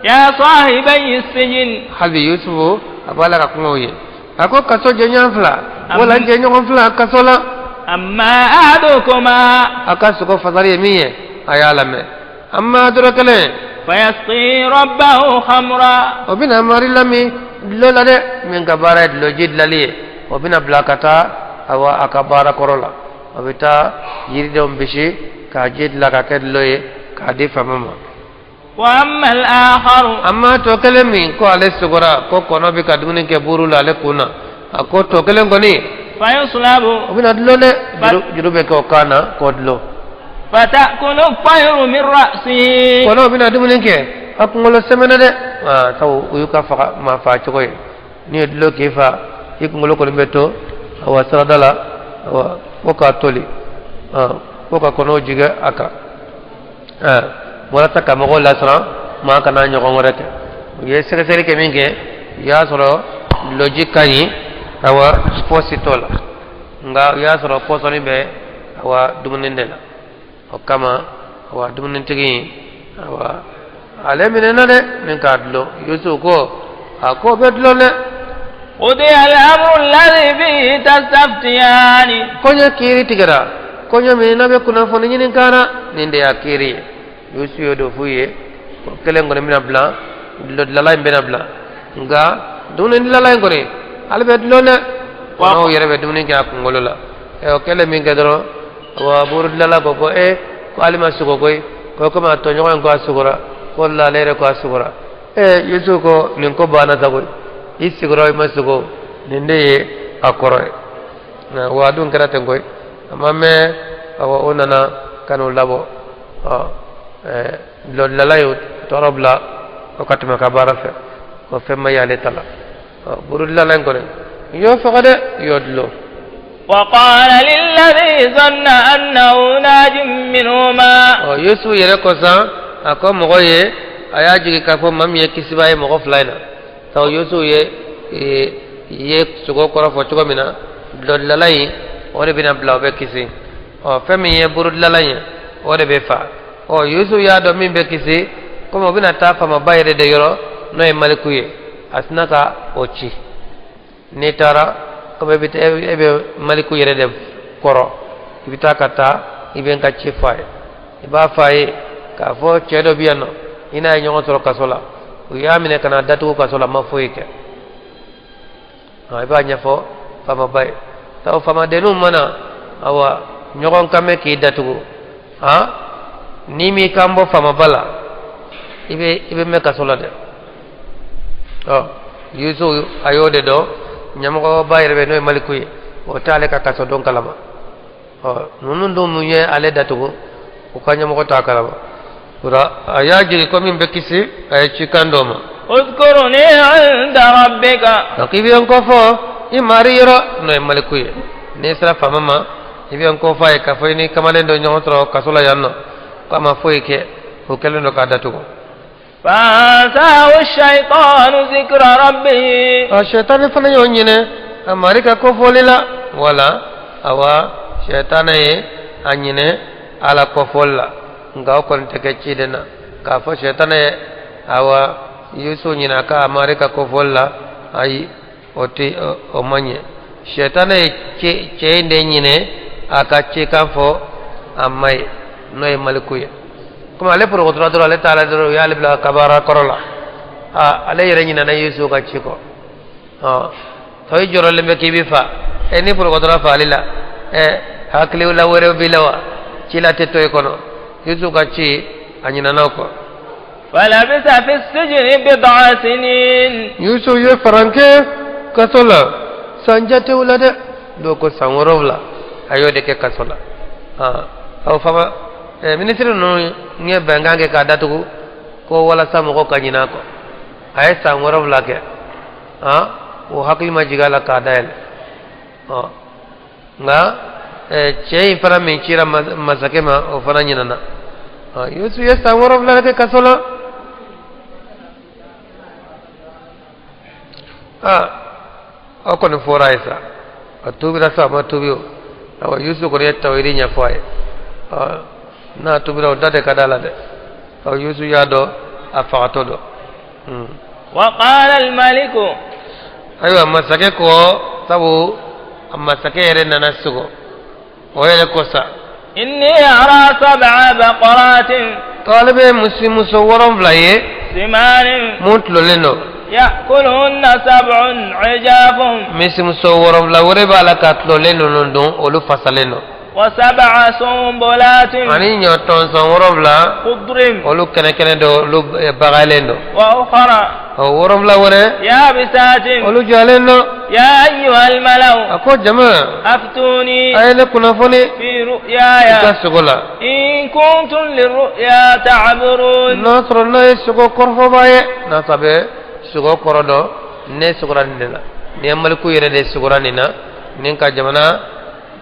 يا صاحبي السجن. Hali bi Yusufu a b'a la ka kumaw ye. A ko kaso jɛɲɔgɔn fila wala jɛɲɔgɔn fila kaso la. أما أحدكما A ka sogo fasari ye min ye, a y'a lamɛn. Amma dɔrɔ kelen فيسقي ربه خمرا. O bɛna mari lamin dulɔ la dɛ. Min ka baara ye dulɔji dilali ye, o bɛna bila ka taa awa a ka baara kɔrɔ la. O bɛ taa yiridenw bisi k'a ji dilan ka kɛ dulɔ ye k'a di faama ma. وأما الآخر Amma tɔ kelen min ko ale sogora ko kɔnɔ bɛ ka dumuni kɛ buru la ale kun na, a ko tɔ kelen kɔni فيصلب o bɛna dulɔ dɛ. Juru bɛ kɛ o kan na k'o dulɔ. فتأكل الطير من رأسه. Kɔnɔw bɛna dumuni kɛ a kunkolo sɛmɛnɛ dɛ. Aa, sabu o y'u ka faga maa faa cogo ye. N'i ye dulɔ k'i fa, i kunkolo kɔni bɛ to awa sirada la, awa fo k'a toli, fo ka kɔnɔw jigin a kan, walasa ka mɔgɔw lasiran maa kana ɲɔgɔn wɛrɛ kɛ. U ye sɛgɛsɛgɛli kɛ min kɛ, u y'a sɔrɔ dulɔji ka ɲi, awa fosi t'o la, nka u y'a sɔrɔ pɔsɔni bɛ awa dumuni de la. O kama awa dumunitigi in, awa ale minɛna dɛ min k'a dulon. Yusufu ko a ko bɛ dulon dɛ. قضي الأمر الذي فيه تستفتيان. Koɲɛ kiiri tigɛra, koɲɛ min n'a bɛ kunnafoni ɲini kan na, nin de y'a kiiri ye. Yusufu y'o de f'u ye ko kelen kɔni bɛna bila, dulɔdilala in bɛna bila, nka dumuni dilala in kɔni ale bɛ dulon dɛ. Kɔnɔw yɛrɛ bɛ dumuni kɛ a kunkolo la. Ɛ, o kɛlen min kɛ dɔrɔn, awa burudilala ko ko e ko ale ma sogo koyi, ko komi a tɔɲɔgɔn in ko a sogora, ko la ale yɛrɛ ko a sogora. Ɛ, Yusufu ko nin ko banna sa koyi. I sigora i ma sogo, nin de ye a kɔrɔ ye. Nka wa a dun kɛra ten koyi. A ma mɛn, awa o nana ka n'o labɔ. Ɔ, ɛɛ, dulɔdilala y'o tɔɔrɔ bila o ka tɛmɛ ka baara fɛ, o fɛn ma y'ale ta la. Ɔ, burudilala in kɔni i y'o faga dɛ, i y'o dulon. وقال للذي ظن أنه ناج منهما Ɔ, Yusufu yɛrɛ kɔsan a ko mɔgɔ ye, a y'a jigin k'a fɔ maa min ye kisiba ye mɔgɔ fila in na. Sabu Yusufu ye sogo kɔrɔ fɔ cogo min na, dulɔdilala in o de bɛna bila, o bɛ kisi. Ɔ, fɛn min ye burudilala in ye, o de bɛ fa. Ɔ, Yusufu y'a dɔn min bɛ kisi, komi o bɛna taa faamaba yɛrɛ de yɔrɔ, n'o ye Maliku ye, a sina ka o ci. N'i taara, komi e bɛ e bɛ Maliku yɛrɛ de kɔrɔ, i bɛ taa ka taa i bɛ n ka ci fɔ a ye. I b'a fɔ a ye k'a fɔ cɛ dɔ bɛ yan nɔ, i n'a ye ɲɔgɔn sɔrɔ kaso la, u y'a minɛ ka na datugu kaso la, ma foyi kɛ. I b'a ɲɛfɔ faamaba ye. Sabu faamadenninw mana awa ɲɔgɔn kan mɛn k'i datugu, n'i m'i kan bɔ faamaba la, i bɛ mɛn kaso la dɛ. Ɔ, Yusufu a y'o de dɔn. Ɲɛmɔgɔba yɛrɛ bɛ n'o ye Maliku ye, o t'ale ka kaso don kalama. Ɔ, ninnu dun mun ye ale datugu, u ka ɲɛmɔgɔ t'a kalama. O la a y'a jigin ko min bɛ kisi, a ye cikan dɔ ma. اذكرني عند ربك. A k'i bɛ n kɔfɔ i mari yɔrɔ, n'o ye Maliku ye. N'i sera faama ma, i bɛ n kɔfɔ a ye k'a fɔ i ni kamalen dɔ ɲɔgɔn sɔrɔ kaso la yan nɔ, k'a ma foyi kɛ, o kɛlen don k'a datugu. فأنساه الشيطان ذكر ربه. Ɔ, sɛtanɛ fana y'o ɲinɛ a mari ka kɔfɔli la. Wala awa sɛtanɛ ye a ɲinɛ Ala kɔfɔli la, nka o kɔni tɛ kɛ ciden na k'a fɔ sɛtanɛ ye awa Yusu ɲinɛ a ka a mari ka kɔfɔli la. Ayi, o tɛ o ma ɲɛ. Sɛtanɛ ye cɛ in de ɲinɛ a ka cikan fɔ a ma ye, n'o ye Maliku ye. Komi ale porokotora dɔrɔn, ale taara dɔrɔn, u y'ale bila kabara kɔrɔ la. Aa, ale yɛrɛ ɲinɛna Yusu ka ci kɔ. Ɔ, tɔ i jɔrɔlen bɛ k'i bɛ fa ɛ, ni porokotora faali la, ɛ, hakili la wɛrɛ b'i la wa? Ci la tɛ to i kɔnɔ. Yusu ka ci a ɲinɛna o kɔ. فلبث في السجن بضع سنين. Yusuf ye faran kɛ kaso la san jatew la dɛ, dɔw ko san 7, a y'o de kɛ kaso la. Aw fama minisiri ninnu ye bɛnkan kɛ k'a datugu ko walasa mɔgɔw ka ɲinɛ a kɔ. A ye san 7 kɛ, o hakili ma jigin a la k'a dayɛlɛ. Nka cɛ in fana min cira masakɛ ma, o fana ɲinɛna. Yusuf ye san 7 kɛ kaso la. Aw kɔni fɔra a ye sa, a tuubira sa, a ma tuubi o. Awa, Yusuf kɔni ye tawhidi ɲɛfɔ a ye. N'a tuubira, o da de ka d'a la dɛ. Awa, Yusuf y'a dɔn a fagatɔ dɔn. وقال الملك. Ayiwa, masakɛ ko, sabu masakɛ yɛrɛ nana sogo, o yɛrɛ ko sa: إني أرى سبع بقرات. K'ale bɛ misimuso 7 ye سمان. mun tulolen don. يأكلهن سبع عجاف. Misimuso 7 wɛrɛ b'a la ka tulolen ninnu dun, olu fasalen don. وسبع سنبلات. Ani ɲɔ tɔnsɔn 7 خضر. olu kɛnɛ kɛnɛ don, olu bagalen don. وأخرى. O 7 wɛrɛ يابسات. olu jalen don. يا أيها الملأ. A ko jama, أفتوني a ye ne kunnafoni في i رؤياي ka sogo la, إن كنتم للرؤيا تعبرون. n'a sɔrɔ n'a ye sogo kɔrɔfɔba ye, n'a sɔrɔ a bɛ sogo kɔrɔ dɔn. Ne sogora nin de la, nin ye maliku yɛrɛ de sogora nin na, ni ka jamana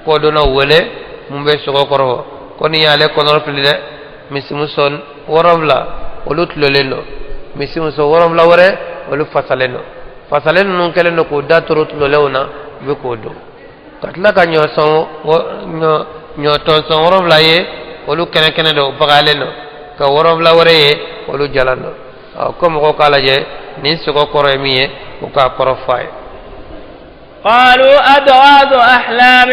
kodɔnnaw wele mun bɛ sogo kɔrɔ fɔ, ko nin y'ale kɔnɔrɔ fili dɛ. Misimuso 7, olu tulolen don. Misimuso 7 wɛrɛ, olu fasalen don. Fasalen ninnu kɛlen don k'u da turu tulolenw na, u bɛ k'o dun, ka tila ka ɲɔ sɔn ɲɔ ɲɔ tɔnsɔn 7 ye, olu kɛnɛ kɛnɛ don, bagalen don, ka 7 wɛrɛ ye, olu jalan don. Ko mɔgɔw k'a lajɛ nin sogo kɔrɔ ye min ye, u k'a kɔrɔ fɔ a ye. قالوا أضغاث أحلام.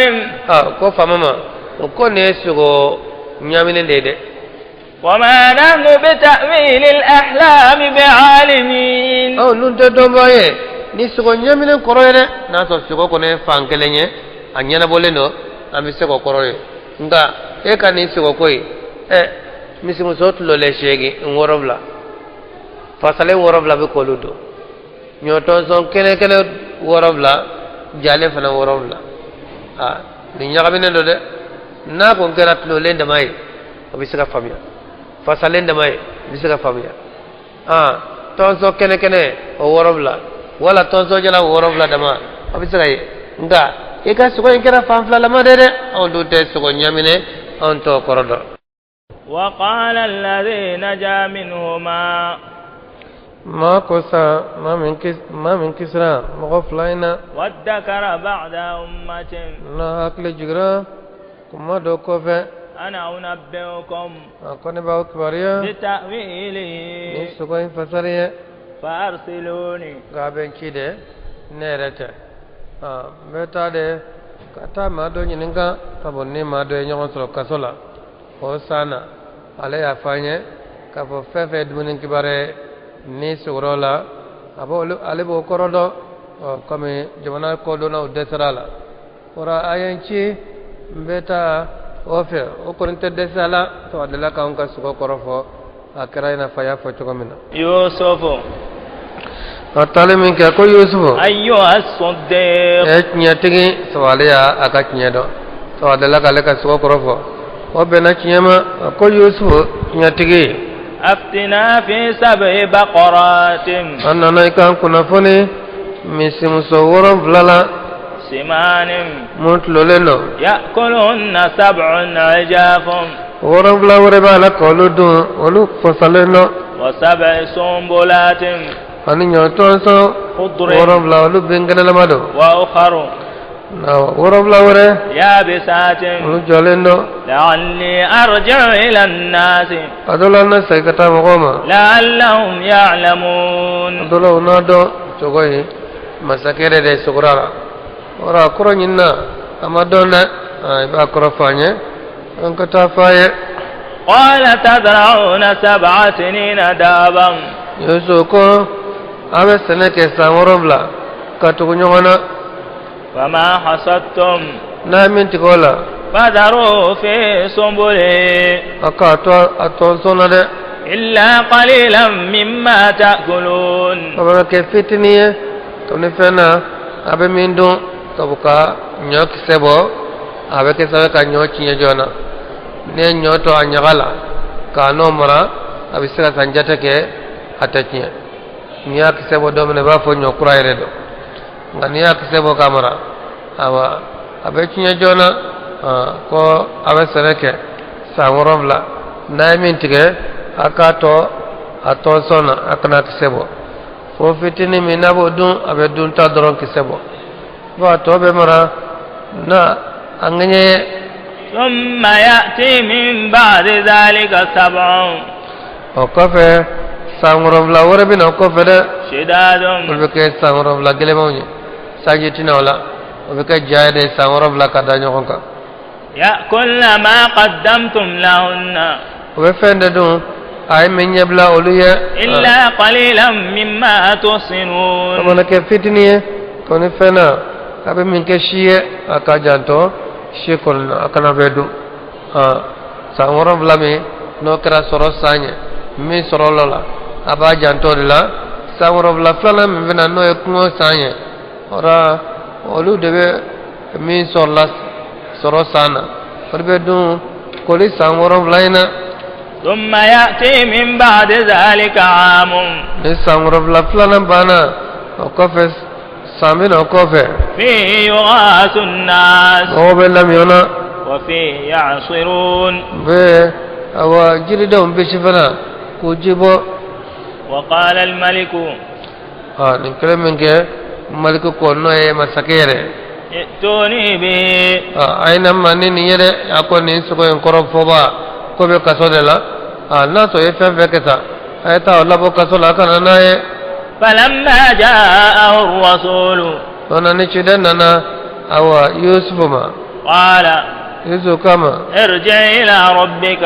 Ko faama ma, o ko nin ye sogo ɲaaminen de ye dɛ. وما نحن بتأويل الأحلام بعالمين. Anw dun tɛ dɔnbaa ye ni sogo ɲaaminen kɔrɔ ye dɛ. N'a sɔrɔ sogo kɔni ye fan kelen ye, a ɲɛnabɔlen don, an bɛ se k'o kɔrɔ ye. Nka e ka nin sogo ko ye, misimuso tulolen 8, 7 fasalen 7 bɛ k'olu dun, ɲɔtɔnsɔn kɛnɛ kɛnɛ 7, jalen fana 7. Nin ɲagaminen don dɛ. N'a kun kɛra tulolen dama ye, o bɛ se ka faamuya. Fasalen dama ye, o bɛ se ka faamuya. Tɔnsɔn kɛnɛ kɛnɛ o 7, wala tɔnsɔn jalan 7 dama, o bɛ se ka ye. Nka i ka sogo in kɛra fan filalama de dɛ. Anw dun tɛ sogo ɲaminɛ, anw t'o kɔrɔ dɔn. وقال الذي نجا منهما. Maa ko sa, maa min kisira mɔgɔ fila in na, وادكر بعد أمة، n'a hakili jigira kuma dɔ kɔfɛ، أنا أنبئكم a ko ne b'aw kibaruya ni بتأويله sogo in fasari ye فأرسلوني. Nka a bɛ n ci de, ne yɛrɛ tɛ. N bɛ taa de ka taa maa dɔ ɲininka, sabu ni maa dɔ ye ɲɔgɔn sɔrɔ kaso la o san na, ale y'a fɔ an ye k'a fɔ fɛn fɛn ye dumuni kibaruya ye ni sogorɔ la, a b'olu ale b'o kɔrɔ dɔn. Ɔ, komi jamana kodɔnnaw dɛsɛra a la, o a ye n ci, n bɛ taa o fɛ. O kɔni tɛ dɛsɛ a la, sabu a delila k'anw ka sogo kɔrɔ fɔ, a kɛra i n'a fɔ a y'a fɔ cogo min na. يوسف. A taalen min kɛ, ko Yusufu, أيها الصديق. E tiɲɛtigi, sabu ale y'a a ka tiɲɛ dɔn, sabu a delila k'ale ka sogo kɔrɔ fɔ, o bɛnna tiɲɛ ma. A ko Yusufu, tiɲɛtigi, أفتنا في سبع بقرات an nana i k'an kunnafoni misimuso 7 la سمان mun tulolen don, يأكلهن سبع عجاف 7 wɛrɛ b'a la k'olu dun, olu fasalen don, وسبع سنبلات ani ɲɔ tɔnsɔn خضر 7, olu binkɛnɛlama don, وأخر awɔ, 7 wɛrɛ يابسات olu jɔlen don. لعلي أرجع إلى الناس A dɔ la n na segin ka taa mɔgɔw ma, لعلهم a يعلمون. dɔ la u n'a dɔn. Sogo in, masakɛ yɛrɛ de sogora la o la, a kɔrɔ ɲinina, a ma dɔn dɛ. I b'a kɔrɔ fɔ an ye, an ka taa fɔ a ye. قال تزرعون سبع سنين دابا. Yusu ko a bɛ sɛnɛ kɛ san 7 ka tugu ɲɔgɔn na. فما حصدتم N'a ye min tigɛ o la, فذروه في سنبله. a k'a to a tɔnsɔn na dɛ. إلا قليلا مما تأكلون. O bɛ kɛ fitinin ye kabini fɛn na a bɛ min dun, sabu ka ɲɔ kisɛ bɔ, a bɛ kɛ sababu ka ɲɔ tiɲɛ joona. N'i ye ɲɔ to a ɲaga la k'a n'o mara, a bɛ se ka san jate kɛ, a tɛ tiɲɛ. N'i y'a kisɛ bɔ don min na, i b'a fɔ ɲɔ kura yɛrɛ don. Nka n'i y'a kisɛ bɔ k'a mara, awa, a bɛ tiɲɛ joona. Ko a bɛ sɛnɛ kɛ san 7, n'a ye min tigɛ, a k'a to a tɔnsɔn na, a kana kisɛ bɔ. Fo fitinin min n'a b'o dun, a bɛ dun ta dɔrɔn kisɛ bɔ, fo a tɔ bɛ mara na a ŋɛɲɛ ye. ثم يأتي من بعد ذلك سبع. O kɔfɛ, san 7 wɛrɛ bɛ na o kɔfɛ dɛ. شداد. Olu bɛ kɛ san 7 gɛlɛmanw ye, sanji tɛna o la, o bɛ kɛ ja ye de, san 7 ka da ɲɔgɔn kan. يأكلن ما قدمتم لهن. O bɛ fɛn de dun a ye min ɲɛbila olu ye. إلا قليلا مما O تحصنون. mana kɛ fitinin ye kɔni fɛn na a bɛ min kɛ si ye, a ka janto si kɔni na, a kana bɛɛ dun. San 7 min n'o kɛra sɔrɔ san ye, min sɔrɔ la, a b'a janto o de la. San 7 filanan min bɛ na, n'o ye kungo san ye, o la olu de bɛ min sɔrɔla sɔrɔ san na, o de bɛ dun koli san 7 in na. ثم يأتي من بعد ذلك عام. Ni san 7 filanan banna, o kɔfɛ san bɛ na o kɔfɛ. فيه يغاث الناس. Mɔgɔw bɛ lamiyɔn na. وفيه يعصرون. Bɛ awa jiridenw bisi fana k'u ji bɔ. وقال الملك. Nin kɛlen min kɛ, maliku ko, n'o ye masakɛ yɛrɛ: ائتوني به. A ye na ma ni nin ye dɛ. A ko nin sogo in kɔrɔ fɔba ko bɛ kaso de la. N'a sɔrɔ i ye fɛn fɛn kɛ sa, a ye taa o labɔ kaso la, a ka na n'a ye. فلما جاءه الرسول، O na ni ciden nana awa Yusufu ma، قال: Yusufu kama: ارجع إلى ربك.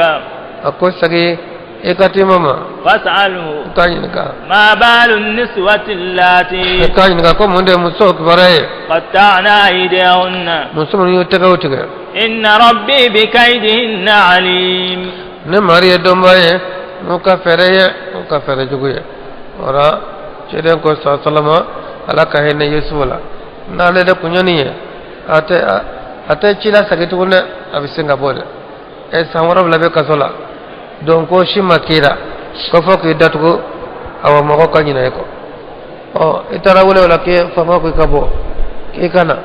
A ko segin i ka tima ma. فاسأله. I k'a ɲininka. ما بال النسوة اللاتي I k'a ɲininka ko mun de ye musow kibaruya ye، قطعن أيديهن. muso minnu y'u tɛgɛw tigɛ. إن ربي بكيدهن عليم. Ne mari ye dɔnbaa ye n'u ka fɛɛrɛ ye, n'u ka fɛɛrɛ jugu ye. O la ciden ko salama, Ala ka hinɛ Yusufu la, n'ale de kun ye nin ye, a tɛ ci la segin tuguni dɛ, a bɛ sin ka bɔ dɛ. Ɛ, san 7 bɛ kaso la donc, ko si ma k'i la ko fɔ k'i datugu, awa, mɔgɔ ka ɲinɛ i kɔ. Ɔ, i taara wele o la k'e faama ko i ka bɔ, k'i ka na.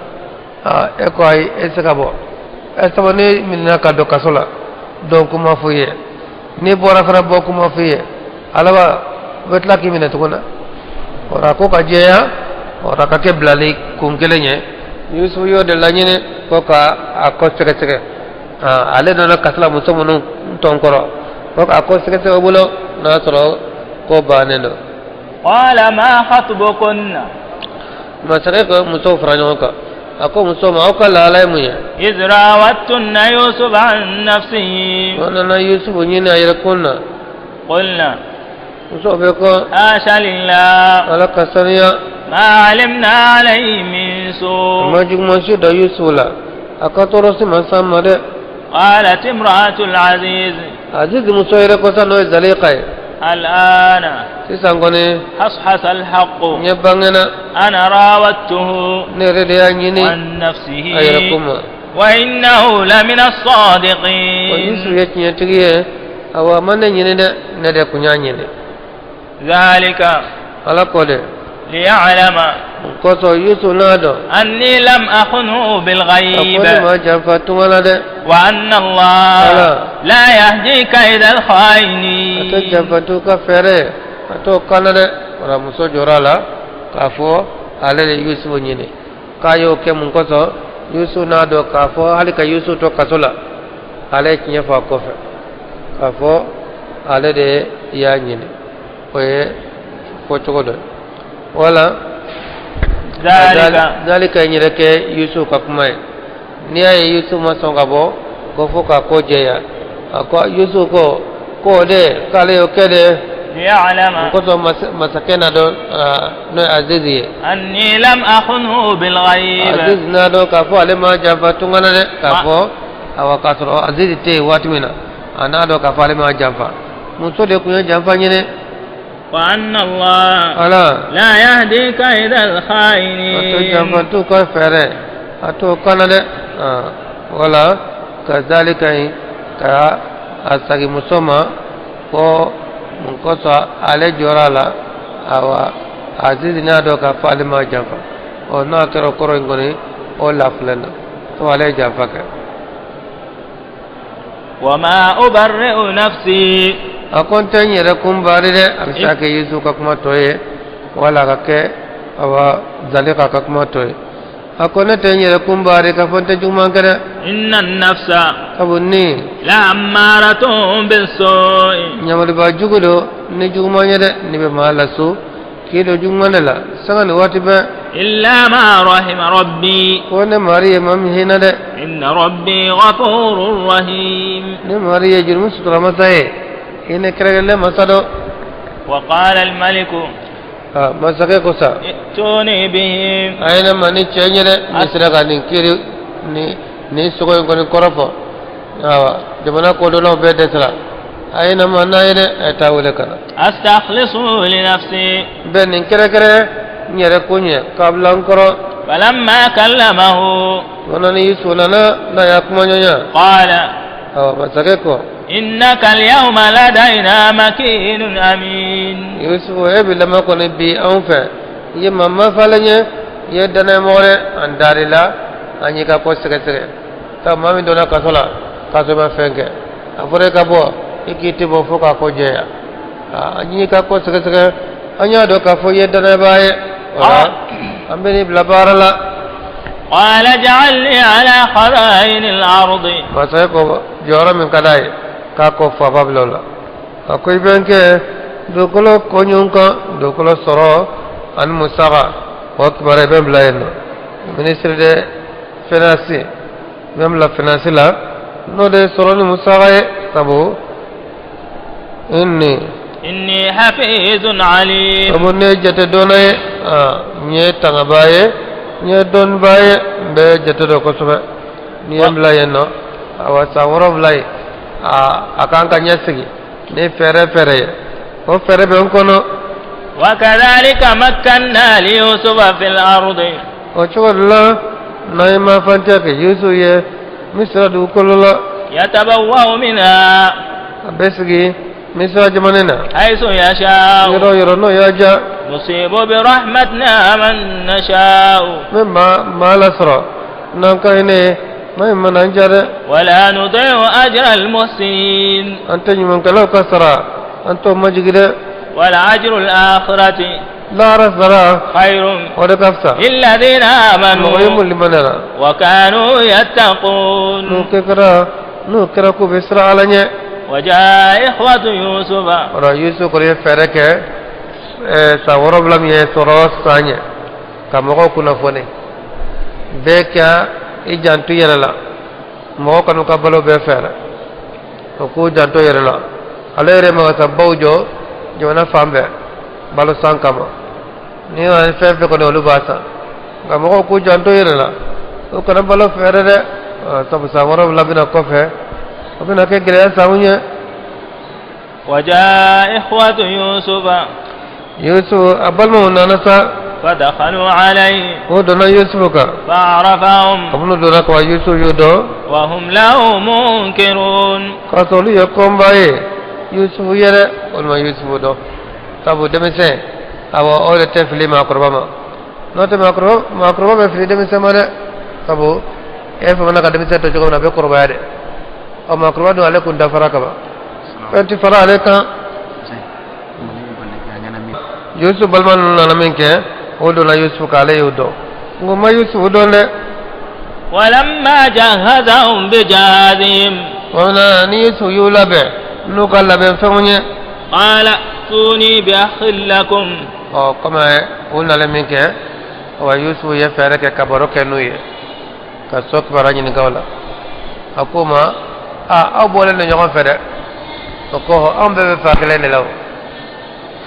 Aa, e ko ayi, e tɛ se ka bɔ. Ɛ, sabu n'i minɛna ka don kaso la donc, kuma f'i ye, n'i bɔra fana, bɔ kuma f'i ye, ala b'a u bɛ tila k'i minɛ tuguni. O la ko ka jɛya, o la ka kɛ bilali kun kelen ye. Yusufu y'o de laɲini ko ka a ko sɛgɛsɛgɛ. Ale nana kaso la muso minnu tɔn kɔrɔ, ko k'a ko sɛgɛsɛgɛ o bolo n'a sɔrɔ ko bannen don. قال ما خطبكن؟ Masakɛ ko musow fara ɲɔgɔn kan, a ko musow ma, aw ka lahala ye mun ye؟ إذ راوتن يوسف عن نفسه. O nana Yusufu ɲini a yɛrɛ kun na. قلنا: Musow bɛ ko: حاشا لله. Ala ka saniya. ما علمنا عليه من A سوء. ma juguman si dɔn Yusufu la, a ka tɔɔrɔ si ma s'an ma dɛ. قالت امرأة العزيز: Azizi muso yɛrɛ ko sa, n'o ye Zalika ye: الآن sisan kɔni حصحص الحق. n ye bangena. أنا راودته Ne yɛrɛ de y'a ɲini عن نفسه. a yɛrɛ kun ma. وإنه لمن Ko Yusufu الصادقين. ye tiɲɛtigi ye. Awa, a ma ne ɲini dɛ, ne de kun y'a ɲini. ذلك Ala ko de ليعلم kosɔn Yusufu n'a dɔn أني لم أخنه a ko بالغيب ne ma janfa tunga la dɛ. وأن الله ألا. لا يهدي كيد A tɛ الخائنين. janfatu ka fɛɛrɛ, a t'o kan na dɛ. Wala muso jɔra a la k'a fɔ ale de Yusufu ɲini, k'a y'o kɛ mun kosɔn? Yusufu n'a dɔn k'a fɔ hali ka Yusufu to kaso la, ale ye tiɲɛ fɔ a kɔfɛ k'a fɔ ale de y'a ɲini. O ye fɔcogo dɔ ye wala. ذلك Zalika ye yɛrɛ kɛ Yusufu ka kuma ye. N'i y'a ye Yusufu ma sɔn ka bɔ ko fo ka ko jɛya, a ko Yusufu ko k'o de k'ale y'o kɛ de ليعلم kosɔn masakɛ na dɔn, n'o ye Azizi ye. أني لم أخنه بالغيب. Azizi n'a dɔn k'a fɔ ale ma janfa tunga na dɛ, k'a fɔ awa k'a sɔrɔ Azizi tɛ yen waati min na, a n'a dɔn k'a fɔ ale ma janfa. Muso de kun ye janfa ɲini. وأن الله Ala لا يهدي كيد a to الخائنين. Janfantiw ka fɛɛrɛ, a t'o kana dɛ. Wala kazalika in ka a sagi muso ma ko mun kosɔn ale jɔra a la. Awa, Azizi n'a dɔn k'a fɔ ale ma janfa, ɔ n'a kɛra o kɔrɔ in kɔni, o lafilɛ na fo ale ye janfa kɛ. وما أبرئ نفسي. A ko n tɛ n yɛrɛ kun baari dɛ. A bɛ se ka kɛ Yesu ka kuma tɔ ye, wala a ka kɛ awa Zalika ka kuma tɔ ye. A ko ne tɛ n yɛrɛ kun baari k'a fɔ n tɛ juguman kɛ dɛ. إن النفس Sabu ni لأمارة بالسوء. Ɲamaliba jugu don ni juguman ye dɛ. Ni bɛ maa laso k'i don juguman de la sanga ni waati bɛɛ. إلا ما رحم ربي. Ko ne mari ye maa min hinɛ dɛ. إن ربي غفور رحيم. Ne mari ye jurumu sutura masa ye, hinɛ kɛrɛnkɛrɛnnen masa dɔ. وقال الملك Masakɛ ko sa: ائتوني به. A ye ne ma ni cɛ ye dɛ. Ne sera ka nin kiiri ni nin sogo in kɔni kɔrɔ fɔ. Awa, jamana kodɔnnaw bɛɛ dɛsɛra. A ye na ma n'a ye dɛ, a ye taa wele ka na. أستخلصه لنفسي. Bɛ nin kɛrɛkɛrɛ n yɛrɛ ko ɲɛ k'a bila n kɔrɔ. فلما كلمه Mana ni Yusu nana n'a y'a kuma ɲɔgɔnya, قال: awa, masakɛ ko: إنك اليوم لدينا مكين أمين. Yusufu, e bi lamɔ kɔni bi anw fɛ, i ye maa mafalen ye, i ye danayamɔgɔ dɛ. An dar'i la, an y'i ka ko sɛgɛsɛgɛ. Sabu maa min donna kaso la k'a sɔrɔ i ma fɛn kɛ, a fɔra e ka bɔ, i k'i tɛ bɔ fo k'a ko jɛya. An y'i ka ko sɛgɛsɛgɛ, an y'a dɔn k'a fɔ i ye danayabaa ye. Wala an bɛ n'i bila baara la. قال اجعلني على خزائن الأرض. Masakɛ ko jɔyɔrɔ min ka d'a ye k'a ko faaba bila o la. A ko i bɛ n kɛ dugukolo koɲuman kan, dugukolo sɔrɔ ani musaka, o kibaruya i bɛ n bila yen nɔ, ministre de finance, i bɛ n bila finance la, n'o de ye sɔrɔ ni musaka ye, sabu inni إني حفيظ عليم. Sabu ne ye jate dɔnna ye, n ye tangabaa ye, n ye dɔnnibaa ye, n bɛ jate dɔn kosɛbɛ. N'i ye n bila yen nɔ, awa, san 7 ye, a kan ka ɲɛsigi ni fɛɛrɛ fɛɛrɛ ye, o fɛɛrɛ bɛ n kɔnɔ. وكذلك مكنا ليوسف في الأرض. O cogo de la n'an ye mafantiya kɛ Yusu ye Misira dugukolo la. يتبوأ منها A bɛ sigi Misira jamana na حيث يشاء. yɔrɔ o yɔrɔ n'o y'a diya. نصيب برحمتنا من نشاء. N bɛ maa maa lasɔrɔ n'an ka hinɛ ye, maa min mana an diya dɛ. ولا نضيع أجر المحسنين. An tɛ ɲumankɛlaw ka sara, an t'o majigi dɛ. ولأجر الآخرة Lahara sara خير o de ka fisa للذين mɔgɔ ye آمنوا mun limaniyara وكانوا n'o يتقون. kɛra n'o kɛra k'u bɛ siran Ala ɲɛ. وجاء إخوة يوسف. O la Yusu kɔni ye fɛɛrɛ kɛ san 7 min ye sɔrɔ san ɲɛ ka mɔgɔw kunnafoni bɛɛ ka i janto i yɛrɛ la, mɔgɔ kanu ka balo bɛɛ fɛɛrɛ o k'u janto i yɛrɛ la. Ale yɛrɛ magasabaw jɔ jamana fan bɛɛ balo san kama, ni nana ni fɛn fɛn kɔni, olu b'a san, nka mɔgɔw k'u janto i yɛrɛ la, o kana balo fɛɛrɛ dɛ. Sabu san 7 bɛna kɔfɛ, o bɛna kɛ gɛlɛya sanw ye. وجاء إخوة يوسف. Yusu a balimaw nana sa. فدخلوا عليه. O donna Yusufu kan. فعرفهم. Kabini donna kaba, Yusufu y'o dɔn. وهم له منكرون. K'a sɔrɔ olu ye kɔnba ye Yusufu ye dɛ, olu ma Yusufu dɔn, sabu denmisɛn, awɔ, o de tɛ fili maakɔrɔba ma. N'o tɛ, maakɔrɔba bɛ fili denmisɛn ma dɛ, sabu e famana ka denmisɛn to cogo min na, a bɛ kɔrɔbaya dɛ. Ɔ, maakɔrɔba dun, ale kun dafara kaban, fɛn ti fara ale kan. Yusufu balima ninnu nana min kɛ, o donna Yusufu kan, ale y'o dɔn, n ko ma Yusufu dɔn dɛ. ولما جهزهم بجهازهم O na ni Yusufu y'u labɛn n'u ka labɛn fɛnw ye, قال ائتوني بأخ لكم. Ɔ, komi u nalen min kɛ, wa Yusufu ye fɛɛrɛ kɛ ka baro kɛ n'u ye, ka so kibaruya ɲininka o la. A ko ma: a aw bɔlen don ɲɔgɔn fɛ dɛ. O ko: anw bɛɛ bɛ fa kelen de la. O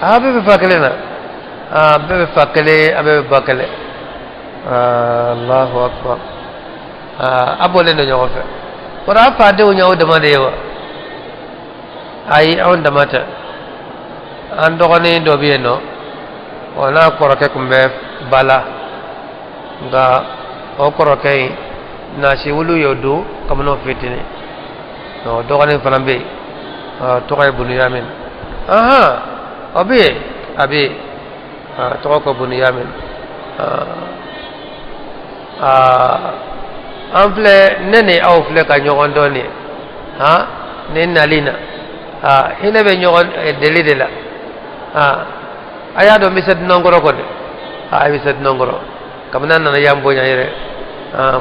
a bɛɛ bɛ fa kelen na, a bɛɛ bɛ fa kelen, a bɛɛ bɛ ba kelen. Allahu akbar! A bɔlen don ɲɔgɔn fɛ, kɔrɔ a fadenw y'aw dama de ye wa? Ayi, anw dama tɛ, an dɔgɔnin dɔ bɛ yen nɔ, o n'a kɔrɔkɛ tun bɛ ba la, nka o kɔrɔkɛ in nasi wulu y'o dun kabini o fitinin. O dɔgɔnin fana bɛ yen, tɔgɔ ye Bunuyamin. Ahan, o bɛ yen, a bɛ yen, tɔgɔ ko Bunuyamin. An filɛ, ne ni aw filɛ ka ɲɔgɔn dɔn nin ye, han, nin nali na, hinɛ bɛ ɲɔgɔn deli de la. A y'a dɔn n bɛ se dunankɔrɔ kɔni, a bɛ se dunankɔrɔ kabini an nana yan bonya yɛrɛ,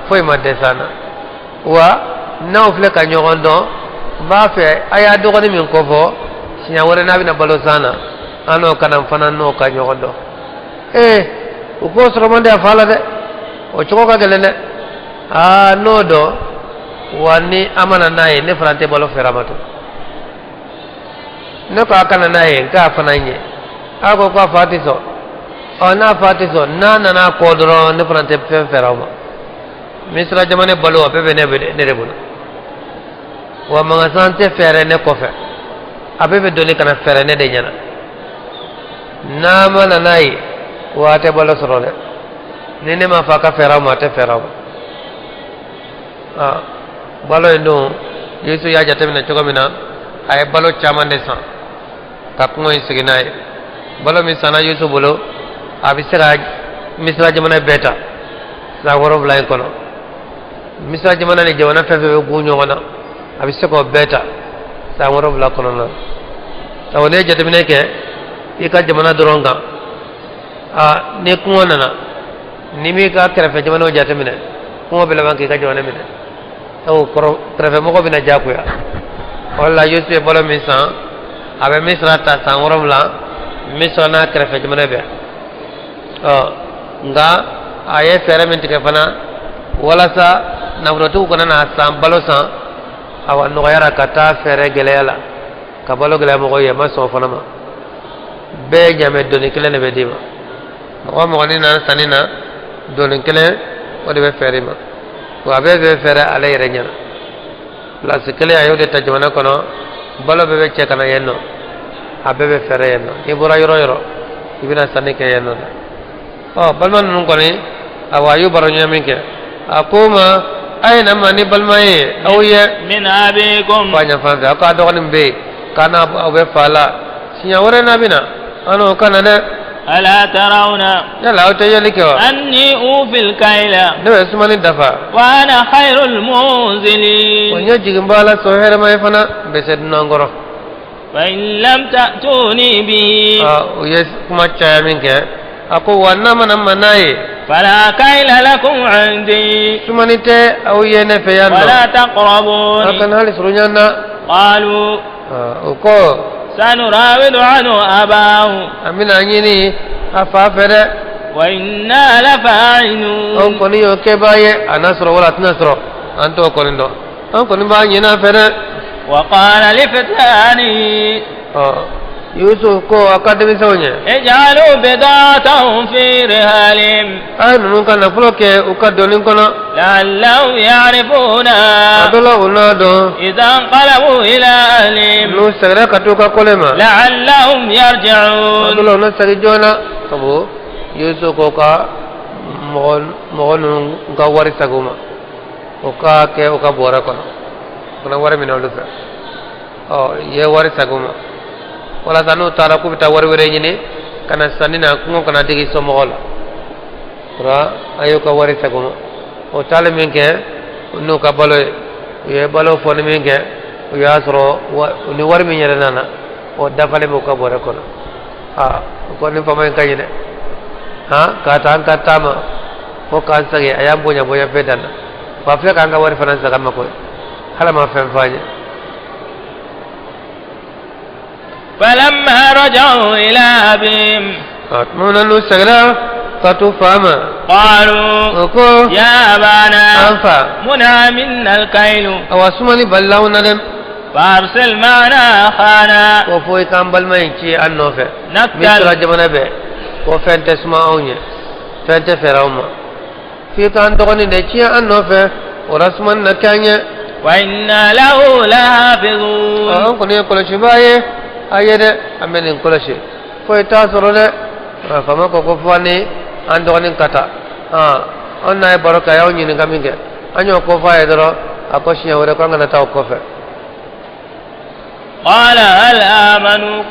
foyi ma dɛsɛ an na. Wa n'aw filɛ ka ɲɔgɔn dɔn, n b'a fɛ a y'a dɔgɔnin min kofɔ, siɲɛ wɛrɛ n'a bɛna balo san na, an n'o kana fana n'o ka ɲɔgɔn dɔn. Ee, u k'o sɔrɔ man di a fa la dɛ, o cogo ka gɛlɛn dɛ. Aa, n'o dɔn wa, ni a ma na n'a ye, ne fana tɛ balo feere a ma tun. Ne ko a kana n'a ye, n k'a fana ɲɛ. A ko k'a fa tɛ sɔn. Ɔ, n'a fa tɛ sɔn, n'a nana kɔ dɔrɔn, ne fana tɛ fɛn feere aw ma. Misira jamana balo, a bɛɛ bɛ ne de bolo. Wa mankasan tɛ fɛɛrɛ ne kɔfɛ, a bɛɛ bɛ doni ka na fɛɛrɛ ne de ɲɛna. N'a ma na n'a ye, wa a tɛ balo sɔrɔ dɛ. Ni ne ma fa ka fɛɛrɛ aw ma, a tɛ fɛɛrɛ aw ma. Aa, balo in dun, Yesu y'a jateminɛ cogo min na, a ye balo caman de san ka kungo in sigi n'a ye. Balo min sanna Yesu bolo, a bɛ se ka Misira jamana bɛɛ ta san 7 in kɔnɔ. Misira jamana ni jamana fɛn fɛn bɛ gun ɲɔgɔn na, a bɛ se k'o bɛɛ ta san 7 kɔnɔna na. Sabu n'i ye jateminɛ kɛ i ka jamana dɔrɔn kan, aa, ni kɔngɔ nana, n'i m'i ka kɛrɛfɛ jamanaw jateminɛ, kɔngɔ bɛ laban k'i ka jamana minɛ, sabu kɛrɛfɛmɔgɔ bɛna diyagoya. O la, Yesu ye balo min san, a bɛ Misira ta san 7, Misira n'a kɛrɛfɛ jamana bɛɛ. Ɔ, nka a ye fɛɛrɛ min tigɛ fana walasa nafolotigiw kana na san balo san, awa, nɔgɔyara ka taa fɛɛrɛ gɛlɛya la ka balo gɛlɛya mɔgɔw ye, a ma sɔn o fana ma. Bɛɛ ɲamɛ doni kelen de bɛ d'i ma. Mɔgɔ o mɔgɔ n'i nana sanni na, doni kelen o de bɛ feere i ma. Wa a bɛɛ bɛ feere ale yɛrɛ ɲɛna. Pilasi kelen a y'o de ta jamana kɔnɔ, balo bɛɛ bɛ cɛ ka na yen nɔ, a bɛɛ bɛ feere yen nɔ. N'i bɔra yɔrɔ o yɔrɔ, i bɛna sanni kɛ yen nɔ dɛ. Ɔ, balima ninnu kɔni, awa, a y'u baro ɲɛ min kɛ, a ko ma a ye na ma ni balima ye aw ye من أبيكم. Fa ɲɛfan fɛ, aw k'a dɔgɔnin bɛ yen k'a n'a aw bɛ fa la, siɲɛ wɛrɛ n'a bɛ na, an n'o ka na dɛ. ألا ترون Yala aw tɛ yeli kɛ wa? أني أوفي الكيل Ne bɛ sumani dafa. وأنا خير O المنزلين. ɲɛ jigin b'a la sɔn hɛrɛma ye fana n bɛ se dunan kɔrɔ. فإن لم تأتوني به U ye kuma caya min kɛ, a ko wa n'a mana ma n'a ye, فلا كيل لكم عندي sumani tɛ aw ye ne fɛ yan nɔ. ولا Aw تقربون. kana hali surunya n na. قالوا O ko سنراود عنه أباه an bɛna ɲini a fa fɛ dɛ. وإنا Anw لفاعلون. kɔni y'o kɛbaa ye, a n'a sɔrɔ wala a tɛna sɔrɔ, an t'o kɔni dɔn, an kɔni b'a ɲini a fɛ dɛ. وقال لفتيانه Ɔ, Yusuf ko a ka denmisɛnw ye اجعلوا بضاعتهم في رحالهم a ye ninnu ka nafolo kɛ u ka doni kɔnɔ لعلهم يعرفونها a dɔ la u n'a dɔn إذا انقلبوا إلى أهلهم n'u seginna ka t'u ka kɔlɛ ma لعلهم a dɔ يرجعون. la u na segin joona, sabu Yusuf ko ka mɔgɔ mɔgɔ ninnu ka wari segin u ma, o ka kɛ u ka bɔrɛ kɔnɔ, u kana wari minɛ olu fɛ. Ɔ, i ye wari segin u ma walasa n'u taara k'u bɛ taa wari wɛrɛ ɲini ka na sanni na, kungo kana digi somɔgɔw la. O la, a y'u ka wari segin u ma. O taali min kɛ n'u ka balo ye, u ye balo fɔni min kɛ, u y'a sɔrɔ ni wari min yɛrɛ nana, o dafalen b'u ka bɔrɛ kɔnɔ. Aa, o ko ni faama in ka ɲi dɛ, han, k'a ta an ka taama fo k'an segin, a y'an bonya bonya bɛɛ dan na, wa filɛ k'an ka wari fana segin an ma koyi, hali a ma fɛn fɔ an ye. فلما رجعوا إلى أبيهم Tuma min na n'u seginna ka t'u fa ma, قالوا o ko يا أبانا an fa منع منا الكيل awa, sumani balila anw na dɛ. فأرسل معنا أخانا Ko fo i k'an balima in ci an nɔfɛ Misira نكتل jamana bɛɛ ko fɛn tɛ suma anw ye, fɛn tɛ feere anw ma, f'i k'an dɔgɔnin de ci an nɔfɛ, o la sumani na kɛ an ye. وإنا له لحافظون. An kɔni ye kɔlɔsibaa ye a ye dɛ, an bɛ nin kɔlɔsi, foyi t'a sɔrɔ dɛ. Faama ko ko fo an ni an dɔgɔnin ka taa, an n'a ye baro kɛ, a y'aw ɲininka min kɛ, an y'o ko fɔ a ye dɔrɔn, a ko siɲɛ wɛrɛ ko an kana taa o kɔfɛ. قال هل آمنوا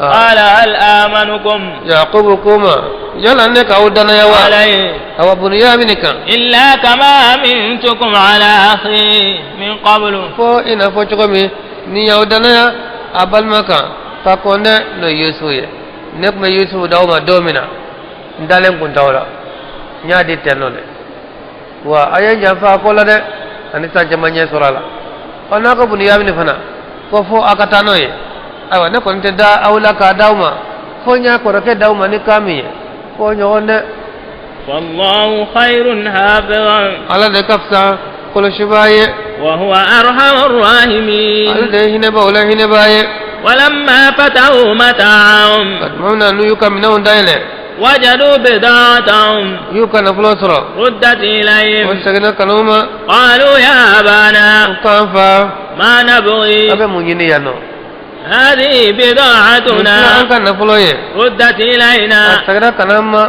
قال هل آمنكم Yakubu ko ma, yala ne k'aw danaya wa عليه awa Buniyamini kan إلا كما أمنتكم على أخي من قبل fo i n'a fɔ cogo min ni y'aw danaya a balima kan ka kɔn dɛ, n'o ye Yusufu ye. Ne tun bɛ Yusufu d'aw ma don min na, n dalen kun t'aw la, n y'a di ten nɔ dɛ. Wa a ye n janfa a ko la dɛ, ani san caman ɲɛ sɔrɔ a la. Ɔ, n'a ko Buniyamini fana ko fo a ka taa n'o ye, ayiwa, ne kɔni tɛ da aw la k'a d'aw ma fo n y'a kɔrɔkɛ d'aw ma ni kan min ye, fo ɲɔgɔn dɛ. والله خير حافظا Ala de ka fisa kɔlɔsibaa ye. وهو أرحم Ale الراحمين. de ye hinɛba o la hinɛbaa ye. ولما فتحوا متاعهم Ka tuma min na n'u y'u ka minɛnw dayɛlɛ وجدوا بضاعتهم u y'u ka nafolo sɔrɔ ردت o إليهم seginna kanu ma. قالوا يا أبانا U k'an fa, ما نبغي a bɛ mun ɲini yan nɔ? هذه Nin filɛ an بضاعتنا ka nafolo ye, ردت a إلينا seginna ka an ma.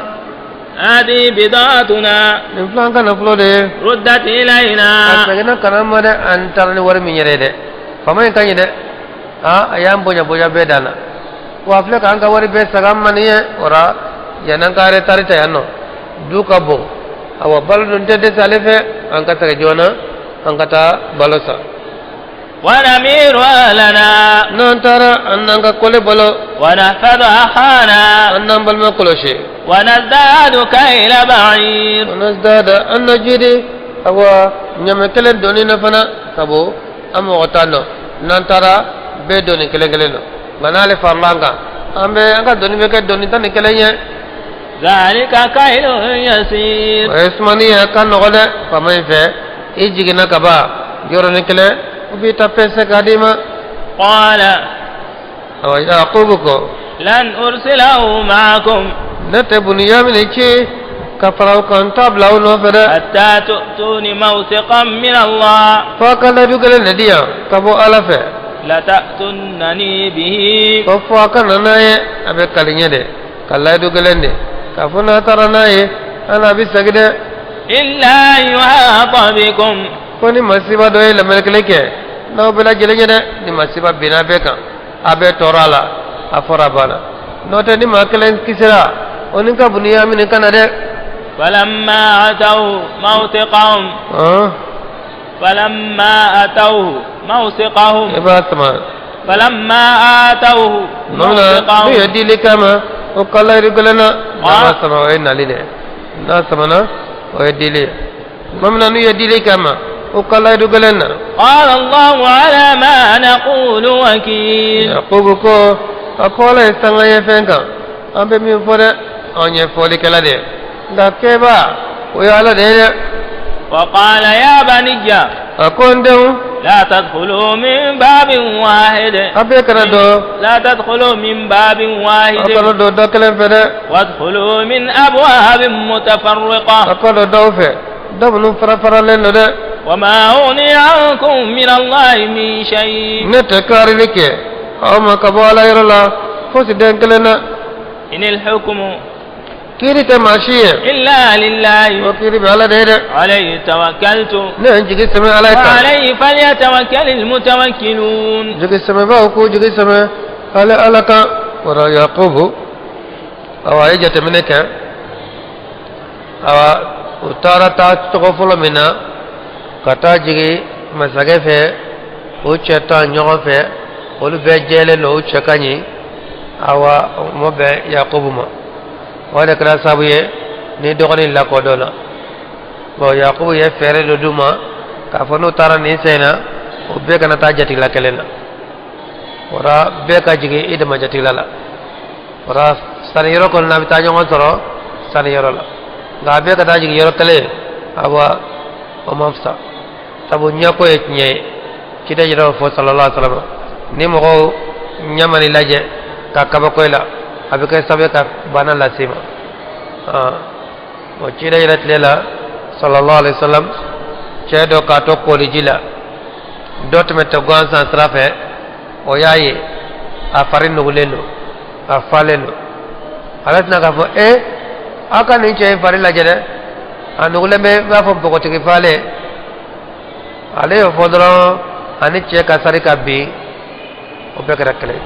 هذه بضاعتنا Nin filɛ an ka nafolo de ye, ردت a إلينا seginna ka an ma dɛ. An taara ni wari min yɛrɛ ye dɛ, faama in ka ɲi dɛ, a y'an bonya bonya bɛɛ dan na. Wa a filɛ k'an ka wari bɛɛ saga an ma nin ye. O la yan'an ka retari ta yan nɔ, du ka bon, awa balo dun tɛ dɛsɛ ale fɛ, an ka segin joona an ka taa balo san. ونمير أهلنا N'an taara, an n'an ka kole balo ونحفظ أخانا an n'an balima kɔlɔsi ونزداد كيل بعير ونزداد an na jidi, awa, ɲamɛ kelen doni na fana, sabu an mɔgɔ tan nɔ, n'an taara bɛɛ doni kelen kelen nɔ, nka n'ale farala an kan, an bɛ an ka doni bɛ kɛ doni 11 ye. ذلك كيل يسير. O ye sumani ye, a ka nɔgɔ dɛ. Faama in fɛ, i jiginna ka ban yɔrɔnin kelen, u b'i ta pɛsɛ k'a d'i ma. قال Awa, Yakubu ko لن أرسله معكم ne tɛ Buniyamini ci ka fara u kan, n t'a bila aw nɔfɛ dɛ حتى تؤتون موثقا من الله f'a ka layidu kelen de di yan ka bɔ Ala fɛ. لتأتونني به Ko fo a ka na n'a ye, a bɛ kali ɲɛ de ka layidu kelen de k'a fɔ n'a taara n'a ye, an n'a bɛ segin dɛ. إلا أن يحاط بكم Ko ni masiba dɔ ye lamɛnni kelen kɛ n'aw bɛɛ lajɛlen ye dɛ, ni masiba binna bɛɛ kan, a bɛɛ tɔɔrɔ a la, a fɔra a banna. N'o tɛ, ni maa kelen kisira, o ni ka Buniyamini ka na dɛ. فلما أتوا موثقهم فلما أتوه موثقهم I b'a sama. فلما آتوه Nɔ n'u ye موثقهم dili kama, o ka layidu kelen na, n'a ma sama, o ye nali de, n'a samana, o ye dili ye. Tuma min na n'u ye dili kama, o ka layidu kelen na, قال الله على ما نقول وكيل. Yakubu ko a ko Ala ye sanga ye fɛn kan an bɛ min fɔ dɛ, anw ye fɔlikɛla de ye, nka kɛba o ye Ala de ye dɛ. وقال يا بني A ko n denw, لا تدخلوا من باب واحد a bɛɛ kana don لا تدخلوا من باب a واحد kana don da kelen fɛ dɛ. وادخلوا من أبواب متفرقة A ka don dɔw fɛ, dɔ minnu fara faralen don dɛ. وما أغني عنكم من الله من شيء Ne tɛ karili kɛ aw ma ka bɔ Ala yɔrɔ la fosi den kelen na. إن الحكم Kiiri tɛ maa si ye إلا لله o kiiri bɛ Ala de ye dɛ. عليه توكلت Ne ye n jigi sɛmɛ Ala ye kan. وعليه فليتوكل المتوكلون. Jigi sɛmɛbaw k'u jigi sɛmɛ ale Ala kan. Wara Yakubu, awa, a ye jateminɛ kɛ, awa, u taara taa tɔgɔ fɔlɔ min na ka taa jigin masakɛ fɛ, o cɛ tan ɲɔgɔn fɛ, olu bɛɛ jɛlen don, u cɛ ka ɲi. Awa, o ma bɛn Yakubu ma, o de kɛra sababu ye ni dɔgɔnin lakodɔnna. Bon, Yakubu ye fɛɛrɛ dɔ d'u ma k'a fɔ n'u taara nin sen na, o bɛɛ kana taa jatigila kelen na, wara bɛɛ ka jigin i dama jatigila la, wara sanniyɔrɔ kɔni na, a bɛ taa ɲɔgɔn sɔrɔ sanniyɔrɔ la, nka a bɛɛ ka taa jigin yɔrɔ kelen, awa, o man fisa, sabu ɲɛko ye tiɲɛ ye. Ciden yɛrɛ fɔ sallallahu alaihi wa sallam, ni mɔgɔw ɲɛ ma n'i lajɛ ka kabako i la, a bɛ kɛ sababu ye ka bana lase i ma. O ciden yɛrɛ tile la sallallahu alaihi wa sallam, cɛ dɔ k'a to koliji la. Dɔ tɛmɛtɔ gansan sira fɛ, o y'a ye a fari nugulen don, a falen don. Ale tɛna k'a fɔ e aw ka nin cɛ in fari lajɛ dɛ, a nugulen bɛ i b'a fɔ npogotigi falen. Ale y'o fɔ dɔrɔn, ani cɛ ka sari ka bin, o bɛɛ kɛra kelen ye.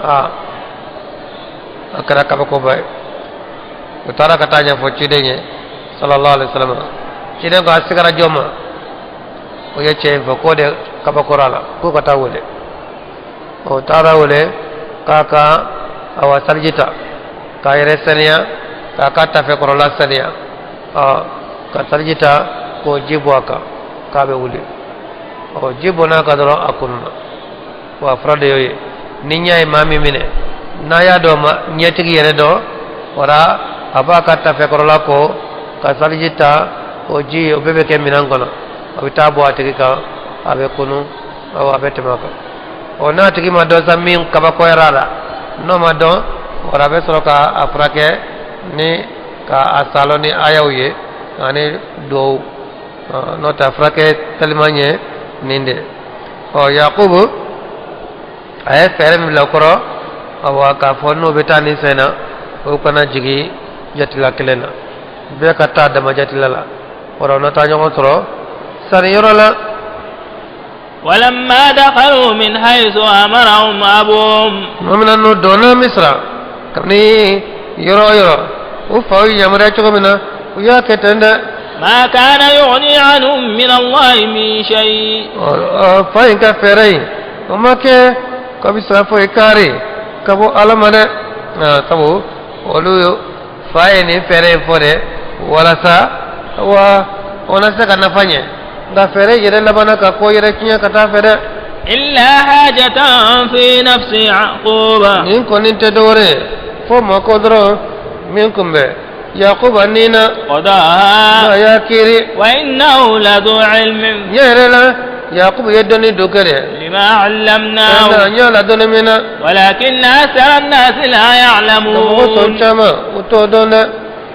Aa, a kɛra kabakoba ye. U taara ka taa ɲɛfɔ ciden ye sallallahu alaihi wasallam. Ciden ko a sigara jɔn ma? O ye cɛ in fɔ k'o de kabakora a la, k'o ka taa wele. O taara wele k'a ka awa saliji ta k'a yɛrɛ saniya, k'a ka tafe kɔrɔla saniya, ɔ ka saliji ta k'o ji bɔ a kan k'a bɛ wuli. Ɔ ji bɔnna a kan dɔrɔn, a kununa. Wa fura de y'o ye. Ni ɲɛ ye maa min minɛ, n'a y'a dɔn ma ɲɛtigi yɛrɛ dɔn, wala a b'a ka tafe kɔrɔla ko ka saliji ta, o ji o bɛɛ bɛ kɛ minɛn kɔnɔ, a bɛ taa bɔ a tigi kan, a bɛ kunu, awɔ, a bɛ tɛmɛ a kan. Ɔ n'a tigi ma dɔn sa min kabakoyara a la, n'o ma dɔn, wala a bɛ sɔrɔ ka a furakɛ ni ka a salon ni ayaw ye ani duwawu. N'o tɛ a furakɛ teliman ye nin de. Ɔ Yakubu a ye fɛɛrɛ min bila kɔrɔ, awa k'a fɔ n'o bɛ taa nin sen na, o kana jigin jatila kelen na, bɛɛ ka taa dama jatila la, wala o na taa ɲɔgɔn sɔrɔ sanniyɔrɔ la. ولما دخلوا من حيث أمرهم أبوهم. Tuma min na n'u donna Misira, kabini yɔrɔ o yɔrɔ u faw y'u yamaruya cogo min na, u y'a kɛ ten dɛ. ما كان يغني عنهم من الله من شيء. Ɔ, fa in ka fɛɛrɛ in, o ma kɛ k'a bɛ sira foyi kaari ka bɔ Ala ma dɛ. Sabu olu fa ye nin fɛɛrɛ in fɔ dɛ walasa wa o na se ka nafa ɲɛ, nka fɛɛrɛ yɛrɛ labanna ka ko yɛrɛ tiɲɛ ka taa fɛ dɛ. إلا حاجة في نفس يعقوب. Nin kɔni tɛ dɔwɛrɛ ye fo mako dɔrɔn min kun bɛ Yakuba ni na قضاها n'a y'a kiiri. وإنه لذو علم Ɲɛ yɛrɛ la, Yakubu ye dɔnni dɔ kɛ dɛ. لما علمناه. N y'a ladɔnni min na. ولكن أكثر الناس لا Nka mɔgɔ tɔ يعلمون. caman, u t'o dɔn dɛ.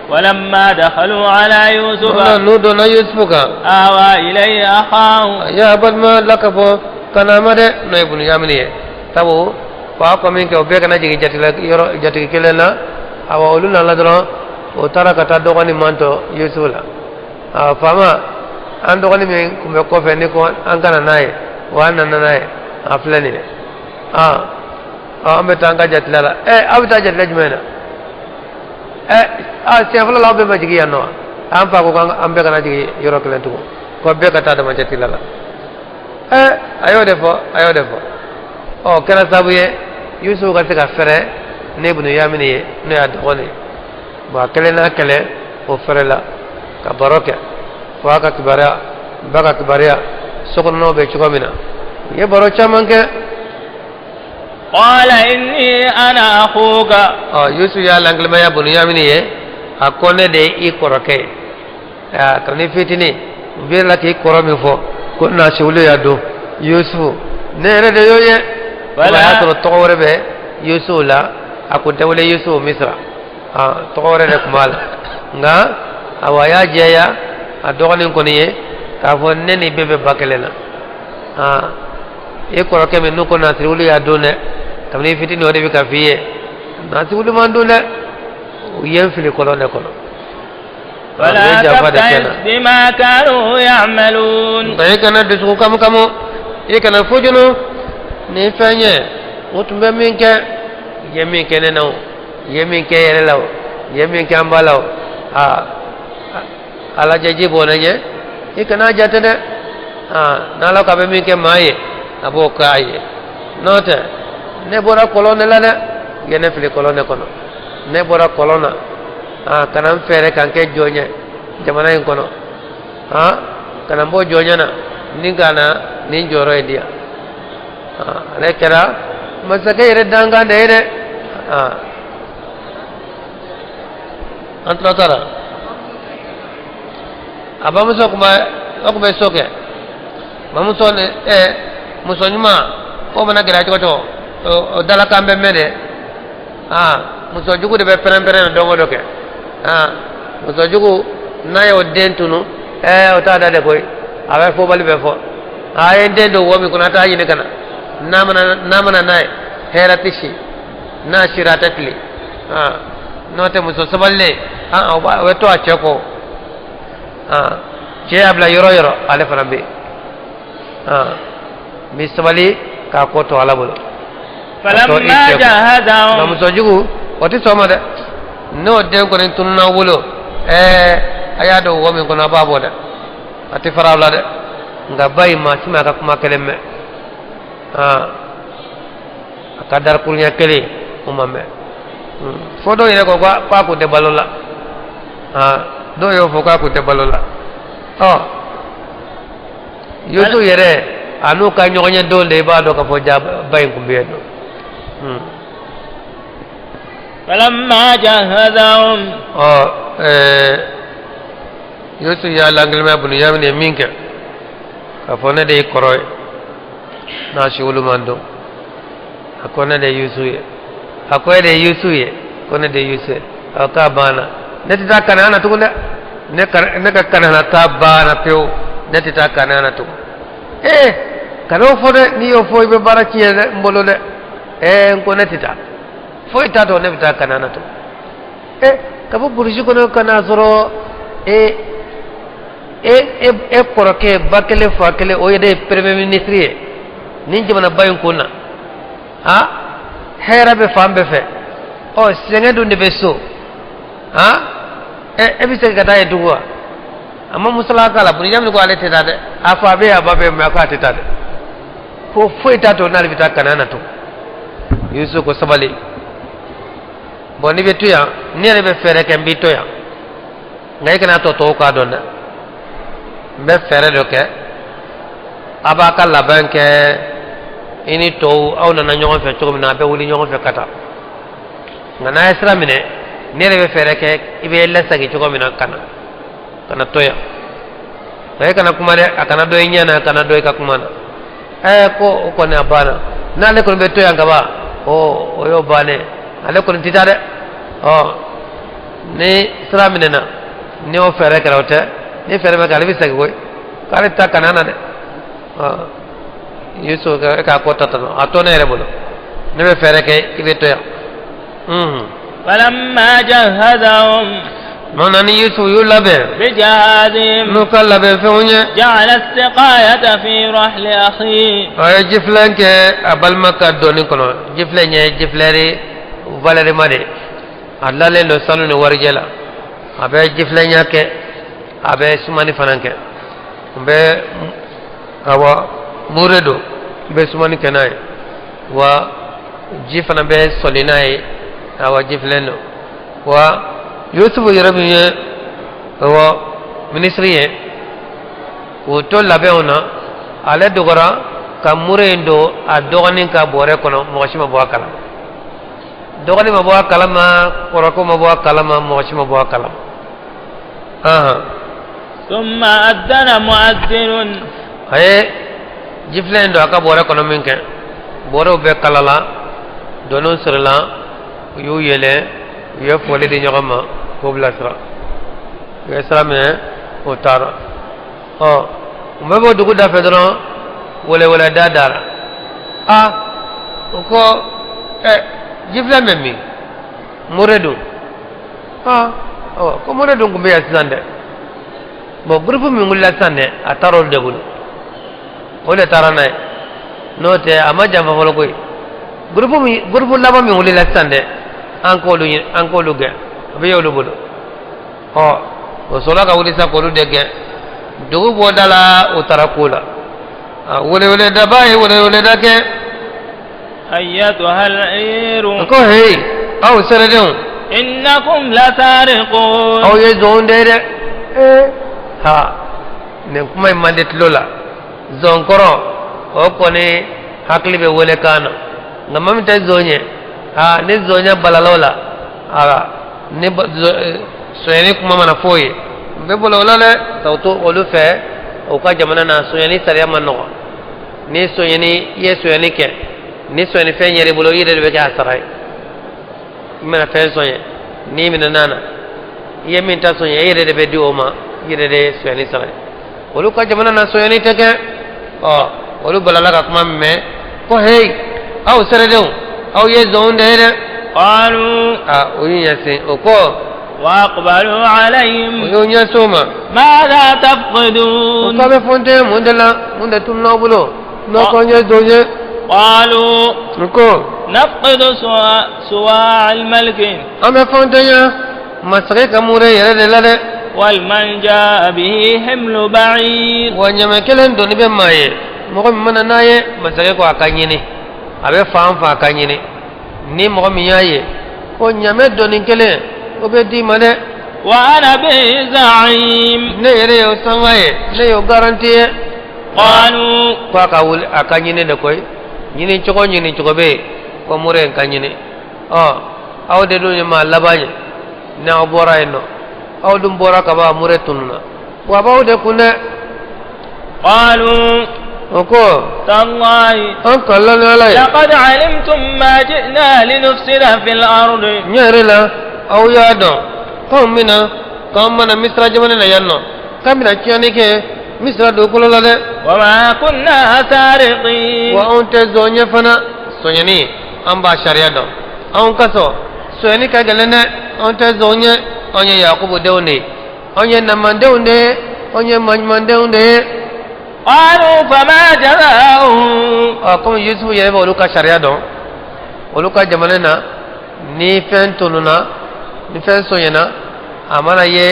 ولما دخلوا على يوسف Nka n'u donna Yusufu kan, آوى إليه أخاه. a y'a balima lakabɔ ka na a ma dɛ, n'o ye Buniyamini ye, sabu fa ko min kɛ, o bɛɛ kana jigin jatigi yɔrɔ jatigi kelen na. Awa, olu nana dɔrɔn, o taara ka taa dɔgɔnin mantɔ Yusufu la. A faama, an dɔgɔnin min tun bɛ kɔfɛ ni ko an kana n'a ye, wa an nana n'a ye, a filɛ nin ye. Aa, an bɛ taa an ka jatila la. Ɛ, aw bɛ taa jatila jumɛn na? Ɛ, a siɲɛ fɔlɔ la, aw bɛɛ ma jigin yan nɔ wa? An fa ko k'an bɛɛ kana jigin yɔrɔ kelen tugun, ko bɛɛ ka taa dama jatila la. Ɛ, a y'o de fɔ, a y'o de fɔ. Ɔ kɛra sababu ye Yusufu ka se ka fɛrɛ ne Buniyamini ye, n'o y'a dɔgɔnin ye. Bon, a kelen n'a kɛlɛ, o fɛrɛ la ka baro kɛ, fa ka kibaruya, ba ka kibaruya, sokɔnɔnaw bɛ cogo min na, u ye baro caman kɛ. قال إني أنا أخوك. Ɔ Yusufu y'a lankilimaya Buniyamini ye, a ko ne de ye i kɔrɔkɛ ye. Aa, kabini fitinin u bɛ la k'i kɔrɔ min fɔ ko nasiwulu y'a don, Yusufu, ne yɛrɛ de y'o ye. O y'a sɔrɔ tɔgɔ wɛrɛ bɛ Yusufu la, a kun tɛ wele Yusufu Misira, aa, tɔgɔ wɛrɛ de tun b'a la. Nka awa, a y'a jɛya a dɔgɔnin kɔni ye k'a fɔ ne ni bɛɛ bɛ ba kelen na. Aa, i kɔrɔkɛ min n'u ko nasiriwulu y'a don dɛ, kabini fitinin o de bɛ ka f'i ye, nasiriwulu man dun dɛ, u ye n fili kɔlɔn de kɔnɔ. فلا U ye janfa de kɛ n تبتئس na. بما كانوا يعملون. Nka i kana dusuku kamu kamu, i kana fojunu ni fɛn ye u tun bɛ min kɛ. I ye min kɛ ne na o, i ye min kɛ yɛrɛ la o, i ye min kɛ an ba la o, aa, ala jɛ ji bɔn ne ɲɛ, i kana jate dɛ. Aa, n'Ala ko a bɛ min kɛ maa ye, a b'o k'a ye. N'o tɛ, ne bɔra kɔlɔn de la dɛ, i ye ne fili kɔlɔn de kɔnɔ, ne bɔra kɔlɔn na. Aa, kana n fɛɛrɛ ka n kɛ jɔn ye jamana in kɔnɔ. Aa, kana n bɔ jɔnya na ni ka na nin jɔyɔrɔ in di yan. Aa, ale kɛra masakɛ yɛrɛ dankan de ye dɛ. Aa, an tila taara a bamuso tun bɛ, o tun bɛ so kɛ bamuso ni ɛ muso ɲuman ko mana gɛlɛya cogo cogo, o dalakan bɛ mɛn dɛ. Aa, muso jugu de bɛ pɛrɛn-pɛrɛn na don o don kɛ. Aa, muso jugu n'a y'o den tunu, o t'a da de koyi. A bɛ fɔbali bɛɛ fɔ. A ye n den don wo min kɔnɔ, a t'a ɲini ka na. N'a mana n'a mana n'a ye, hɛrɛ tɛ si. N'a sira a tɛ tilen. N'o tɛ muso sabalilen, o bɛ to a cɛ kɔ. Cɛ y'a bila yɔrɔ o yɔrɔ, ale fana bɛ yen. N bɛ sabali k'a ko to Ala bolo. فلما جهزهم. Nka muso jugu, o tɛ sɔn o ma dɛ. N'o den kɔni tununna aw bolo, ɛɛ, a y'a don wo min kɔnɔ, a b'a bɔ dɛ. A tɛ fara aw la dɛ. Nka ba in, maa si ma a ka kuma kelen mɛn. A ka darakuruɲɛ kelen o ma mɛn. Fo dɔw yɛrɛ ko k'a kun tɛ balo la. Dɔw y'o fɔ k'a kun tɛ balo la. Ɔ, Yusu yɛrɛ a n'u ka ɲɔgɔn ye don de, i b'a dɔn k'a fɔ ja ba in kun bɛ yen nɔ. فلما جهزهم. Ɔ, Yusu y'a langilimɛ Buniyamini ye min kɛ k'a fɔ ne de ye kɔrɔ ye n'a si wolo man dɔn. A ko ne de ye Yusu ye. A ko e de ye Yusu ye? Ko ne de ye Yusu ye. A k'a banna, ne tɛ taa Kanana tugun dɛ. Ne ka Kanana taa banna pewu, ne tɛ taa Kanana tugun. Ee, kan'o fɔ dɛ. N'i y'o fɔ, i bɛ baara tiɲɛ dɛ n bolo dɛ. Ee, n ko ne tɛ taa, foyi t'a to ne bɛ taa Kanana tugun. Ee, ka bɔ burusi kɔnɔ ka n'a sɔrɔ e e e e kɔrɔkɛ ba kelen fa kelen, o yɛrɛ ye premier ministre ye nin jamanaba in kun na. A hɛrɛ bɛ fan bɛɛ fɛ. Ɔ, sɛgɛn dun de bɛ so. Ha, e bɛ se ka taa yen tugun wa? A ma musala k'a la. Buniyamini ko ale tɛ taa dɛ. A fa bɛ yen, a ba bɛ yen, mɛ a ko a tɛ taa dɛ. Ko foyi t'a to n'ale bɛ taa Kanana tugun. Yusuf ko sabali. Bɔn, n'i bɛ to yan, ne yɛrɛ bɛ fɛɛrɛ kɛ, n b'i to yan, nka i kana tɔ tɔw k'a dɔn dɛ. N bɛ fɛɛrɛ dɔ kɛ, a b'a ka labɛn kɛ. I ni tɔw, aw nana ɲɔgɔn fɛ cogo min na, a bɛ wuli ɲɔgɔn fɛ ka taa. Nka n'a ye sira minɛ, ne yɛrɛ bɛ fɛɛrɛ kɛ i bɛ lasegin cogo min na ka na to yan. Nka e kana kuma dɛ, a kana dɔn i ɲɛ na, a kana dɔn i ka kuma na. Ɛɛ, ko o kɔni a banna. N'ale kɔni bɛ to yan ka ban, o y'o bannen. Ale kɔni tɛ taa dɛ. Ɔ, ni sira minɛna, ni o fɛɛrɛ kɛra, o tɛ ni fɛɛrɛ bɛ kɛ, ale bɛ segin koyi, k'ale tɛ taa Kanana dɛ. Ɔ, Yusuf e k'a ko ta tan, a to ne yɛrɛ bolo, ne bɛ fɛɛrɛ kɛ, i bɛ to yan. فلما جهزهم. Mana ni Yusuf y'u labɛn بجهازهم. n'u ka labɛn fɛnw ye, جعل السقاية في رحل أخيه. A ye jifilen kɛ a balima ka doni kɔnɔ. Jifilen ye jifilɛri valeur ma de, a lalen don sanu ni warijɛ la. A bɛ jifilɛnya kɛ, a bɛ sumani fana kɛ. N bɛ awa mure don, n bɛ sumani kɛ n'a ye, wa ji fana bɛ sɔli n'a ye. Awa, jifilen don. Wa Yusufu yɛrɛ min ye awa minisiri ye, k'o to labɛnw na, ale dɔgɔra ka mure in don a dɔgɔnin ka bɔrɛ kɔnɔ. Mɔgɔ si ma bɔ a kalama, dɔgɔnin ma bɔ a kalama, kɔrɔkɛ ma bɔ a kalama, mɔgɔ si ma bɔ a kalama. Ahan. ثم أذن مؤذن. A ye jifilen in don a ka bɔrɛ kɔnɔ min kɛ, bɔrɛw bɛɛ kalala, doniw sirila, u y'u yɛlɛ, u ye foli di ɲɔgɔn ma k'o bilasira. U ye sira minɛ, o taara. Ɔ, u bɛ bɔ dugu da fɛ dɔrɔn, welewele da dara. A u ko ɛ, jifilen bɛ min? Mure dun? Aa, ɔ, ko mure dun tun bɛ yan sisan dɛ. Bɔn, gurupu min wulila sisan dɛ, a taara olu de bolo, o de taara n'a ye. N'o tɛ, a ma janfa fɔlɔ koyi. Gurupu min, gurupu laban min wulila sisan dɛ, an k'olu ɲini, an k'olu gɛn, a bɛ ye olu bolo. Ɔ, o sɔrɔla ka wuli sisan k'olu de gɛn dugu bɔda la. O taara ko la, a welewele daba ye weleweleda kɛ. أيتها العير. Ko heyi, aw sɛrɛdenw. إنكم لسارقون. Aw ye zɔnw de ye dɛ. Ee, ha, nin kuma in man di tulo la. Zɔnkɔrɔ o kɔni hakili bɛ wele kan na, nka maa min tɛ zon ye, ha, ni zɔnya balala o la, a ni sonyɛni kuma mana f'o ye, n bɛ bolo o la dɛ. K'o to olu fɛ, o ka jamana na, sonyɛni sariya ma nɔgɔn. Ni sonyɛni, i ye sonyɛni kɛ, ni sonyɛni fɛn yɛrɛ bolo, i yɛrɛ de bɛ kɛ a sara ye. I mana fɛn sonyɛ, n'i minɛna na, i ye min ta sonyɛ, e yɛrɛ de bɛ di o ma, i yɛrɛ de ye sonyɛni sara ye. Olu ka jamana na sonyani tɛ kɛ. Ɔ, olu balala ka kuma min mɛn ko heyi, aw seredenw, aw ye zonw de ye dɛ. قالوا A, o y'u ɲɛsin o kɔ. وأقبلوا O عليهم y'u ɲɛsin o ma. ماذا O تفقدون؟ k'a bɛ fɔnte mun de la? Mun de tununna aw bolo n'aw ko an ye zon ye? قالوا O ko نفقد سواع الملك. An bɛ fɔntenya masakɛ ka mure yɛrɛ de la dɛ. ولمن جاء به حمل بعير. Wa ɲamɛ kelen doni bɛ maa ye, mɔgɔ min mana n'a ye, masakɛ ko a ka ɲini, a bɛ fan fan a ka ɲini, ni mɔgɔ min y'a ye ko ɲamɛ doni kelen, o bɛ d'i ma dɛ. وأنا به زعيم. Ne yɛrɛ y'o sanga ye, ne y'o garanti ye. قالوا Ko a ka wuli a ka ɲini de koyi, ɲini cogo ɲini cogo bɛ yen ko mure in ka ɲini. Ɔ, aw de dun ye maa laban ye n'aw bɔra yen nɔ, aw dun bɔra ka ban, mure tununna wa a b'aw de kun dɛ. قالوا O ko تالله an kalila ni Ala ye. لقد علمتم ما جئنا لنفسد في الأرض. Ɲɛ yɛrɛ la, aw y'a dɔn k'anw bɛna k'an mana Misira jamana na yan nɔ k'an bɛna tiɲɛni kɛ Misira dugukolo la dɛ. وما كنا سارقين. Wa anw tɛ zon ye fana. Sonyani, an b'a sariya dɔn anw ka sɔn sonyani ka gɛlɛn dɛ. Anw tɛ zon ye, anw ye Yakubu denw de ye, anw ye namandenw de ye, anw ye maɲumandenw de ye. قالوا فما جزاؤه؟ Ɔ, komi Yusufu yɛrɛ bɛ olu ka sariya dɔn, olu ka jamana na, ni fɛn tununna, ni fɛn sonyana, a mana ye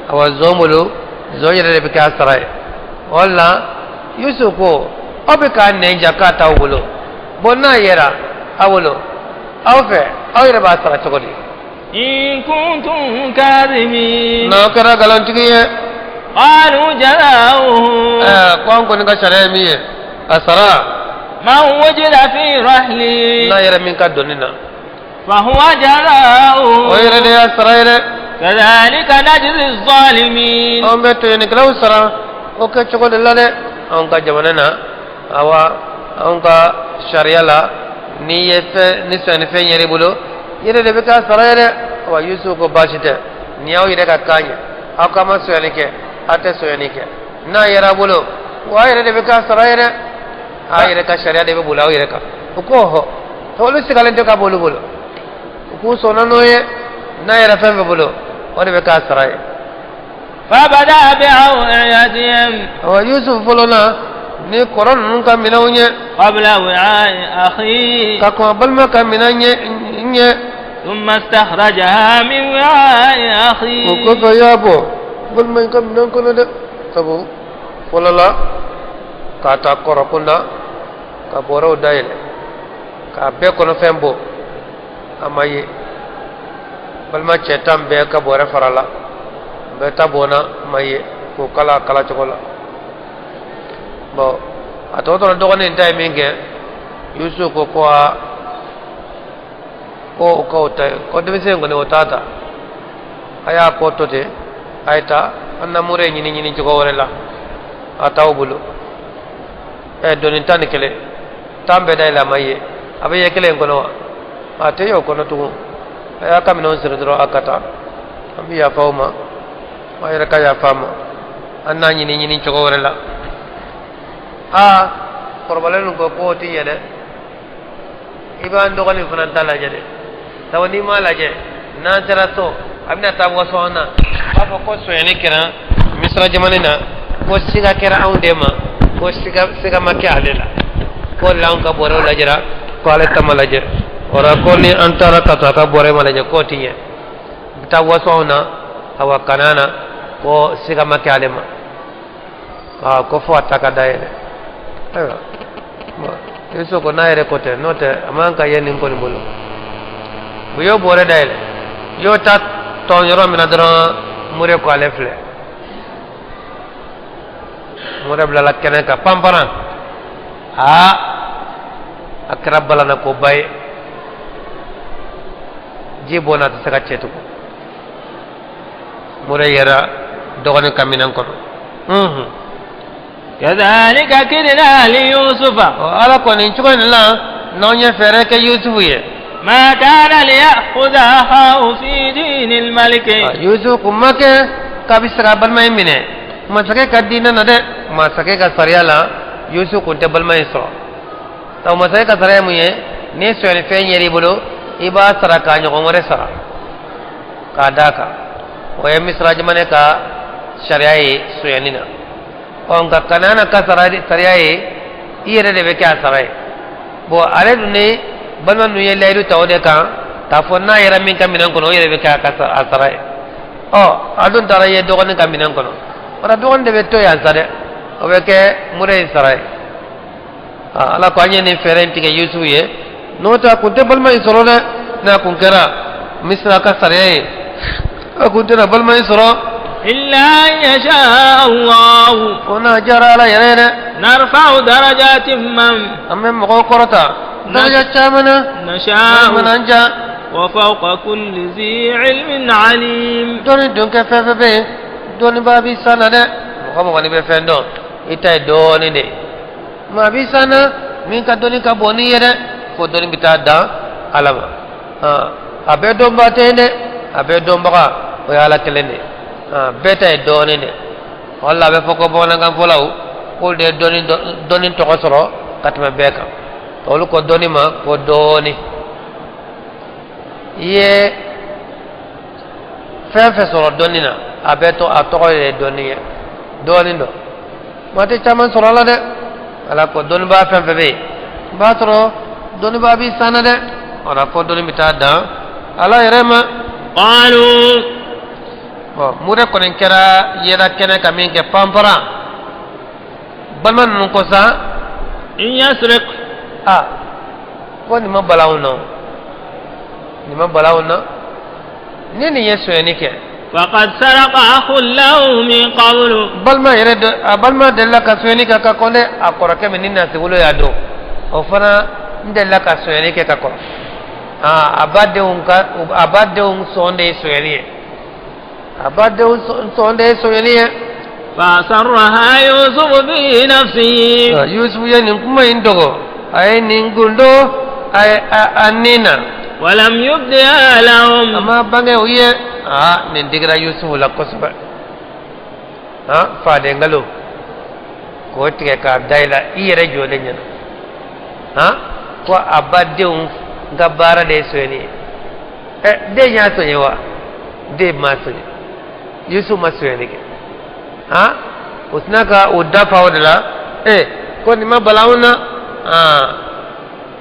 awa zon bolo, zon yɛrɛ de bɛ kɛ a sara ye. O la Yusufu ko aw bɛ k'a nɛn ja k'a t'aw bolo, bɔn n'a yɛra aw bolo, aw fɛ, aw yɛrɛ b'a sara cogo di? إن كنتم كاذبين. N'aw kɛra nkalontigiw ye. قالوا جزاؤه Ɛɛ, ko an kɔni ka sariya ye min ye, a sara من وجد في رحله n'a yɛrɛ min ka doni na, فهو جزاؤه. O yɛrɛ de y'a sara ye dɛ. كذلك نجزي الظالمين. Anw bɛ tɔɲɔnikɛlaw sara o kɛ cogo de la dɛ. Anw ka jamana na, awa anw ka sariya la, n'i ye fɛn ni sɔnnifɛn yɛrɛ bolo, yɛrɛ de bɛ k'a sara ye dɛ. Awa Yusufu ko baasi tɛ, nin y'aw yɛrɛ ka kan ye, aw ka ma sonyali kɛ, aw tɛ sonyali kɛ, n'a yɛrɛ bolo wa, aw yɛrɛ de bɛ k'a sara ye dɛ, aw yɛrɛ ka sariya de bɛ boli aw yɛrɛ kan. O ko hɔ, olu sigalen tɛ ka b'olu bolo, u k'u sɔnna n'o ye, n'a yɛrɛ fɛn fɛn bolo, o de bɛ k'a sara ye. فبدأ بأوعيتهم Awa Yusuf fɔlɔ na ni kɔrɔ ninnu ka minɛnw ye قبل وعاء أخيه ka kɔn a balima ka minɛn ɲɛ ɲɛ. ثم استخرجها من وعاء O أخيه. kɔfɛ y'a bɔ balima in ka minɛn kɔnɔ dɛ, sabu fɔlɔ la k'a ta kɔrɔ kunda ka bɔrɛw dayɛlɛ k'a bɛɛ kɔnɔfɛn bɔ, a ma ye. Balima cɛ 10 bɛɛ ka bɔrɛ fara la, bɛɛ ta bɔnna, a ma ye k'o kala a kala cogo la. Bɔn, a tɔ tora dɔgɔnin ta ye min kɛ, Yusuf ko ko aa, ko o k'o ta ye ko denmisɛn kɔni o t'a ta, a y'a ko to ten, a ye taa an na mure ɲini ɲini cogo wɛrɛ la, a t'aw bolo. Ɛ, doni 11, 10 bɛɛ dayɛlɛ, a ma ye, a bɛ ye kelen kɔnɔ wa? A tɛ ye o kɔnɔ tugun. A y'a ka minɛnw siri dɔrɔn, a ka taa, an bɛ yafa aw ma, aw yɛrɛ ka yafa a ma, an n'a ɲini ɲini cogo wɛrɛ la. Aa, kɔrɔbalen ko k'o ti ɲɛ dɛ, i b'an dɔgɔnin fana ta lajɛ dɛ, sabu n'i m'a lajɛ, n'an sera so, a bɛna taa waso an na, a b'a fɔ ko sonyani kɛra Misira jamana na, ko siga kɛra anw de ma, ko siga siga ma kɛ ale la, ko la anw ka bɔrɛw lajɛra, ko ale ta ma lajɛ. O la ko ni an taara ka to a ka bɔrɛ ma lajɛ, k'o ti ɲɛ, bɛ taa waso anw na, awa kana na ko siga ma kɛ ale ma. Aa, ko fo a ta ka dayɛlɛ. Ayiwa, Yusuf ko n'a yɛrɛ ko tɛ, n'o tɛ a man ka ye nin kɔni bolo. U y'o bɔrɛ dayɛlɛ, y'o ta tɔn yɔrɔ min na dɔrɔn, mure ko ale filɛ, mure bilala kɛnɛ kan panparan. Aa, a kɛra balana koba ye, ji bɔnna, a tɛ se ka cɛ tugun. Mure yɛrɛ dɔgɔnin ka minɛn kɔnɔ. كذلك كدنا ليوسف. Ɔ, Ala kɔni cogo in la n'anw ye fɛɛrɛ kɛ Yusufu ye. ما كان ليأخذ أخاه في دين الملك. Yusuf kun ma kɛ k'a bɛ se ka balima in minɛ. Masakɛ ka diinɛ na dɛ, masakɛ ka sariya la, Yusufu kun tɛ balima in sɔrɔ. Sabu masakɛ ka sariya ye mun ye? Ni sonyɛlifɛn yer'i bolo, i b'a sara k'a ɲɔgɔn wɛrɛ sara k'a d'a kan. O ye Misira jamana ka sariya ye sonyɛni na. Ɔ, nka Kanana ka sariya ye, i yɛrɛ de bɛ kɛ a sara ye. Bɔn, ale dun ni balima ninnu ye layidu ta o de kan k'a fɔ n'a yɛrɛ min ka minɛn kɔnɔ, o yɛrɛ bɛ kɛ a sara ye. Ɔ, a dun taara ye dɔgɔnin ka minɛn kɔnɔ, o la dɔgɔnin de bɛ to yan sa dɛ, o bɛ kɛ mure in sara ye. Ala ko an ye nin fɛɛrɛ in tigɛ Yusufu ye, n'o tɛ a kun tɛ balima in sɔrɔ dɛ. N'a kun kɛra Misira ka sariya ye, a kun tɛna balima in sɔrɔ. إلا أن يشاء الله. Fo n'a diyara Ala yɛrɛ ye dɛ. نرفع درجات من An bɛ mɔgɔw kɔrɔta daraja caman na نشاء mana an ja. وفوق كل ذي علم عليم. Dɔnni don kɛ fɛn fɛn bɛ yen, dɔnnibaa b'i san na dɛ. Mɔgɔ mɔgɔ n'i bɛ fɛn dɔn, i ta ye dɔɔnin de ye. Maa b'i san na min ka dɔnni ka bon n'i ye dɛ, fo dɔnni bɛ taa dan Ala ma. A bɛɛ dɔnbaa tɛ yen dɛ, a bɛɛ dɔnbaga o ye Ala kelen de ye. Bɛɛ ta ye dɔɔnin de. Wala a bɛ fɔ ko bamanankan fɔlaw k'olu de ye dɔnni tɔgɔ sɔrɔ ka tɛmɛ bɛɛ kan. Olu ko dɔnni ma ko dɔɔnin. I ye fɛn fɛn sɔrɔ dɔnni na, a bɛɛ to a tɔgɔ ye dɔnni ye, dɔɔnin dɔn. Maa tɛ caman sɔrɔ a la dɛ. Ala ko dɔnnibaa fɛn fɛn bɛ yen, i b'a sɔrɔ dɔnnibaa b'i san na dɛ. O la fɔ dɔnni bɛ taa dan Ala yɛrɛ ma. قالوا Bɔn, mure kɔni kɛra yɛlɛ kɛnɛ ka min kɛ panparan, balima ninnu ko sa: إن يسرق A ko nin ma bala anw na o, nin ma bala anw na. Ni nin ye sonyɛni kɛ, فقد سرق أخ له من قبل. Balima yɛrɛ dɔ, a balima delila ka sonyɛni kɛ ka kɔn dɛ. A kɔrɔkɛ min ni nasiwolo y'a don, o fana n delila ka sonyɛni kɛ ka kɔrɔ. Aa, a ba denw sɔn de ye sonyɛni ye, a ba denw sɔn de ye sonyɛni ye. فأسرها يوسف في نفسه. Yusufu ye nin kuma in dogo, a ye nin gundo a nin na. ولم يبدها A لهم. ma bange u ye. Aa, nin digira Yusufu la kosɛbɛ. Ha, faden ngalo k'o tigɛ k'a da i la i yɛrɛ jɔlen ɲɛna, ha, ko a ba denw ka baara de ye sonyɛni ye. Ɛ, den y'a soɲɛ wa? Den ma soɲɛ, Yusufu ma sonyɛni kɛ. Ha, o tɛna ka o dafa o de la. Ɛ, ko nin ma bala anw na. Aa,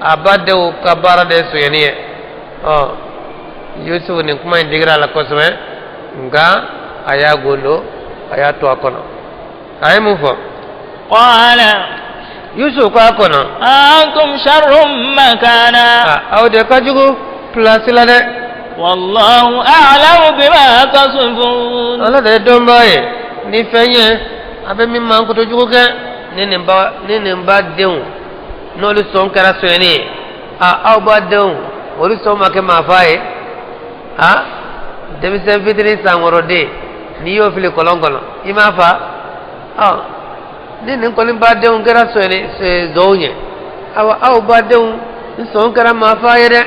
a ba denw ka baara de ye sonyɛni ye. Ɔ, Yusufu, nin kuma in digira a la kosɛbɛ, nka a y'a gondo, a y'a to a kɔnɔ. A ye mun fɔ? قال Yusufu ko a kɔnɔ: أنتم شر مكانا. A, aw de ka jugu pilasi la dɛ. والله أعلم بما تصفون. Ala de ye dɔnbaa ye ni fɛn ye a bɛ min mankutu jugu kɛ. Ni nin ba denw n'olu sɔn kɛra sonyɛni ye, a, aw ba denw olu sɔn ma kɛ maafa ye. A, denmisɛn fitinin san 6 den, n'i y'o fili kɔlɔn kɔnɔ, i m'a fa. Ɔ, ni nin kɔni ba denw kɛra sonyɛni zɔnw ye, awa, aw ba denw n sɔn kɛra maafa ye dɛ.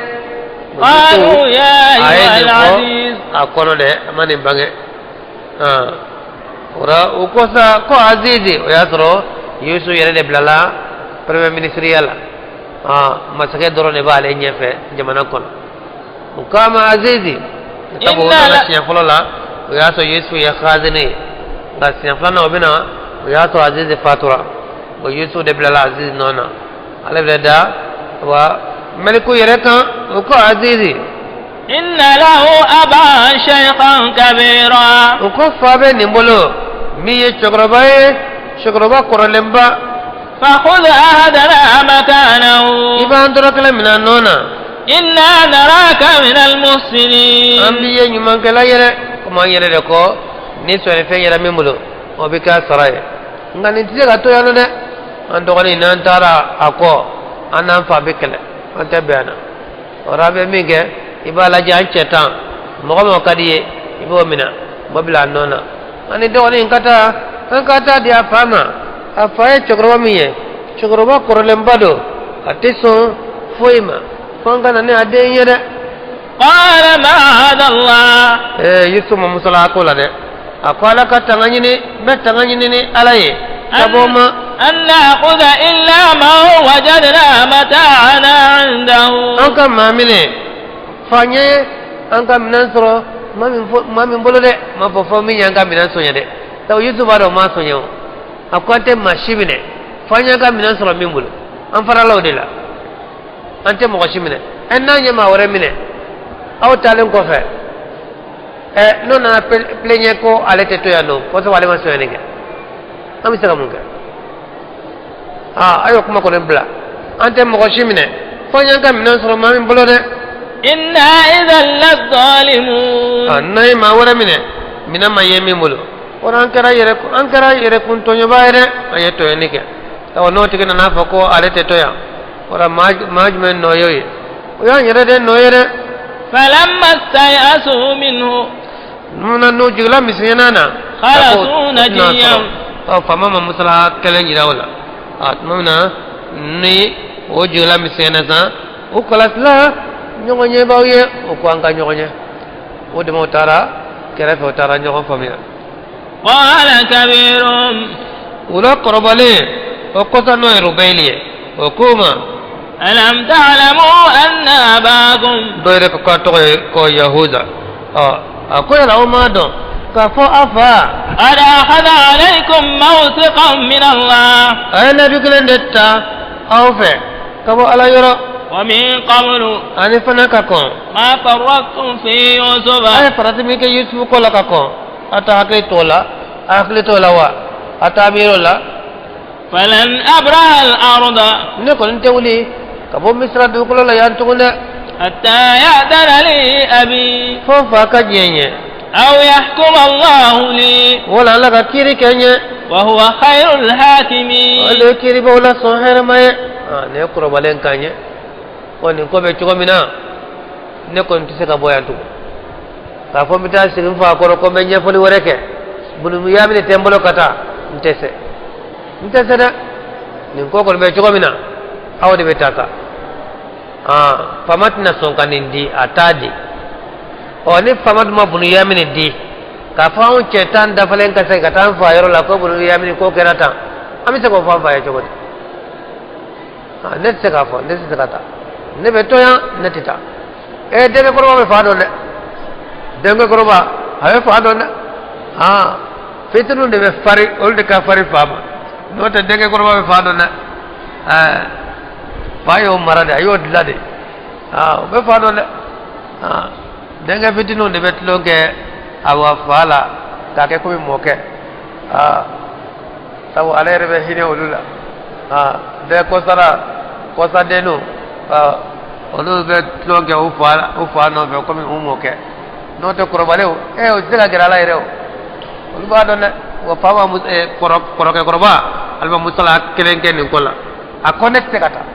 قالوا يا A ye أيها nin fɔ العزيز. a kɔnɔ dɛ, a ma nin bange. O la o ko sa ko Azizi, o y'a sɔrɔ Yusu yɛrɛ de bilala premier ministre ya la. Masakɛ dɔrɔn de b'ale ɲɛfɛ jamana kɔnɔ. O k'a ma Azizi, sabu o Inna nana la siɲɛ fɔlɔ la, o y'a sɔrɔ Yusu ye khazini ye, nka siɲɛ filanan o bɛ na, o y'a sɔrɔ Azizi fatura. O Yusu de bilala Azizi nɔ na, ale bɛ da wa mɛliku yɛrɛ kan. O ko Azizi: إن له أبا شيخا كبيرا. O ko fa bɛ nin bolo min ye cɛkɔrɔba ye, cɛkɔrɔba kɔrɔlenba. فخذ أحدنا مكانه. I b'an tɔrɔ kɛlɛ minɛ a nɔ na. إنا نراك من المحسنين. An b'i ye ɲumankɛla yɛrɛ, komi an yɛrɛ de kɔ ni sɔnnifɛn yɛrɛ min bolo, o bɛ k'a sara ye. Nka nin tɛ se ka to yan nɔ dɛ. An dɔgɔnin, n'an taara a kɔ, an n'an fa bɛ kɛlɛ, an tɛ bɛn a na. O la an bɛ min kɛ, i b'a lajɛ, an cɛ tan, mɔgɔ mɔgɔ ka di ye, i b'o minɛ, o bila a nɔ na. An ni dɔgɔnin ka taa, an ka taa di a fa ma. A fa ye cɛkɔrɔba min ye, cɛkɔrɔba kɔrɔlenba don, a tɛ sɔn foyi ma, fo an ka na ni a den ye dɛ. قال معاذ الله. Ee, Yusuf ma musala ko la dɛ. A ko ala ka tanga ɲini, n bɛ tanga ɲini ni ala ye ka bɔ ma. أن نأخذ إلا من وجدنا متاعنا عنده. An ka maa minɛ, fa ɲɛ an ka minɛn sɔrɔ maa min fo maa min bolo dɛ, ma fɔ fɔ min y'an ka minɛn sonya dɛ, sabu Yusuf b'a dɔn o ma sonya. O a ko an tɛ maa si minɛ fo an y'an ka minɛn sɔrɔ min bolo. An farala o de la, an tɛ mɔgɔ si minɛ. Ɛ, n'an ye maa wɛrɛ minɛ aw taalen kɔfɛ, ɛ, n'o nana plaignent ko ale tɛ to yan nɔ, ko sabu ale ma sonyani kɛ, an bɛ se ka mun kɛ? Aa, a y'o kuma kɔni bila, an tɛ mɔgɔ si minɛ fo an y'an ka minɛn sɔrɔ maa min bolo dɛ. إنا إذا لظالمون. A n'an ye maa wɛrɛ minɛ, minɛn ma ye min bolo, o an kɛra yɛrɛ, an kɛra yɛrɛkun tɔɲɔbaa ye dɛ, an ye tɔɲɔni kɛ. Sabu n'o tigi nana fɔ ko ale tɛ to yan, o la maa jumɛn nɔ y'o ye? O y'an yɛrɛ de nɔ ye dɛ. فلما استيئسوا منه Munna n'u jigila misɛnyana na خلصوا نجيا. Ɔ, faama ma musala kelen jira o la. A tuma min na ni o jigila misɛnyana san, o kɔlɔsila ɲɔgɔn ɲɛbaw ye, o ko an ka ɲɔgɔn ɲɛ. O dama o taara kɛrɛfɛ, o taara ɲɔgɔn faamuya. قال كبيرهم U la kɔrɔbalen o kɔsa, n'o ye Rubɛli ye, o k'o ma: ألم تعلموا أن أباكم Dɔw yɛrɛ ko k'a tɔgɔ ye ko Yahuza. Ɔ, a ko yala aw m'a dɔn k'a fɔ a fa قد أخذ عليكم موثقا من الله a ye layidu kelen de ta aw fɛ ka bɔ ala yɔrɔ ومن قبل ani fana ka kɔn ما فرطتم في يوسف a ye farati min kɛ Yusufu ko la ka kɔn, a ta hakili t'o la, a hakili t'o la wa, a t'a miiri o la. فلن أبرح الأرض Ne kɔni tɛ wuli ka bɔ Misira dugukolo la yan tugun dɛ حتى يأذن لي أبي fo fa ka diɲɛ ɲɛ أو يحكم الله لي wala ala ka kiiri kɛ n ye وهو خير الحاكمين. O de ye kiiribaw la sɔn hɛrɛma ye. Aa, nin ye kɔrɔbalen kan ye ko nin ko bɛ cogo min na, ne kɔni tɛ se ka bɔ yan tugun k'a fɔ n bɛ taa sigi n fa kɔrɔ ko n bɛ ɲɛfɔli wɛrɛ kɛ. Bunuya minɛ tɛ n bolo ka taa, n tɛ se, n tɛ se dɛ. Nin ko kɔni bɛ cogo min na, aw de bɛ taa sa. Aa, faama tɛna sɔn ka nin di, a t'a di. Ɔ, ni faama dun ma bunuya minɛ di k'a fɔ anw cɛ 10 dafalen ka segin ka taa an fa yɔrɔ la ko bunuya minɛ ko kɛra tan, an bɛ se k'o fɔ an fa ye cogo di? Aa, ne tɛ se k'a fɔ, ne tɛ se ka taa, ne bɛ to yan, ne tɛ taa. Ee, denkɛ kɔrɔba bɛ fa dɔn dɛ, denkɛ kɔrɔba a bɛ fa dɔn dɛ. Aa, fitininw de bɛ fari, olu de ka fari fa ma, n'o tɛ denkɛ kɔrɔba bɛ fa dɔn dɛ. Ɛɛ, fa y'o mara de, a y'o dilan de. Aa, o bɛ fa dɔn dɛ. Aa, denkɛ fitininw de bɛ tulon kɛ awa fa la k'a kɛ komi mɔkɛ. Aa, sabu ale yɛrɛ bɛ hinɛ olu la. Aa, bɛɛ kɔsara kɔsadenninw, aa, olu bɛ tulon kɛ u fa nɔfɛ komi u mɔkɛ. N'o tɛ kɔrɔbalenw, ee, o tɛ se ka gɛrɛ a la yɛrɛ. O olu b'a dɔn dɛ. Wa fa ma kɔrɔ kɔrɔkɛ kɔrɔba, ale ma musala kelen kɛ nin ko la. A ko ne tɛ se ka taa,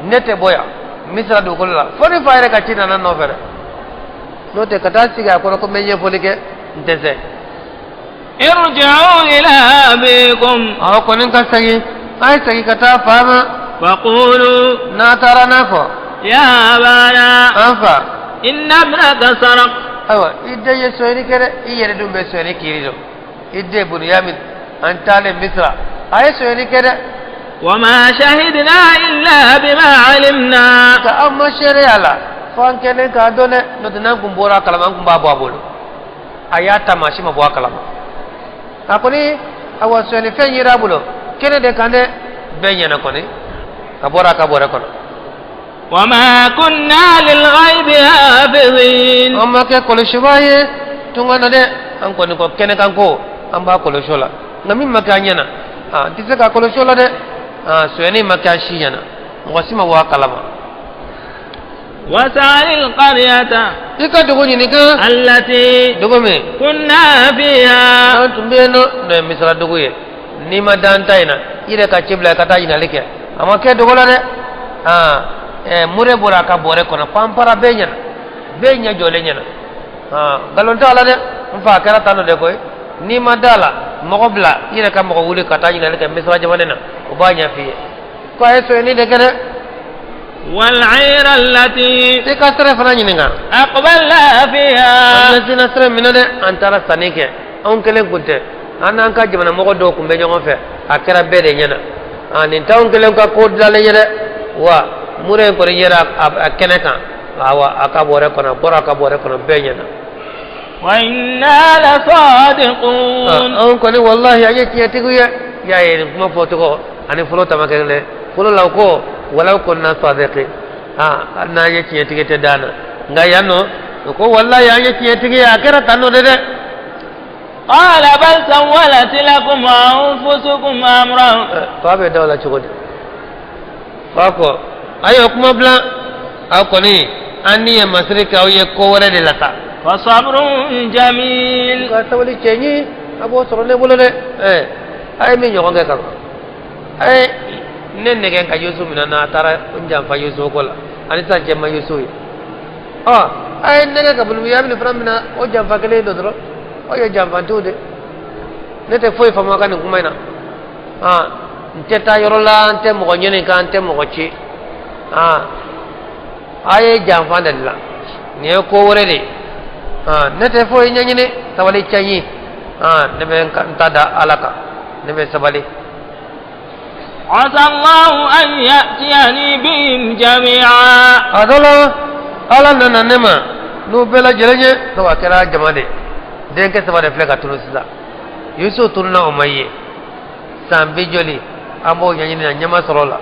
ne tɛ bɔ yan Misira dugukolo la fo ni fa yɛrɛ ka ci nana n nɔfɛ dɛ. N'o tɛ ka taa sigi a kɔrɔ ko n bɛ ɲɛfɔli kɛ, n tɛ se. ارجعوا إلى أبيكم Aw kɔni ka segin, a ye segin ka taa fa ma. فقولوا N'a taara n'a fɔ: يا أبانا An fa, إن ابنك سرق ayiwa, i den ye sonyɛli kɛ dɛ, i yɛrɛ dun bɛ sonyɛli kiiri dɔn. I den Bunyamin, an taalen Misira, a ye sonyɛli kɛ dɛ. وما شهدنا إلا بما علمنا Ka an ma seereya la fo an kɛlen k'a dɔn dɛ. N'o tɛ n'an kun bɔra a kalama, an kun b'a bɔ a bolo. A y'a ta, maa si ma bɔ a kalama. A kɔni, awa, sonyɛlifɛn yera a bolo kɛnɛ de kan dɛ, bɛɛ ɲɛna kɔni, a bɔra a ka bɔrɛ kɔnɔ. وما كنا للغيب حافظين An ma kɛ kɔlɔsibaa ye tunga na dɛ. An kɔni ko kɛnɛ kan ko an b'a kɔlɔsi o la, nka min ma kɛ an ɲɛna, a n tɛ se ka kɔlɔsi o la dɛ. Aa, sonyɛni ma kɛ a si ɲɛna, mɔgɔ si ma bɔ a kalama. واسأل القرية I ka dugu ɲininka التي dugu min كنا فيها an tun bɛ yen nɔ, n'o ye Misira dugu ye. N'i ma dan ta in na, i yɛrɛ ka ci bila i ka taa ɲininkali kɛ. A ma kɛ dogo la dɛ. Aa, ɛɛ, mure bɔra a ka bɔrɛ kɔnɔ, panpara bɛɛ ɲɛna, bɛɛ ɲɛ jɔlen ɲɛna. Aa, nkalon t'a la dɛ. N fa, a kɛra tan nɔ de koyi. N'i ma da la, mɔgɔ bila i yɛrɛ ka mɔgɔ wuli ka taa ɲininkali kɛ Misira jamana na, o b'a ɲɛ f'i ye ko a ye sonyɛni de kɛ dɛ. والعير التي I ka sira fana ɲininka أقبلنا an فيها bɛ sina sira minɛ dɛ, an taara sanni kɛ. Anw kelen kun tɛ, an n'an ka jamana mɔgɔ dɔw kun bɛ ɲɔgɔn fɛ, a kɛra bɛɛ de ɲɛna. A nin t'anw kelen ka ko dilanlen ye dɛ. Wa mura in kɔni yera a kɛnɛ kan, awa a ka bɔrɛ kɔnɔ, a bɔra a ka bɔrɛ kɔnɔ bɛɛ ɲɛna. Wa inna la sadiqun. Anw kɔni, wallahi, an ye tiɲɛtigiw ye. I y'a ye, nin kuma fɔcogo ani fɔlɔ ta ma kɛ dɛ. Fɔlɔ la, u ko walaw kunna sadiqin, hali n'an ye tiɲɛtigi tɛ dan na, nka yan nɔ, u ko wallahi, an ye tiɲɛtigi ye, a kɛra tan nɔ de dɛ. قال بل سولت لكم أنفسكم أمرا. Fa bɛ da o la cogo di? Fa ko a y'o kuma bila, aw kɔni, an ni ye masiri kɛ, aw ye ko wɛrɛ de la sa. فصبر جميل. Ka sabali cɛɲi, a b'o sɔrɔ ne bolo dɛ. A ye min ɲɔgɔn kɛ ka ban, a ye ne nɛgɛn ka Yusu minɛ na, a taara n janfa Yusu ko la, ani sisan cɛ ma Yusu ye. Ɔ, a ye nɛgɛ ka Buniyamini fana minɛ, o janfa kelen don dɔrɔn. Aw ye janfantiw de. Ne tɛ foyi faamu a ka nin kuma in na. N tɛ taa yɔrɔ la, n tɛ mɔgɔ ɲininka, n tɛ mɔgɔ ci. A ye janfa de dilan, nin ye ko wɛrɛ de ye. Ne tɛ foyi ɲɛɲini. Sabali cɛɲi, ne bɛ n ta da Ala kan, ne bɛ sabali. عسى الله أن يأتيني بهم جميعا. A dɔ la, Ala nana ne ma n'u bɛɛ lajɛlen ye. Sabu a kɛra jama de, denkɛ saba de filɛ ka tunu sisan. Yusuf tununa, o ma ye san bi joli, an b'o ɲɛɲini na, ɲɛma sɔrɔ o la.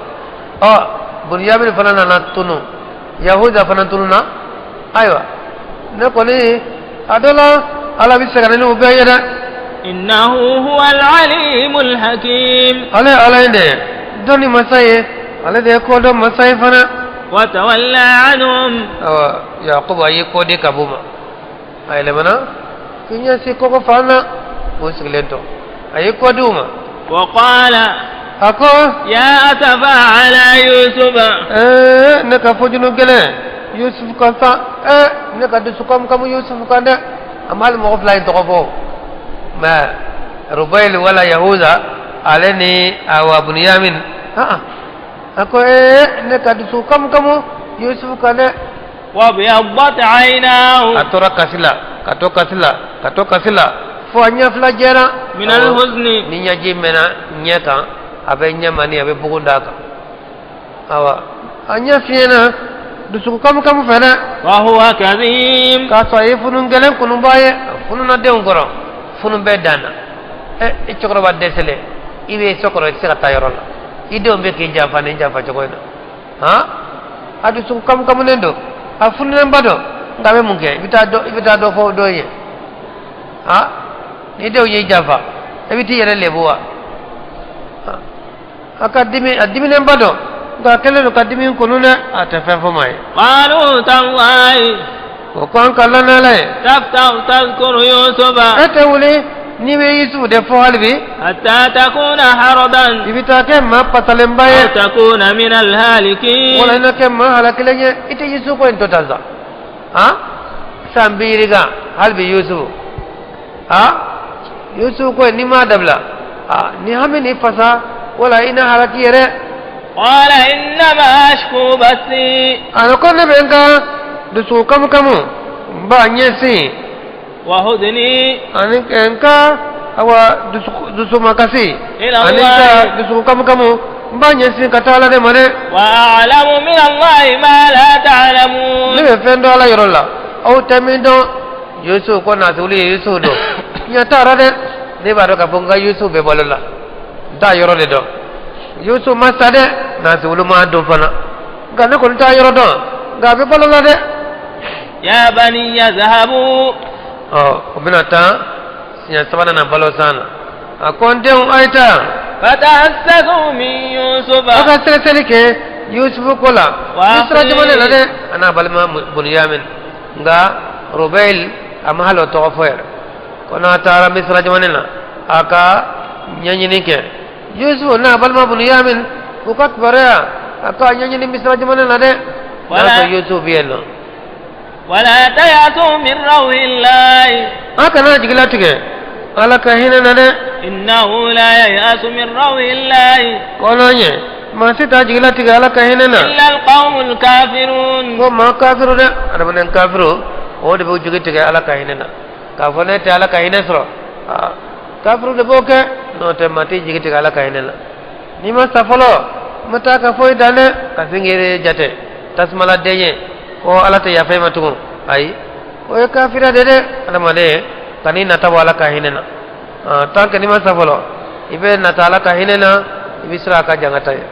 Ɔ, Bunyamin fana nana tunu, Yahuda fana tununa. Ayiwa, ne kɔni, a dɔ la, Ala bɛ se ka na n'u bɛɛ ye dɛ. إنه هو العليم الحكيم. Ale Ala ye de ye dɔnni masa ye, ale de ye kodɔn masa ye fana. وتولى عنهم. Awa, Yakubu a y'i kɔ di ka b'u ma, a yɛlɛmana k'i ɲɛsin kɔgɔ fan na k'u sigilen to, a y'i kɔ di u ma. وقال A ko يا أسفا على يوسف. Ne ka fojunu gɛlɛn Yusufu kan sa, ne ka dusu kamu kamu Yusufu kan dɛ. A ma hali mɔgɔ fila in tɔgɔ fɔ, mɛ Rubayili wala Yahuza, ale ni awa Bunyamin. A ko ne ka dusu kamu kamu Yusufu kan dɛ. وابيضت عيناه. A tora kasi la, ka to kasi la, ka to kasi la, fo a ɲɛ fila jɛra. من الحزن. Ni ɲɛji mɛnna ɲɛ kan, a bɛ ɲɛ mani, a bɛ bugun d'a kan. Awa, a ɲɛ fiɲɛna dusukun kamu kamu fɛ dɛ. وهو كظيم. K'a sɔrɔ a ye funun gɛlɛn kununba ye, a fununa denw kɔrɔ, funun bɛɛ dan na. I cɛkɔrɔba dɛsɛlen, i bɛ so kɔnɔ, i tɛ se ka taa yɔrɔ la, i denw bɛ k'i janfa nin janfa cogo in na. Han, a dusukun kamu kamunen don, a fununenba don, nka a bɛ mun kɛ? I bɛ taa dɔ, i bɛ taa dɔ fɔ dɔ ye. Han, ni denw y'i janfa, i bɛ t'i yɛrɛ lebu wa? A ka dimi, a diminenba don, nka a kɛlen don ka dimi kunu dɛ, a tɛ fɛn fɔ maa ye. قالوا تالله O ko an ka lana Ala ye. تفتأ تذكر يوسف. E tɛ wuli n'i bɛ Yusufu de fɔ hali bi. حتى تكون حرضا. I bɛ taa kɛ maa pasalenba أو ye. تكون من الهالكين. Wala i na kɛ maa halakilen ye. I tɛ Yusufu ko in to tan sa, han, san bi yirika hali bi Yusufu, han, Yusufu ko in, n'i m'a dabila, ni hami ni fasa, wala i na halaki yɛrɛ. قال إنما أشكو بثي. A ko ne bɛ n ka dusukun kamu kamu n b'a ɲɛsin وحزني ani n ka, awa, dusumakasi إلى ani n ka الله. dusukun kamu kamu n b'a ɲɛsin ka taa Ala de ma dɛ. وأعلم من الله ما لا تعلمون. Ne bɛ fɛn dɔn Ala yɔrɔ la, aw tɛ min dɔn. Yusufu ko nasuli ye Yusufu don, ɲɛ t'a la dɛ. Ne b'a dɔn k'a fɔ n ka Yusufu bɛ balo la, n t'a yɔrɔ de dɔn. Yusufu ma sa dɛ, nasuli ma dɔn fana, nka ne kɔni t'a yɔrɔ dɔn, nka a bɛ balo la dɛ. يا بني اذهبوا. Ɔ, o bɛna taa siɲɛ sabanan na balo san na. A ko n denw, a ye taa. فتحسسوا من يوسف. Aw ka sɛgɛsɛgɛli kɛ Yusufu ko la Wa Misira jamana la dɛ, a n'a balima Bunyamin. Nka Rubayil, a ma hali o tɔgɔ fɔ yɛrɛ, ko n'a taara Misira jamana na, a ka ɲɛɲini kɛ Yusufu n'a balima Bunyamin, u ka kibaruya, a ka ɲɛɲini Misira jamana na dɛ, n'a sɔrɔ Yusufu bɛ yen nɔ. ولا تيأسوا من روح الله. A kana jigilatigɛ Ala ka hinɛ na dɛ. إنه لا ييأس من روح الله Kɔnɔ ɲɛ, maa si t'a jigilatigɛ Ala ka hinɛ na. إلا القوم الكافرون. Ko maa kafiru dɛ, adamaden kafiru, o de bɛ jigi tigɛ Ala ka hinɛ na, k'a fɔ ne tɛ Ala ka hinɛ sɔrɔ. Kafiru de b'o kɛ n'o tɛ maa t'i jigi tigɛ Ala ka hinɛ la. N'i ma sa fɔlɔ ma taa ka foyi dan dɛ ka sin k'i yɛrɛ jate tasuma la den ye ko Ala tɛ yafa i ma tugun. Ayi, o ye kafiriya de dɛ. Adamaden kan'i nata bɔ Ala ka hinɛ na. Tant que n'i ma sa fɔlɔ i bɛ nata Ala ka hinɛ na, i bɛ siran a ka jangata ye.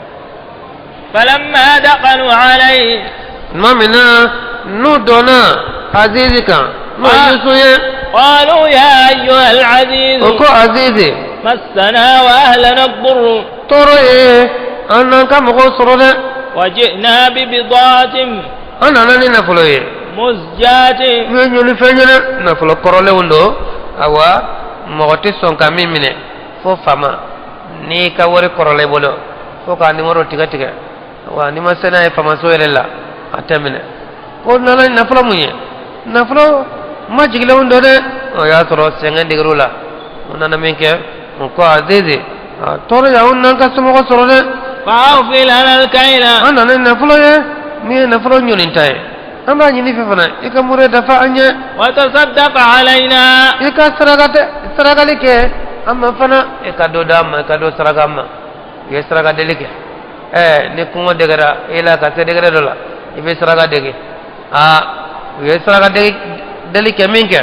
فلما دخلوا عليه tuma min na n'u donna Azizi kan n'o ye Yusu ye. قالوا يا أيها العزيز o ko Azizi. مسنا وأهلنا الضر. tɔɔrɔ ye an n'an ka mɔgɔw sɔrɔ dɛ. وجئنا ببضاعة. an nana ni nafolo ye. مزجاة. n ye ɲini fɛn ye dɛ, nafolo kɔrɔlenw don. Awa, mɔgɔ tɛ sɔn ka min minɛ fo faama. N'i ka wari kɔrɔla i bolo fo k'a nimoro tigɛ tigɛ, wa n'i ma se n'a ye faamaso yɛrɛ la, a tɛ minɛ. Ko nana ni nafolo mun ye, nafolo majigilenw don dɛ. O y'a sɔrɔ sɛgɛn deger'u la. U nana min kɛ, u ko Azizi, tɔɔrɔ y'anw n'an ka somɔgɔ sɔrɔ dɛ. فأوف لنا الكيل. An nana ni nafolo ye min ye nafolo ɲɔninta ye. An b'a ɲini fɛ fana i ka mure dafa an ye. وتصدق علينا. I ka saraka tɛ sarakali kɛ an ma fana, i ka dɔ d'an ma, i ka dɔ saraka an ma. U ye saraka deli kɛ. Ɛɛ, ni kɔngɔ degera i la ka se degré dɔ la, i bɛ saraka dege. Aa, u ye saraka deli kɛ min kɛ,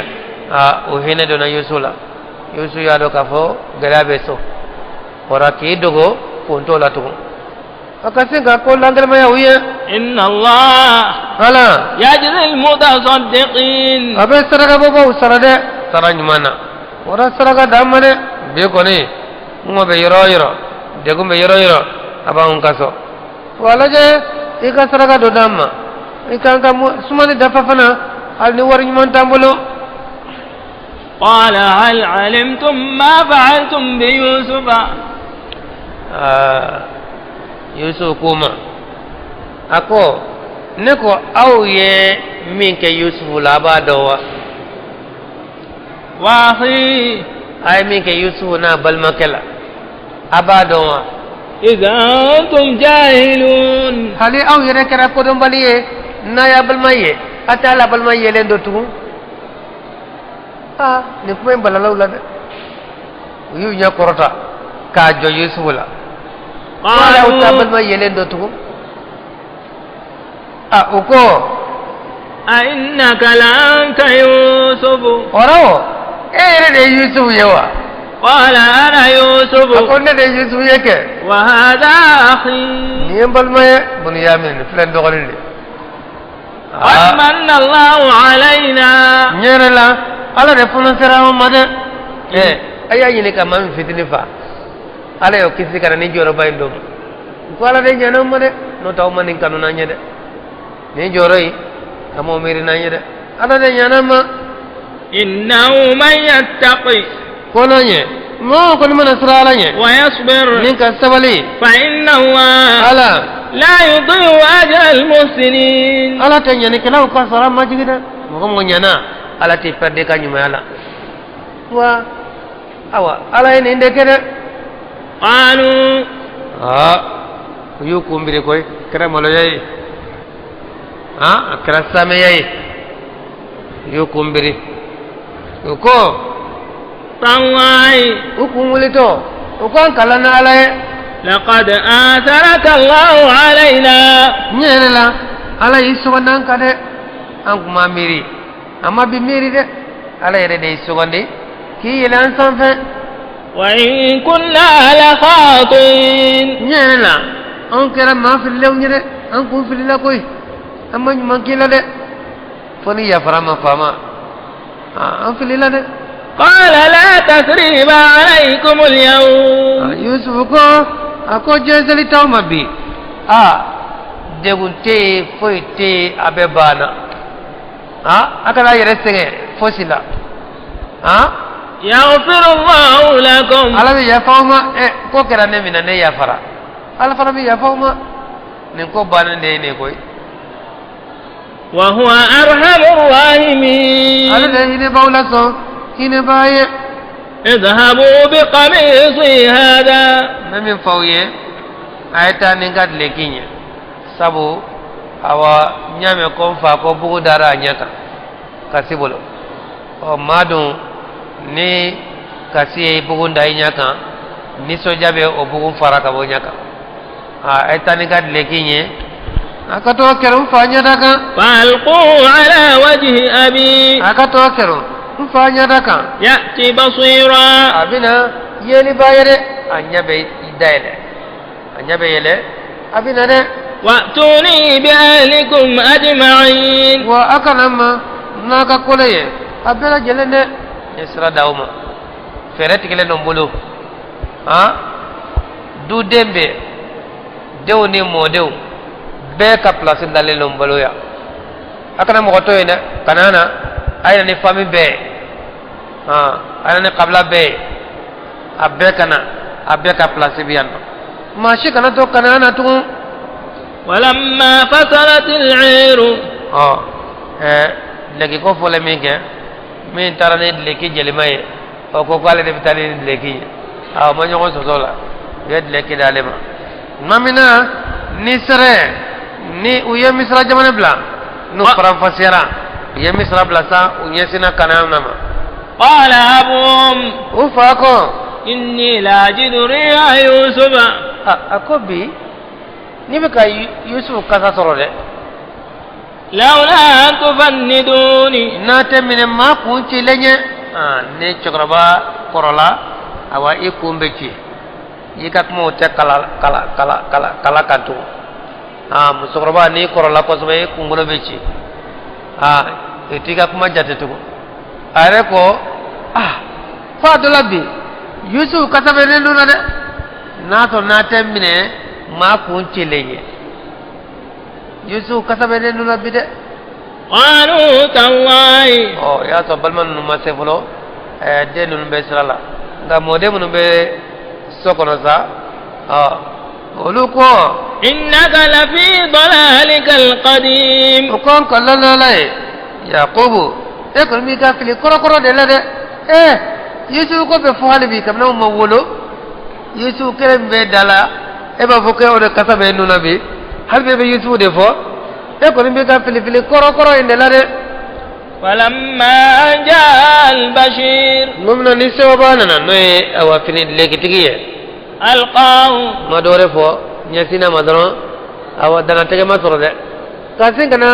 aa, o hinɛ donna Yusu la. Yusu y'a dɔn k'a fɔ gɛlɛya bɛ so kɔrɔ, k'i dogo kun t'o la tugun. A ka se ka ko langɛlɛmaya u ye. إن الله Ala يجزي المتصدقين. a bɛ saraka bɔbaw sara dɛ, sara ɲuman na. O la saraka d'an ma dɛ. Bi kɔni kɔngɔ bɛ yɔrɔ o yɔrɔ, degun bɛ yɔrɔ o yɔrɔ, a b'anw ka so wa lajɛ. I ka saraka dɔ d'an ma, i k'an ka sumani dafa fana, hali ni wari ɲuman t'an bolo. قال هل علمتم ما فعلتم بيوسف. Aa, Yusuf ko ma, a ko ne ko aw ye min kɛ Yusufu la, a b'a dɔn wa? وأخيه. A ye min kɛ Yusufu n'a balimakɛ la, a b'a dɔn wa? إذا أنتم جاهلون. Hali aw yɛrɛ kɛra kodɔnbali ye n'a y'a balima ye, a t'a la balima yelen dɔ tugun. Aa, nin kuma in balalaw la dɛ. U y'u ɲɛ kɔrɔta k'a jɔ Yusufu la. Hali aw t'a قالوا balima yelen dɔ tugun. A u ko أئنك لأنت يوسف. ɔrɔ o, e yɛrɛ de ye Yusufu ye wa? قال أنا A يوسف. ko ne de ye Yusufu ye kɛ. وهذا أخي. Nin ye n balima ye Bunyamin, nin filɛ n dɔgɔnin de. قد من الله علينا. N yɛrɛ la, Ala de fana sera anw ma dɛ. Ɛ, a y'a ɲini ka maa min fitinin fa, Ala y'o kisi ka na ni jɔyɔrɔba in d'o ma. Ko Ala de ɲɛna anw ma dɛ, n'o tɛ aw ma nin kanu n'an ye dɛ. Nin jɔyɔrɔ in, a m'o miiri n'an ye dɛ. Ala de ɲɛna an ma. إنه من يتقي. Ko n'an ye mɔgɔ kɔni mana siran Ala ɲɛ ويصبر. ni ka sabali, فإن الله Ala لا يضيع أجر المحسنين. Ala tɛ ɲanikɛlaw ka sara majigi dɛ. Mɔgɔ mɔgɔ ɲɛna, Ala t'i perdre ka ɲumanya la wa. Awa, Ala ye nin de kɛ dɛ. قالوا Aa, u y'u kunbiri koyi. Kɛra maloya ye, a kɛra sameya ye. U y'u kunbiri, u ko تالله. U kun wulitɔ, u ko an kalan na Ala ye. لقد آثرك الله علينا. N yɛrɛ la, Ala y'i sugandi an kan dɛ. An kun m'a miiri, an ma bi miiri dɛ. Ala yɛrɛ de y'i sugandi k'i yɛlɛ an sanfɛ. وإن كنا لخاطئين. N yɛrɛ la, anw kɛra maa fililenw ye dɛ. An kun filila koyi, an ma ɲuman k'i la dɛ, fo ni yafara ma faama. An filila dɛ. قال لا تثريب عليكم اليوم. Yusufu ko, a ko jɛnsɛli t'aw ma bi. A degun tɛ yen, foyi tɛ yen, a bɛɛ banna. A kana yɛrɛ sɛgɛn fosi la. يغفر الله لكم. Ala bɛ yafa aw ma. Ɛ, ko kɛra ne min na, ne yafara, Ala fana bɛ yafa aw ma. Nin ko bannen de ye nin koyi. وهو أرحم الراحمين. Ale de hinɛ b'aw la sɔn hinɛ b'a ye. اذهبوا بقميصي هذا. N bɛ min fɔ aw ye, a ye taa ni n ka duloki ye, sabu awa n y'a mɛn ko n fa ko bugu dara a ɲɛ kan kasi bolo. Ɔ, maa dun ni Kasi ye bugun da i ɲɛ kan, nisɔndiya bɛ o bugun fara ka bɔ ɲɛ kan. A ye taa ni ka dileki ye, a ka t'o kɛrɛ n fa ɲɛda kan. فألقوه على وجه أبي. A ka t'o kɛrɛ n fa ɲɛda kan. يأت بصيرا. A bɛna yeliba ye dɛ, a ɲɛ bɛ dayɛlɛ, a ɲɛ bɛ yɛlɛ, a bɛ na dɛ. وأتوني بأهلكم أجمعين. Wa a kana ma n'a ka kolo ye a bɛɛ lajɛlen dɛ. N ye sira d'aw ma, fɛɛrɛ tigɛlen don n bolo. Han, duden bɛɛ, denw ni mɔdenw bɛɛ ka pilasi dalen don n bolo yan. A kana mɔgɔ to yen dɛ, kana na, a ye na ni fami bɛɛ ye, han, a ye na ni kabila bɛɛ ye, a bɛɛ ka na, a bɛɛ ka pilasi bɛ yan nɔ. Maa si kana to kana na tugun. ولما فصلت العير. Ɔ, dileki ko fɔlen min kɛ, min taara ni dileki jɛlima ye, o ko k'ale de bɛ taa ni dileki ye. A o ma ɲɔgɔn sɔsɔ la, u ye dileki d'ale ma. Tuma min na ni sɛrɛ ni u ye Misira jamana bila, n'u faranfasiyara, u ye Misira bila sa, u ɲɛsinna Kanaan ma. قال أبوهم. U fa ko: إني لأجد ريح يوسف. A ko bi n'i bɛ ka Yusufu kasa sɔrɔ dɛ. لولا أن تفندوني. N'a tɛ minɛ maa kun cilen ɲɛ. Ni cɛkɔrɔba kɔrɔla, awa, i kun bɛ ci, i ka kumaw tɛ kala kala kala kala kala kan tugun. Musokɔrɔba, n'i kɔrɔla kosɛbɛ, i kunkolo bɛ ci, i t'i ka kuma jate tugun. A yɛrɛ ko f'a dɔ la bi Yusufu kasa bɛ ne nun na dɛ, n'a sɔrɔ n'a tɛ minɛ maa kun cilen ye, Yusufu kasa bɛ ne nun na bi dɛ. قالوا تالله. Ɔ, y'a sɔrɔ balima ninnu ma se fɔlɔ, den ninnu bɛ sira la, nka mɔden minnu bɛ so kɔnɔ sa, ɔ, olu ko: إنك لفي ضلالك القديم. O ko n kɔlɔn n'Ala ye, Yakubu, e kɔni b'i ka fili kɔrɔkɔrɔ de la dɛ. Yusufu ko bɛ fɔ hali bi, kabini aw ma wolo, Yusufu kelen min bɛ da la, e b'a fɔ ko o de kasa bɛ nun na bi, hali bi e bɛ Yusufu de fɔ, e kɔni b'i ka fili fili kɔrɔkɔrɔ in de la dɛ. فلما أن جاء البشير. Tuma min na ni sɛbɛnba nana, n'o ye awa fini lekitigi ye, ألقاه. Ma dɔ wɛrɛ fɔ ɲɛsinna ma dɔrɔn, awa, danatɛgɛ ma sɔrɔ dɛ, ka sin ka na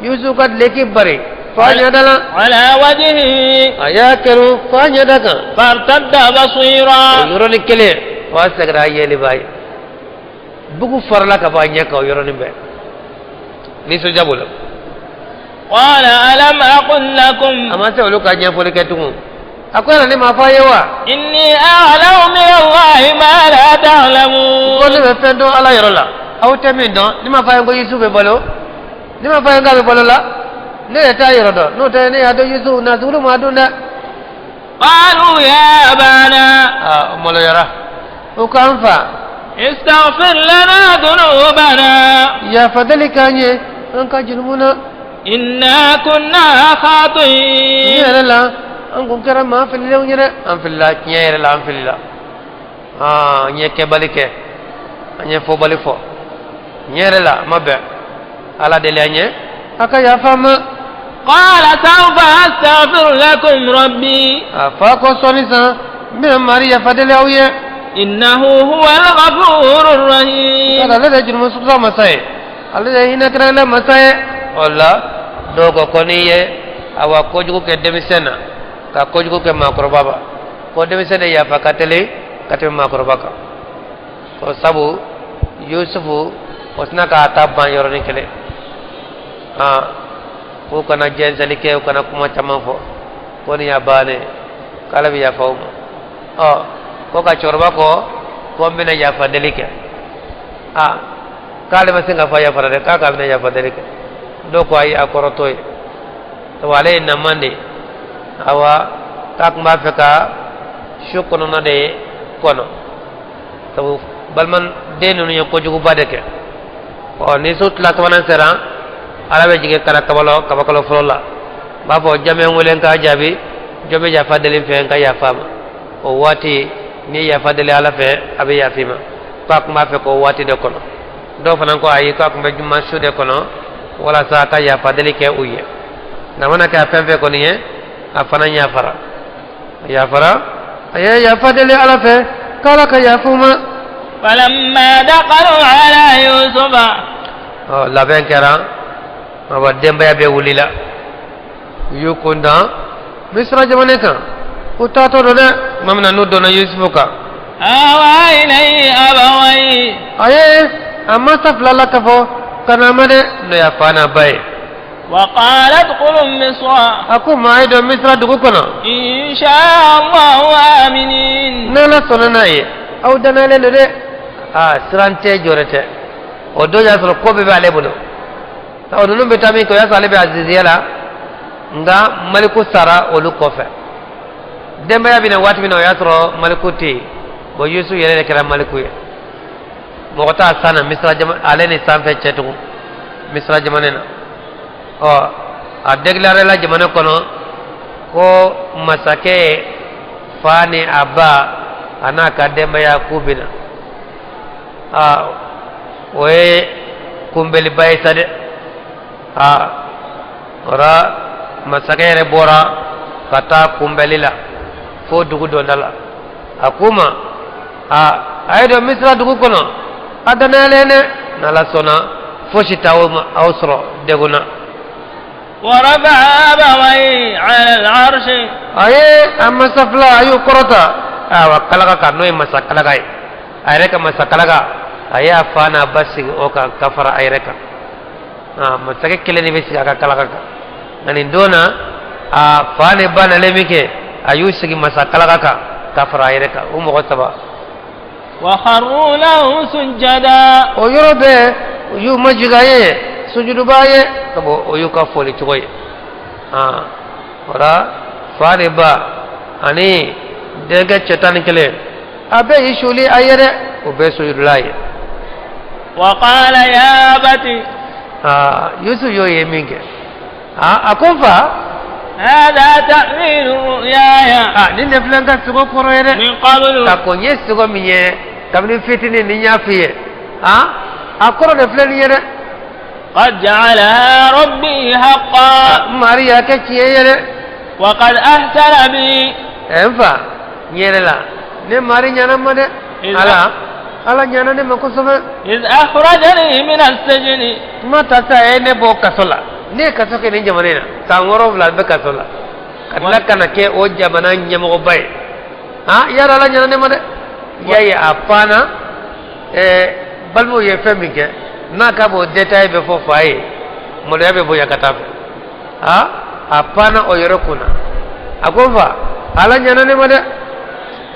Yusufu ka dileki bari fa ɲɛda la. على وجهه. A y'a kɛru fa ɲɛda kan. فارتد O بصيرا. yɔrɔnin kelen, fa seginna a yeliba ye, bugu farala ka bɔ a ɲɛ kan o yɔrɔnin bɛɛ, nisɔndiya bolo. قال ألم أقل لكم. A ma se olu ka ɲɛfɔli kɛ tugun, a ko yala ne ma fɔ a ye wa? إني أعلم من الله ما لا تعلمون. Ko ne bɛ fɛn dɔn Ala yɔrɔ la, aw tɛ min dɔn. Ne ma fɔ a ye ko Yusufu bɛ balo? Ne ma fɔ a ye k'a bɛ balo la? Ne yɛrɛ t'a yɔrɔ dɔn, n'o tɛ ne y'a dɔn Yusufu na sugulu ma dun dɛ. قالوا يا أبانا. Aa, o maloyara, o k'an fa. استغفر لنا ذنوبنا. Yafa deli k'an ye an ka jurumu na. إنا كنا Ni خاطئين. yɛrɛ la, an kun kɛra maa fililenw ye dɛ, an filila tiɲɛ yɛrɛ la, an filila. Aa, n ye kɛbali kɛ, an ye fɔbali fɔ, tiɲɛ yɛrɛ la, a ma bɛn. Ala deli an ye a ka yafa an ma. قال سوف أستغفر لكم ربي. A fa ko sɔɔni san, n bɛna mari yafa deli aw ye. إنه هو الغفور الرحيم. Kada ale de ye jurumu sutura masa ye, ale de ye hinɛ kɛrɛnkɛrɛn masa ye. O la dɔw ko ko n'i ye awa kojugu kɛ denmisɛn na ka kojugu kɛ maakɔrɔba ba, ko denmisɛn de yafa ka teli ka tɛmɛ maakɔrɔba kan, ko sabu Yusufu o tɛna k'a ta ban yɔrɔnin kelen. Aa, k'u kana jɛnsɛnli kɛ, u kana kuma caman fɔ, ko nin y'a bannen, k'ale bɛ yafa u ma. Ɔ, ko ka cɛkɔrɔba ko ko n bɛna yafa deli kɛ. Aa, k'ale ma se ka fɔ yafara dɛ, k'a bɛna yafa deli kɛ. Dɔw ko ayi, a kɔrɔ t'o ye, sabu ale ye naman de ye. Awa, k'a tun b'a fɛ ka su kɔnɔna de kɔnɔ, sabu balima den ninnu ye kojuguba de kɛ. Ɔ, ni su tila sabanan sera, Ala bɛ jigin ka na kabalo kabakalo fɔlɔ la, n b'a fɔ jɔn bɛ n wele n k'a jaabi, jɔn bɛ yafa deli n fɛ n ka yafa ma. O waati n'i ye yafa deli Ala fɛ, a bɛ yafa i ma. K'a tun b'a fɛ k'o waati de kɔnɔ. Dɔw fana ko ayi, k'a tun bɛ juma su de kɔnɔ walasa a ka yafa deli kɛ u ye. Nka mana kɛ a fɛn fɛn kɔni ye, a fana yafara, a yafara. A ye yafa deli Ala fɛ k'Ala ka yafa u ma. فلما دخلوا على يوسف. Ɔ, labɛn kɛra, awa, denbaya bɛɛ wulila, u y'u kun da Misira jamana kan. U taatɔ don dɛ, tuma min na n'u donna Yusufu kan, آوى إليه أبويه. A ye a mansa fila la ka fɔ ka na a ma dɛ, n'o y'a fa n'a ba ye. وقال ادخلوا مصر. A ko maa ye don Misira dugu kɔnɔ. إن شاء الله آمنين. N'Ala sɔnna n'a ye, aw danayalen don dɛ. Aa, siran tɛ, jɔrɛ tɛ. O don y'a sɔrɔ ko bɛɛ b'ale bolo. O ninnu bɛ taa min kɛ, o y'a sɔrɔ ale bɛ Aziziya la, nka Maliku sara olu kɔfɛ. Denbaya bɛ na waati min na, o y'a sɔrɔ Maliku tɛ yen. Bon, Yusu yɛrɛ de kɛra Maliku ye. Mɔgɔ t'a san na Misira jamana, ale ni sanfɛ cɛ tugun Misira jamana na. Ɔ, a déclaré la jamana kɔnɔ ko masakɛ fa ni a ba a n'a ka denbaya k'u bɛ na. Aa, o ye kunbɛliba ye sa dɛ. Aa, o la masakɛ yɛrɛ bɔra ka taa kunbɛli la fo dugu donda la. A k'u ma: aa, a ye don Misira dugu kɔnɔ, a danayalen dɛ, n'Ala sɔnna fosi t'aw ma aw sɔrɔ degun na. ورفع أبويه على العرش. A ye a masa fila, a y'u kɔrɔta, awa, kalaka kan, n'o ye masa kalaka ye, a yɛrɛ ka masa kalaka. A y'a fa n'a ba sigi o kan ka fara a yɛrɛ kan. Aa, masakɛ kelen de bɛ sigi a ka kalaka kan, nka nin don na, a fa ni ba nalen min kɛ, a y'u sigi masa kalaka kan ka fara a yɛrɛ kan, o mɔgɔ saba. وخروا له سجدا. O yɔrɔ bɛɛ, u y'u majigin a ye, sujuduba ye, sabu o y'u ka foli cogo ye. Aa, o la fa ni ba ani denkɛ cɛ 11, a bɛɛ y'i suli a ye dɛ, o bɛɛ sujudula ye. وقال يا أبت. Aa, Yusuf y'o ye min kɛ, aa, a ko: n fa، هذا تأويل رؤياي. Aa, nin de filɛ n ka sugo kɔrɔ ye dɛ. من قبل. Ka ko n ye sugo min ye kabini fitinin ni n y'a f'i ye, aa, a kɔrɔ de filɛ nin ye dɛ. قد جعلها ربي حقا. Mari y'a kɛ tiɲɛ ye dɛ. وقد أحسن بي. Ɛ, n fa, n yɛrɛ la, ne mari ɲana n ma dɛ. Ala, Ala ɲana ne ma kosɛbɛ. إذ أخرجني من السجن. Kuma ta sa, a ye ne bɔ kaso la. Ne ye kaso kɛ nin jamana in na san 7, n bɛ kaso la, ka tila ka na kɛ o jamana ɲɛmɔgɔba ye. Han, yala Ala ɲana ne ma dɛ. I y'a ye, a panna. Ɛɛ, balimaw ye fɛn min kɛ n'a k'a b'o détail bɛ fɔ fa ye, maloya bɛ bonya ka taa fɛ. Ha, a panna o yɔrɔ kunna. A ko: n fa, Ala ɲana ne ma dɛ.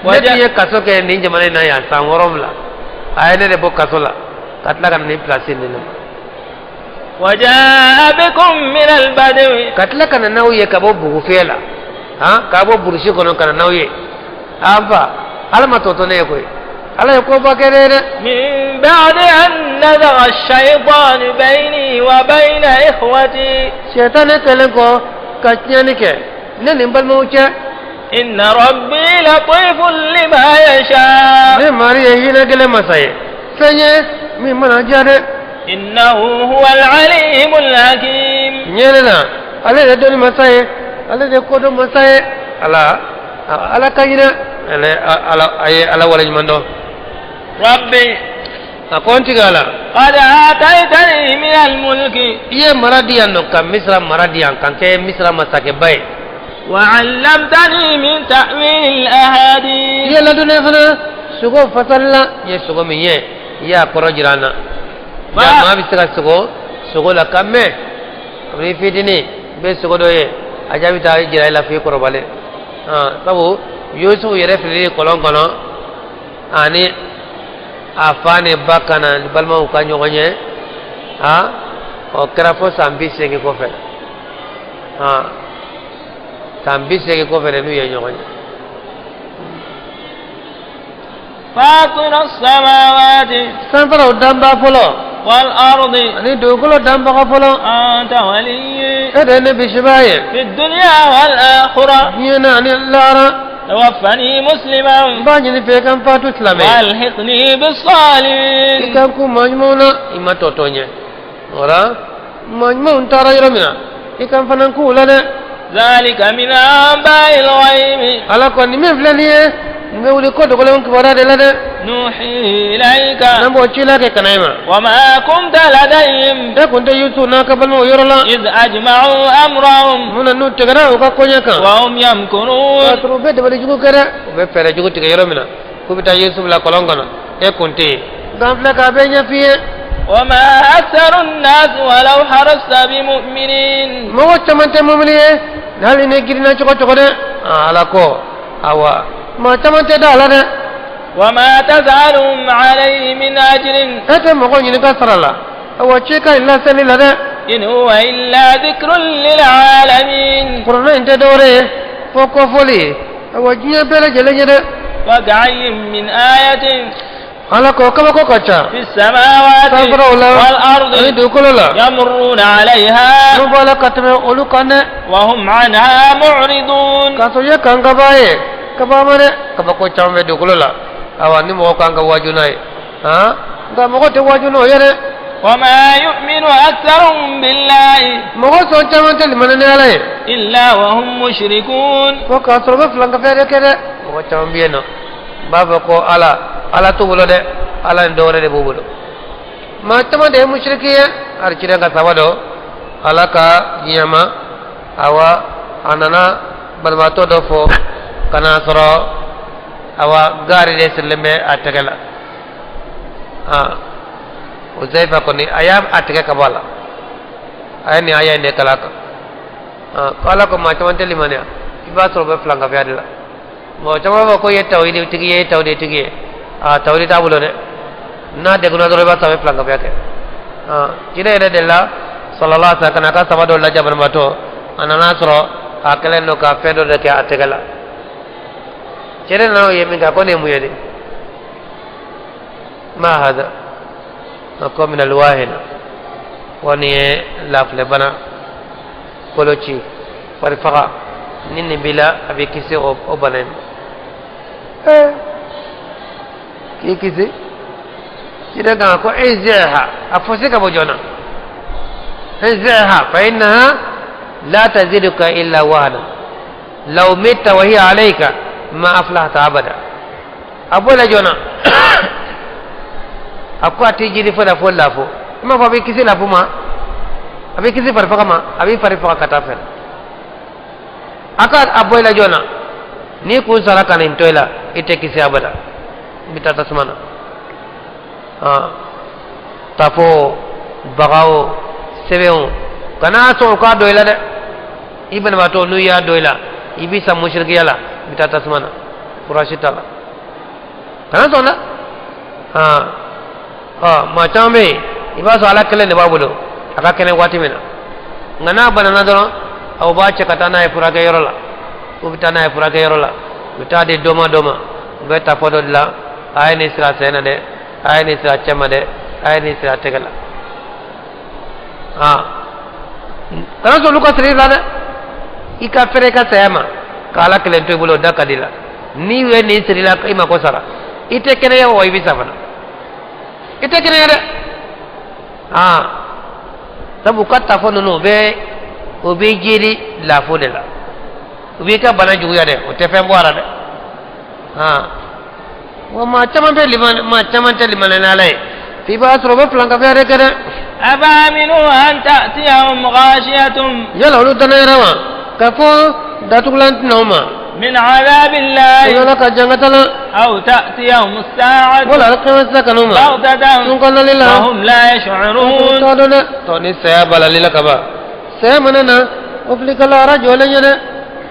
Ne tun ye kaso kɛ nin jamana in na yan san 7, a ye ne de bɔ kaso la ka tila ka na nin place di ne ma. وجاء بكم من البدو. Ka tila ka na n'aw ye ka bɔ bugufiyɛ la, han, ka bɔ burusi kɔnɔ ka na n'aw ye. An fa, Ala ma tɔ to ne ye koyi, Ala ye koba kɛ ne ye dɛ. من بعد أن نزغ الشيطان بيني وبين إخوتي. Sɛtanɛ kɛlen kɔ ka tiɲɛni kɛ ne ni n balimaw cɛ. إن ربي لطيف لما يشاء. Ne mari ye hinɛ gɛlɛn masa ye, fɛn ye min mana diya dɛ. إنه هو العليم الحكيم. Ɲɛ la, ale de dɔnni masa ye, ale de kodɔn masa ye. Ala, Ala ka ɲi dɛ. Ale Ala, a ye Ala waleɲuman dɔn. ربي. A ko: n tigi Ala، قد آتيتني من الملك. I ye mara di yan nɔ, ka Misira mara di yan, ka n kɛ Misira masakɛba ye. وعلمتني من تأويل I الأحاديث. ye ladɔnniya fana sogo fasali la. I ye sogo min ye, i y'a kɔrɔ jira an na. Ja, maa bɛ se ka sogo sogo la ka mɛn kabini fitinin, i bɛ sogo dɔ ye, a jaabi t'a jira i la f'i kɔrɔbalen. Sabu Yusufu yɛrɛ filili kɔlɔn kɔnɔ ani a fa ni ba ka na ni balimaw ka ɲɔgɔn ye, o kɛra fo san 80 kɔfɛ. San 80 kɔfɛ de n'u ye ɲɔgɔn ye. فاطر السماوات Sanfaraw danbaa fɔlɔ والأرض. ani dugukolo danbaga fɔlɔ. أنت وليي E de ye ne bisibaa ye في الدنيا والآخرة. diɲɛ na ani lahara. توفني مسلما. N b'a ɲini fɛ i ka n fatu silamɛ ye. وألحقني I بالصالحين. ka n kun maa ɲumanw na, i ma tɔ to ɲɛ. O la, maa ɲumanw taara yɔrɔ min na, i ka n fana k'u la dɛ. ذلك من أنباء الغيب. Ala ko nin min filɛ nin ye, nin bɛ wuli ko dogolenw kibaruya de la dɛ. نوحي إليك. N'an b'o ci la kɛ ka na e ma. وما كنت لديهم E kun tɛ Yusufu n'a ka balimaw yɔrɔ la إذ أجمعوا أمرهم mun na n'u tigɛra u ka koɲɛ kan وهم k'a يمكرون. sɔrɔ u bɛ dabali jugu kɛ dɛ, u bɛ fɛɛrɛ jugu tigɛ yɔrɔ min na k'u bɛ taa Yusufu bila kɔlɔn kɔnɔ, e kun tɛ yen, nka an filɛ k'a bɛɛ ɲɛf'i ye. وما أكثر الناس ولو حرصت بمؤمنين. Mɔgɔ caman tɛ mɔbili ye hali ni girinna cogo cogo dɛ. Ala ko awa, maa caman tɛ da a la dɛ. وما تسألهم عليه من أجر. E tɛ mɔgɔ ɲininka sara la, awa ci ka ɲi laseli la dɛ. إن هو إلا ذكر للعالمين. Kuranɛ in tɛ dɔwɛrɛ ye fo kɔfɔli ye, awa diɲɛ bɛɛ lajɛlen ye dɛ. وكأي من آية Ala ko kabako ka ca في السماوات sanfɛlaw la والأرض ani dugukolo la يمرون عليها n'u b'a la ka tɛmɛ olu kan dɛ وهم عنها معرضون. K'a sɔrɔ i ye kan kaba ye kaba ma dɛ. Kabako caman bɛ dugukolo la, awa ni mɔgɔ kan ka waaju n'a ye, han, nka mɔgɔ tɛ waaju n'o ye dɛ. وما يؤمن أكثرهم بالله Mɔgɔ sɔn caman tɛ limaniya ni Ala ye إلا وهم مشركون. fo k'a sɔrɔ u bɛ filankafɛn de kɛ dɛ. Mɔgɔ caman bɛ yen nɔ n b'a fɔ ko Ala, Ala t'u bolo dɛ, Ala ni dɔwɛrɛ de b'u bolo. Maa caman de ye musiriki ye. Hali ciden ka saba dɔ, Ala ka diɲɛ ma, awa a nana banabaatɔ dɔ fɔ ka n'a sɔrɔ awa gaari de sirilen bɛ a tɛgɛ la. Aa, Huzaifa kɔni a y'a a tigɛ ka bɔ a la, a ye nin aya in de kalan a kan. Aa, ko Ala ko maa caman tɛ limaniya, i b'a sɔrɔ u bɛ filankafoya de la. Mɔgɔ caman b'a fɔ ko i ye tawhidi tigi ye, i ye tawhidi tigi ye, aa, tawhidi t'a bolo dɛ. N'a degunna dɔrɔn, i b'a sɔrɔ a bɛ filankafoya kɛ. Aa, ciden yɛrɛ delila sallallahu alaihi wasallam ka na a ka saba dɔ lajɛ banabaatɔ, a nana sɔrɔ a kɛlen don ka fɛn dɔ de kɛ a tɛgɛ la. Ciden nana o ye min kɛ, a ko nin ye mun ye de? Ma hada? A ko min alwahina, ko nin ye lafilɛ bana, koloci, fari faga, ni nin b'i la, a b'i kisi o bana in ma. K'i kisi ciden kan ko inziha, a fosi ka bɔ joona, inziha fa innaha la taziduka illa wahna, law mitta wa hiya alayka ma aflahta abada. A bɔ la joona. A ko a t'i jiri fo la fo lafo, i m'a fɔ a b'i kisi lafo ma, a b'i kisi fari faga ma, a b'i fari faga ka taa fɛ. A ka a bɔ i la joona, n'i kun sara ka nin to i la, i tɛ kisi abada, i bɛ taa tasuma na. Ah, tafo, bagaw, sɛbɛnw, kana sɔn u k'a dɔn i la dɛ. I banabaatɔ, n'u y'a dɔn i la, i b'i sa musirikiya la, i bɛ taa tasuma na, furasi t'a la, kana sɔn dɛ. Ah, ɔ, maa caman bɛ yen, i b'a sɔrɔ Ala kelen de b'a bolo, a ka kɛnɛ waati min na, nka n'a banana dɔrɔn, aw b'a cɛ ka taa n'a ye furakɛyɔrɔ la, u bɛ taa n'a ye furakɛyɔrɔ la, u bɛ taa di dɔ ma, dɔ ma, u bɛ tafo dɔ dilan, a ye nin siri a sen na dɛ, a ye nin siri a cɛ ma dɛ, a ye nin siri a tɛgɛ la. Aa, kana sɔn olu ka siri i la dɛ. I ka fɛrɛ i ka saya ma ka Ala kelen to i bolo, o da ka di la. N'i ye nin siri la, i mako sara, i tɛ kɛnɛya wa, i bɛ sa fana, i tɛ kɛnɛya dɛ. Aa, sabu u ka tafo ninnu, u bɛ jeli lafo de la, u b'i ka bana juguya dɛ, o tɛ fɛn bɔ a la dɛ. Aa, wa maa caman bɛ liman, maa caman tɛ limaniya ni Ala ye, f'i b'a sɔrɔ u bɛ filankafoya de kɛ dɛ. أفأمنوا أن تأتيهم غاشية Yala olu danayara wa k'a fɔ datugulan tɛna o ma من عذاب الله Ala ka jangata la أو تأتيهم الساعة wala alikiyama sera ka n'u ma بغتة sun kɔnɔnali la وهم لا يشعرون. T'a dɔn dɛ. Tɔ ni saya balali la kaban, saya mana na o fili ka lahara jɔlen ye dɛ.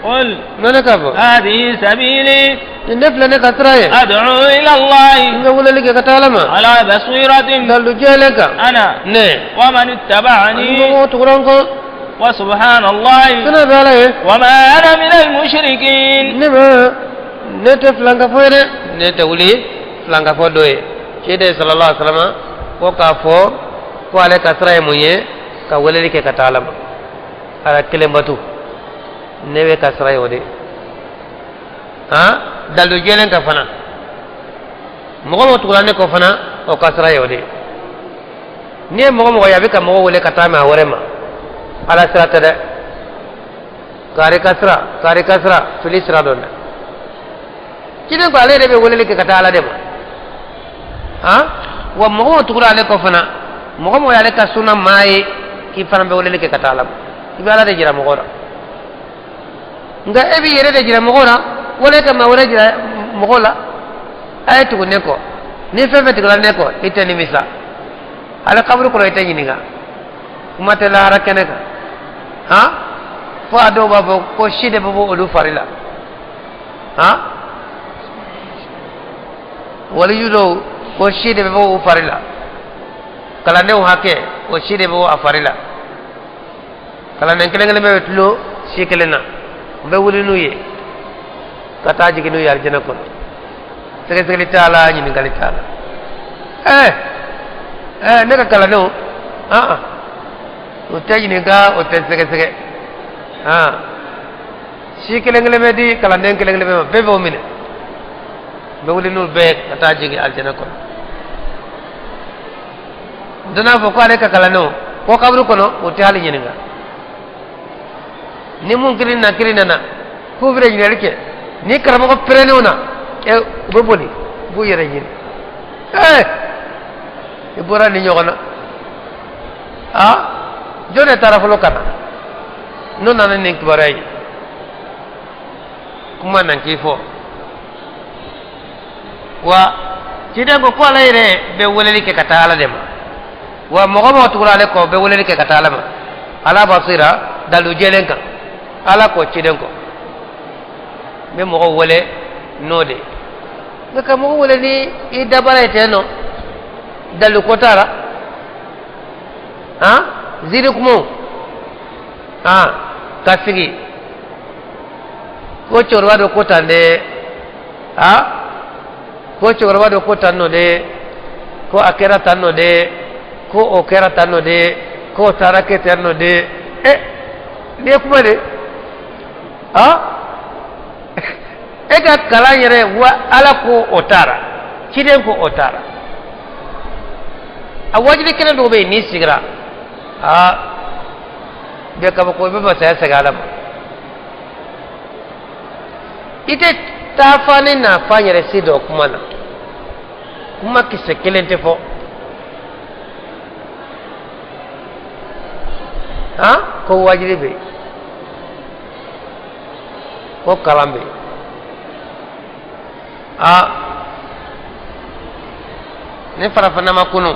قل Na ne k'a fɔ هذه سبيلي nin ne filɛ ne ka sira ye أدعو إلى الله n bɛ weleli kɛ ka taa Ala ma على بصيرة dalu jɛlen kan أنا ne ومن ani اتبعني mɔgɔw tugura n kɔ. وسبحان الله Sina bɛ Ala ye وما أنا من المشركين. Ne ma ne tɛ filankafo ye dɛ, ne tɛ wuli filankafo dɔ ye. Ciden sallallahu alaihi wa sallam ko k'a fɔ ko ale ka sira ye mun ye? Ka weleli kɛ ka taa Ala ma, Ala kelen batu, ne bɛ ka sira ye o de ye. Han, dalu jɛlen kan fana, mɔgɔ mɔgɔ tugula ne kɔ fana, o ka sira ye o de ye. N'i ye mɔgɔ mɔgɔ ye a bɛ ka mɔgɔ wele ka taa maa wɛrɛ ma, Ala sira tɛ dɛ. Kari ka sira, kari ka sira, fili sira dɔn dɛ. Ciden ko ale yɛrɛ bɛ weleli kɛ ka taa Ala de ma. Han, wa mɔgɔ o tugura ale kɔ fana, mɔgɔ mɔgɔ y'ale ka sunna maa ye, k'i fana bɛ weleli kɛ ka taa Ala ma. I bɛ Ala de jira mɔgɔ la. Nka e b'i yɛrɛ de jira mɔgɔ la, wala e ka maa wɛrɛ jira mɔgɔ la. A ye tugu ne kɔ, ni fɛn fɛn tugura ne kɔ, i tɛ nimisa. Ale kaburu kɔnɔ i tɛ ɲininka, kuma tɛ lahara kɛnɛ kan. Han, fo a dɔw b'a fɔ ko si de bɛ bɔ olu fari la. Han, waliju dɔw ko si de bɛ bɔ u fari la, kalandenw hakɛ o si de bɛ bɔ a fari la. Kalanden kelen kelen bɛɛ bɛ tulo si kelen na, n bɛ wuli n'u ye ka taa jigin n'u ye alijinɛ kɔnɔ. Sɛgɛsɛgɛli t'a la, ɲininkali t'a la. Ɛɛ ɛɛ, ne ka kalandenw, an o tɛ ɲininka, o tɛ sɛgɛsɛgɛ. Han, si kelen kelen bɛ di kalanden kelen kelen bɛɛ ma, bɛɛ b'o minɛ, n bɛ wuli n'u bɛɛ ka taa jigin alijinɛ kɔnɔ. Dɔ n'a fɔ ko ale ka kalandenw ko kaburu kɔnɔ o tɛ hali ɲininka. Ni mun kelen na kelen nana k'u bɛna ɲininkali kɛ, ni karamɔgɔ pɛrɛnnenw na, ɛ, u bɛ boli, u b'u yɛrɛ ɲini. Ɛɛ, i bɔra nin ɲɔgɔn na. Aa, jɔn de taara fɔlɔ ka na n'o nana nin kibaruya ye? Kuma nan k'i fɔ wa ciden ko ko ale yɛrɛ bɛ weleli kɛ ka taa Ala de ma, wa mɔgɔ mɔgɔ tugura ale kɔ bɛ weleli kɛ ka taa Ala ma. Ala basira, dalu jɛlen kan, Ala kɔ ciden kɔ n bɛ mɔgɔ wele n'o de ye. Nka ka mɔgɔ wele ni i dabara ye ten nɔ, dalu ko t'a la. Han, ziiri kumaw, han, ka sigi ko cɛkɔrɔba dɔ ko tan dɛ, ha, ko cɛkɔrɔba dɔ ko tan nɔ dɛ, ko a kɛra tan nɔ dɛ, ko o kɛra tan nɔ dɛ, ko o taara kɛ tan nɔ dɛ. Ɛ, nin ye kuma de ha. E ka kalan yɛrɛ wa, Ala ko o taara, ciden ko o taara. A wajibi kelen dɔw bɛ yen, n'i sigira, aa, bɛɛ kabako, i bɛ masaya segin Ala ma. I tɛ taa fa ni nafa yɛrɛ si dɔn kuma na, kuma kisɛ kelen tɛ fɔ. Han, ko wajibi bɛ yen, ko kalan bɛ yen. Aa, ni farafinna ma kunu,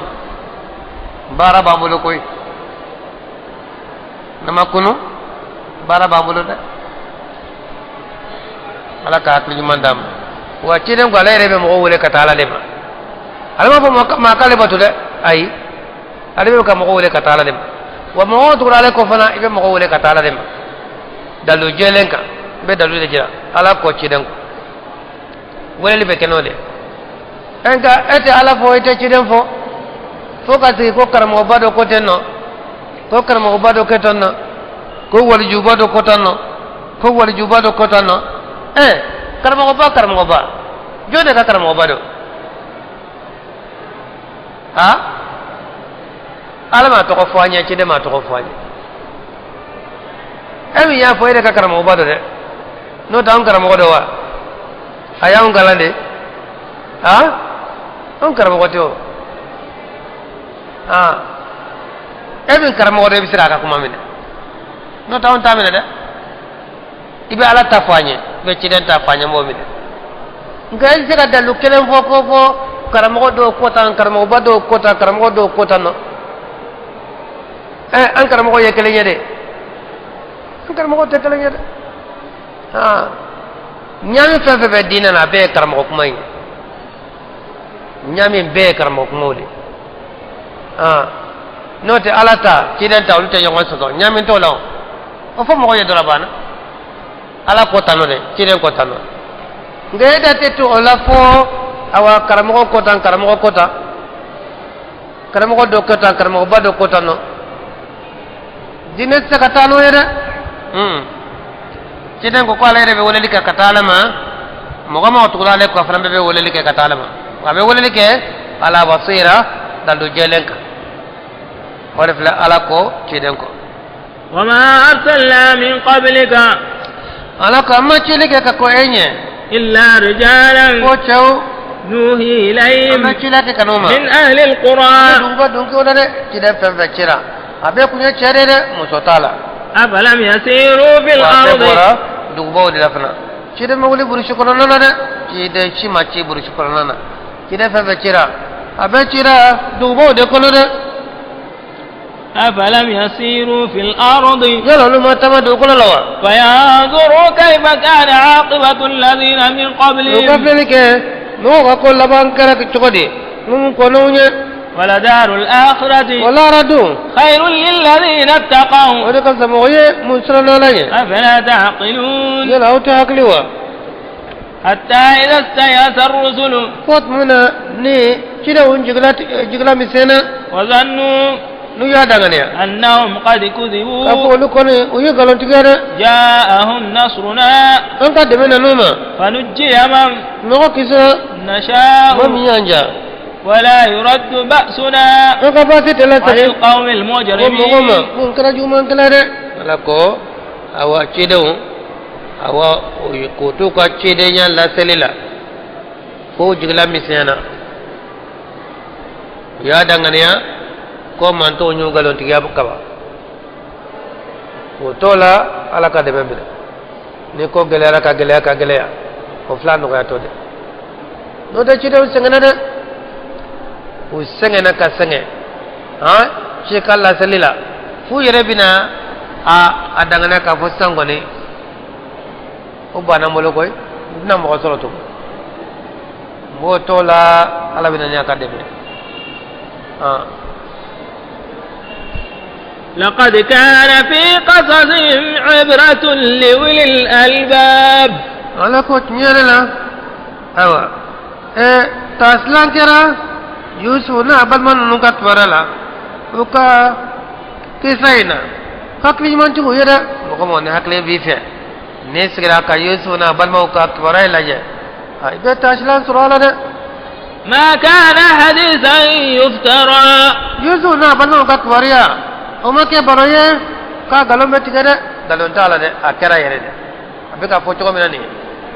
baara b'an bolo koyi. Ne ma kunu, baara b'an bolo dɛ. Ala ka hakili ɲuman d'an ma. Wa ciden ko ale yɛrɛ bɛ mɔgɔw wele ka taa Ala de ma. Ale b'a fɔ maa k'ale bato dɛ, ayi, ale bɛ ka mɔgɔw wele ka taa Ala de ma. Wa mɔgɔw tugura ale kɔ fana, i bɛ mɔgɔw wele ka taa Ala de ma dalu jɛlen kan. I bɛ dalu de jira, Ala kɔ ciden kɔ, weleli bɛ kɛ n'o de ye. Nka e tɛ Ala fɔ, e tɛ ciden fɔ, fo ka sigi ko karamɔgɔba dɔ ko ten nɔ, ko karamɔgɔba dɔ kɛ tan nɔ, ko walijuba dɔ ko tan nɔ, ko walijuba dɔ ko tan nɔ. Ɛ, karamɔgɔba, karamɔgɔba, jɔn de ka karamɔgɔba don? Ha, Ala m'a tɔgɔ fɔ an ye, ciden m'a tɔgɔ fɔ an ye. E min y'a fɔ e de ka karamɔgɔba don dɛ, n'o tɛ anw karamɔgɔ don wa? A y'anw kalan de. Ha, anw karamɔgɔ tɛ o. Ha, e min karamɔgɔ don, e bɛ se k'a ka kuma minɛ, n'o tɛ anw t'a minɛ dɛ. I bɛ Ala ta fɔ an ye, i bɛ ciden ta fɔ an ye, n b'o minɛ. Nka e tɛ se ka dalu kelen fɔ ko fɔ karamɔgɔ dɔw ko tan, karamɔgɔba dɔw ko tan, karamɔgɔ dɔw ko tan nɔ. Ɛ, an karamɔgɔ ye kelen ye de, an karamɔgɔ tɛ kelen ye dɛ. Aa, ɲaami fɛn fɛn bɛ diinɛ na, a bɛɛ ye karamɔgɔ kuma ye. Ɲaami bɛɛ ye karamɔgɔ kumaw de. Aa, n'o tɛ Ala ta, ciden ta, olu tɛ ɲɔgɔn sɔsɔ, ɲaami t'o la. O fɔ mɔgɔ ye dɔrɔn, a banna. Ala ko tan nɔ dɛ, ciden ko tan nɔ. Nka e da tɛ to o la fo awa karamɔgɔ ko tan, karamɔgɔ ko tan, karamɔgɔ dɔ ko tan, karamɔgɔba dɔ ko tan nɔ. Diinɛ tɛ se ka taa n'o ye dɛ. Ciden ko ko ale yɛrɛ bɛ weleli kɛ ka taa Ala ma, mɔgɔ mɔgɔ tugura ale kɔ fana bɛɛ bɛ weleli kɛ ka taa Ala ma. A bɛ weleli kɛ ala basira, dalu jɛlen kan. O de filɛ, Ala ko, ciden ko. وما أرسلنا من قبلك Ala ko an ma cili kɛ ka kɔn e ɲɛ إلا رجالا ko cɛw نوحي an إليهم bɛ cila kɛ ka n'o ma من أهل القرى duguba dunkew la dɛ ciden fɛn fɛn cira a bɛɛ kun ye cɛ de dɛ muso t'a la أفلم يسيروا في wa a bɛɛ الأرض bɔra dugubaw de la fana ciden ma wuli burusi kɔnɔna na dɛ ciden si ma ci burusi kɔnɔna na ciden fɛn fɛn cira a bɛɛ cira dugubaw de kɔnɔ dɛ أفلم يسيروا في الأرض yala olu ma taama dugukolo la wa فينظروا كيف كان عاقبة الذين من u ka قبلهم filɛli kɛ mɔgɔw ka ko laban kɛra cogo di minnu kɔnɔw ɲɛ ولدار الآخرة o lahara dun خير للذين o اتقوا de ka fisa mɔgɔ ye mun siranna Ala ɲɛ أفلا تعقلون yala aw tɛ hakili wa حتى إذا استيأس الرسل fo tuma min na ni cidenw jigila misɛnna وظنوا n'u y'a danganiya أنهم قد k'a fɔ كذبوا olu kɔni u ye nkalontigiya dɛ جاءهم نصرنا an ka dɛmɛ nan'u ma فنجي من mɔgɔ kisira نشاء mɔgɔ min y'an ja ولا يرد بأسنا an ka baasi tɛ عن lasegin القوم ko mɔgɔ ma المجرمين mun kɛra jugumankɛla dɛ Ala ko awa cidenw awa k'u t'u ka cidenya laseli la fo jigila misɛnyana u y'a danganiya ko mantɔw y'u nkalontigiya kaba o t'o la Ala ka dɛmɛ minɛ ni ko gɛlɛyara ka gɛlɛya ka gɛlɛya o fila nɔgɔyatɔ dɛ n'o tɛ cidenw sɛgɛnna dɛ u sɛgɛnna ka sɛgɛn han ci ka laseli la f'u yɛrɛ bɛna a danganiya k'a fɔ sisan kɔni o banna n bolo koyi n tɛna mɔgɔ sɔrɔ tugun n b'o t'o la Ala bɛna ni a ka dɛmɛ han. لقد كان في قصصهم عبرة لأولي الألباب Ala ko tiɲɛ yɛrɛ la ayiwa taasilan kɛra Yusufu n'a balima ninnu ka kibaruya la u ka kisa in na hakili ɲumantigiw ye dɛ mɔgɔ mɔgɔ ni hakili b'i fɛ n'i sigira ka Yusufu n'a balimaw ka kibaruya in lajɛ i bɛ taasilan sɔrɔ a la dɛ ما كان حديثا يفترى Yusufu n'a balimaw ka kibaruya o ma kɛ baro ye k'a nkalon bɛ tigɛ dɛ nkalon t'a la dɛ a kɛra yɛrɛ dɛ a bɛ ka fɔ cogo min na nin ye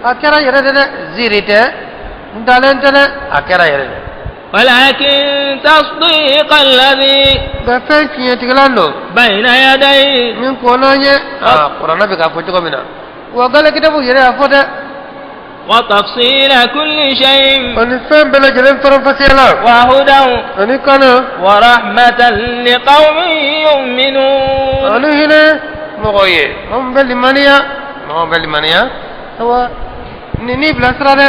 a kɛra yɛrɛ de dɛ ziiri tɛ ntalen tɛ dɛ a kɛra yɛrɛ de ولكن تصديق الذي nka fɛn tiɲɛtigilan don بين يديه min kɔnna ɲɛ aa kuranɛ bɛ k'a fɔ cogo min na wa gale kitabu yɛrɛ y'a fɔ dɛ وتفصيل كل شيء ani fɛn bɛɛ lajɛlen faranfasiya la وهدى ani kana ورحمة لقوم يؤمنون ani hinɛ mɔgɔ ye mɔgɔ min bɛ limaniya mɔgɔ min bɛ limaniya awa nin n'i bilasira dɛ.